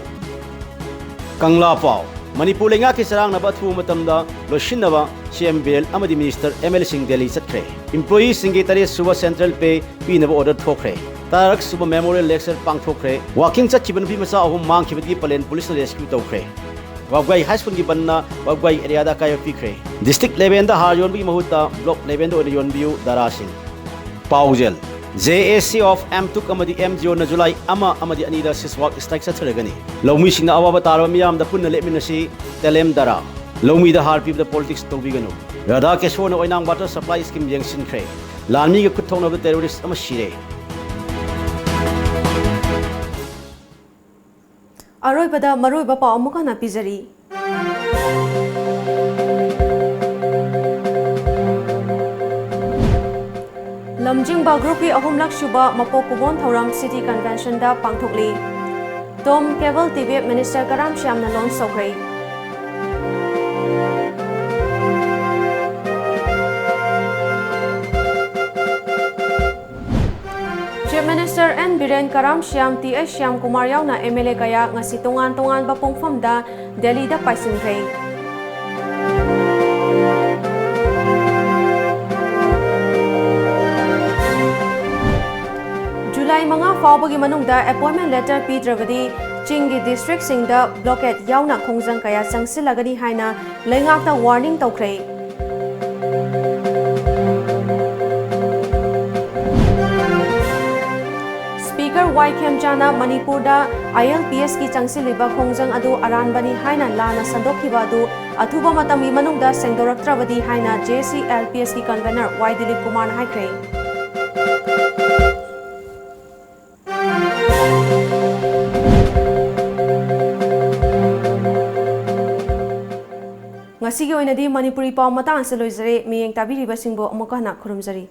ꯀꯪꯂꯥ ꯄꯥꯎ, ꯃꯅꯤꯄꯨꯔ ꯂꯩꯉꯥꯛꯀꯤ ꯆꯔꯥꯡꯅꯕ ꯑꯊꯨꯕ ꯃꯇꯝꯗ ꯂꯣꯏꯁꯤꯟꯅꯕ ꯁꯤ ꯑꯦꯝ ꯕꯤꯔꯦꯟ ꯑꯃꯗꯤ ꯃꯤꯅꯤꯁꯇꯔ, ꯑꯦꯝ ꯑꯦꯜ ꯑꯦꯁꯤꯡ ꯗꯦꯜꯂꯤ ꯆꯠꯈ꯭ꯔꯦ꯫ ꯏꯝꯄ꯭ꯂꯣꯌꯤꯁꯤꯡꯒꯤ ꯇꯔꯦꯠ ꯁꯨꯕ ꯁꯦꯟꯇ꯭ꯔꯦꯜ ꯄꯦ ꯄꯤꯅꯕ ꯑꯣꯔꯗꯔ ꯊꯣꯛꯈ꯭ꯔꯦ꯫ ꯇꯔꯥꯔꯛ ꯁꯨꯕ ꯃꯦꯃꯣꯔꯤꯌꯦꯜ ꯂꯦꯛꯆꯔ ꯄꯥꯡꯊꯣꯛꯈ꯭ꯔꯦ꯫ ꯋꯥꯀꯤꯡ ꯆꯠꯈꯤꯕ ꯅꯨꯄꯤ ꯃꯆꯥ ꯑꯍꯨꯝ ꯃꯥꯡꯈꯤꯕꯗꯒꯤ ꯄꯂꯦꯟ ꯄꯨꯂꯤꯁꯅ ꯔꯦꯁꯀ꯭ꯌꯨ ꯇꯧꯈ꯭ꯔꯦ꯫ ꯋꯥꯕꯒꯥꯏ ꯍꯥꯏ ꯁ꯭ꯀꯨꯜꯒꯤ ꯕꯟꯅ ꯋꯥꯕꯒꯥꯏ ꯑꯦꯔꯤꯌꯥꯗ ꯑꯀꯥꯏꯕ ꯄꯤꯈ꯭ꯔꯦ꯫ ꯗꯤꯁꯇ꯭ꯔꯤꯛ ꯂꯦꯚꯦꯜꯗ ꯍꯥꯔ ꯌꯣꯟꯕꯒꯤ ꯃꯍꯨꯠꯇ ꯕ꯭ꯂꯣꯛ ꯂꯦꯚꯦꯜꯗ ꯑꯣꯏꯅ ꯌꯣꯟꯕꯤꯌꯨ, ꯙꯔꯥꯁꯤꯡ꯫ ꯄꯥꯎꯖꯦꯜ, ꯖꯦ ꯑꯦ ꯁꯤ ꯑꯣꯐ ꯑꯦꯝꯇꯨꯛ ꯑꯃꯗꯤ ꯑꯦꯝ ꯖꯤ ꯑꯣꯅ ꯖꯨꯂꯥꯏ ꯑꯃ ꯑꯃꯗꯤ ꯑꯅꯤꯗ ꯁꯤꯁꯋꯥꯛ ꯁ꯭ꯇ꯭ꯔꯥꯏꯛ ꯆꯠꯊꯔꯒꯅꯤ꯫ ꯂꯧꯃꯤꯁꯤꯡꯅ ꯑꯋꯥꯕ ꯇꯥꯔꯕ ꯃꯤꯌꯥꯝꯗ ꯄꯨꯟꯅ ꯂꯦꯞꯃꯤꯟꯅꯁꯤ, ꯇꯦꯂꯦꯝ ꯙꯔꯥ꯫ ꯂꯧꯃꯤꯗ ꯍꯥꯔ ꯄꯤꯕꯗ ꯄꯣꯂꯤꯇꯤꯛꯁ ꯇꯧꯕꯤꯒꯅꯨ꯫ ꯔꯥꯙꯥ ꯀꯦꯁꯣꯅ ꯑꯣꯏꯅꯥꯝ ꯋꯥꯇꯔ ꯁꯄ꯭ꯂꯥꯏ ꯁ꯭ꯀꯤꯝ ꯌꯦꯡꯁꯤꯟꯈ꯭ꯔꯦ꯫ ꯂꯥꯟꯃꯤꯒ ꯈꯨꯠ ꯊꯣꯛꯅꯕꯗ ꯇꯦꯔꯣꯔꯤꯁ ꯑꯃ ꯁꯤꯔꯦ꯫ ꯑꯔꯣꯏꯕꯗ ꯃꯔꯨꯑꯣꯏꯕ ꯄꯥꯎ ꯑꯃꯨꯛ ꯍꯟꯅ ꯄꯤꯖꯔꯤ꯫ ꯂꯝꯖꯤꯡꯕ groupꯀꯤ ꯑꯍꯨꯝꯂꯛ ꯁꯨꯕ ꯃꯄꯣꯛ ꯀꯨꯝꯑꯣꯟ ꯊꯧꯔꯝ City Conventionꯗ ꯄꯥꯡꯊꯣꯛꯂꯤ꯫ Tom Cable Tibet Minister ꯀꯔꯥꯝ ꯁ꯭ꯌꯥꯝꯅ launch ꯇꯧꯈ꯭ꯔꯦ꯫ Chief Minister N ꯕꯤꯔꯦꯟ, ꯀꯔꯥꯝ ꯁ꯭ꯌꯥꯝ, ꯇꯤ ꯑꯩꯆ ꯁ꯭ꯌꯥꯝ ꯀꯨꯃꯥꯔ ꯌꯥꯎꯅ M L A ꯀꯌꯥ ꯉꯁꯤ ꯇꯣꯉꯥꯟ ꯇꯣꯉꯥꯟꯕ ꯄꯨꯡꯐꯝꯗ ꯗꯦꯜꯂꯤꯗ ꯄꯥꯏꯁꯤꯟꯈ꯭ꯔꯦ꯫ ꯖꯨꯂꯥꯏ ꯃꯉꯥ ꯐꯥꯎꯕꯒꯤ ꯃꯅꯨꯡꯗ appointment letter ꯄꯤꯗ꯭ꯔꯕꯗꯤ ꯆꯤꯡꯒꯤ districtꯁꯤꯡꯗ blockade ꯌꯥꯎꯅ ꯈꯣꯡꯖꯪ ꯀꯌꯥ ꯆꯪꯁꯤꯜꯂꯒꯅꯤ ꯍꯥꯏꯅ ꯂꯩꯉꯥꯛꯇ warning ꯇꯧꯈ꯭ꯔꯦ꯫ Speaker ꯋꯥꯏ ꯈꯦꯝꯆꯥꯅ ꯃꯅꯤꯄꯨꯔꯗ ILPSꯀꯤ ꯆꯪꯁꯤꯜꯂꯤꯕ ꯈꯣꯡꯖꯪ ꯑꯗꯨ ꯑꯔꯥꯟꯕꯅꯤ ꯍꯥꯏꯅ ꯂꯥꯟꯅ ꯁꯟꯗꯣꯛꯈꯤꯕ ꯑꯗꯨ ꯑꯊꯨꯕ ꯃꯇꯝꯒꯤ ꯃꯅꯨꯡꯗ ꯁꯦꯡꯗꯣꯔꯛꯇ꯭ꯔꯕꯗꯤ ꯍꯥꯏꯅ JAC-ILPSꯀꯤ convener ꯋꯥꯏ ꯗꯤꯂꯤꯞ ꯀꯨꯃꯥꯔꯅ ꯍꯥꯏꯈ꯭ꯔꯦ꯫ ꯉꯁꯤꯒꯤ ꯑꯣꯏꯅꯗꯤ ꯃꯅꯤꯄꯨꯔꯤ ꯄꯥꯎ ꯃꯇꯥꯡ ꯑꯁꯤꯗ ꯂꯣꯏꯖꯔꯦ꯫ ꯃꯤꯠꯌꯦꯡ ꯇꯥꯕꯤꯔꯤꯕꯁꯤꯡꯕꯨ ꯑꯃꯨꯛꯀ ꯍꯟꯅ ꯈꯨꯔꯨꯝꯖꯔꯤ꯫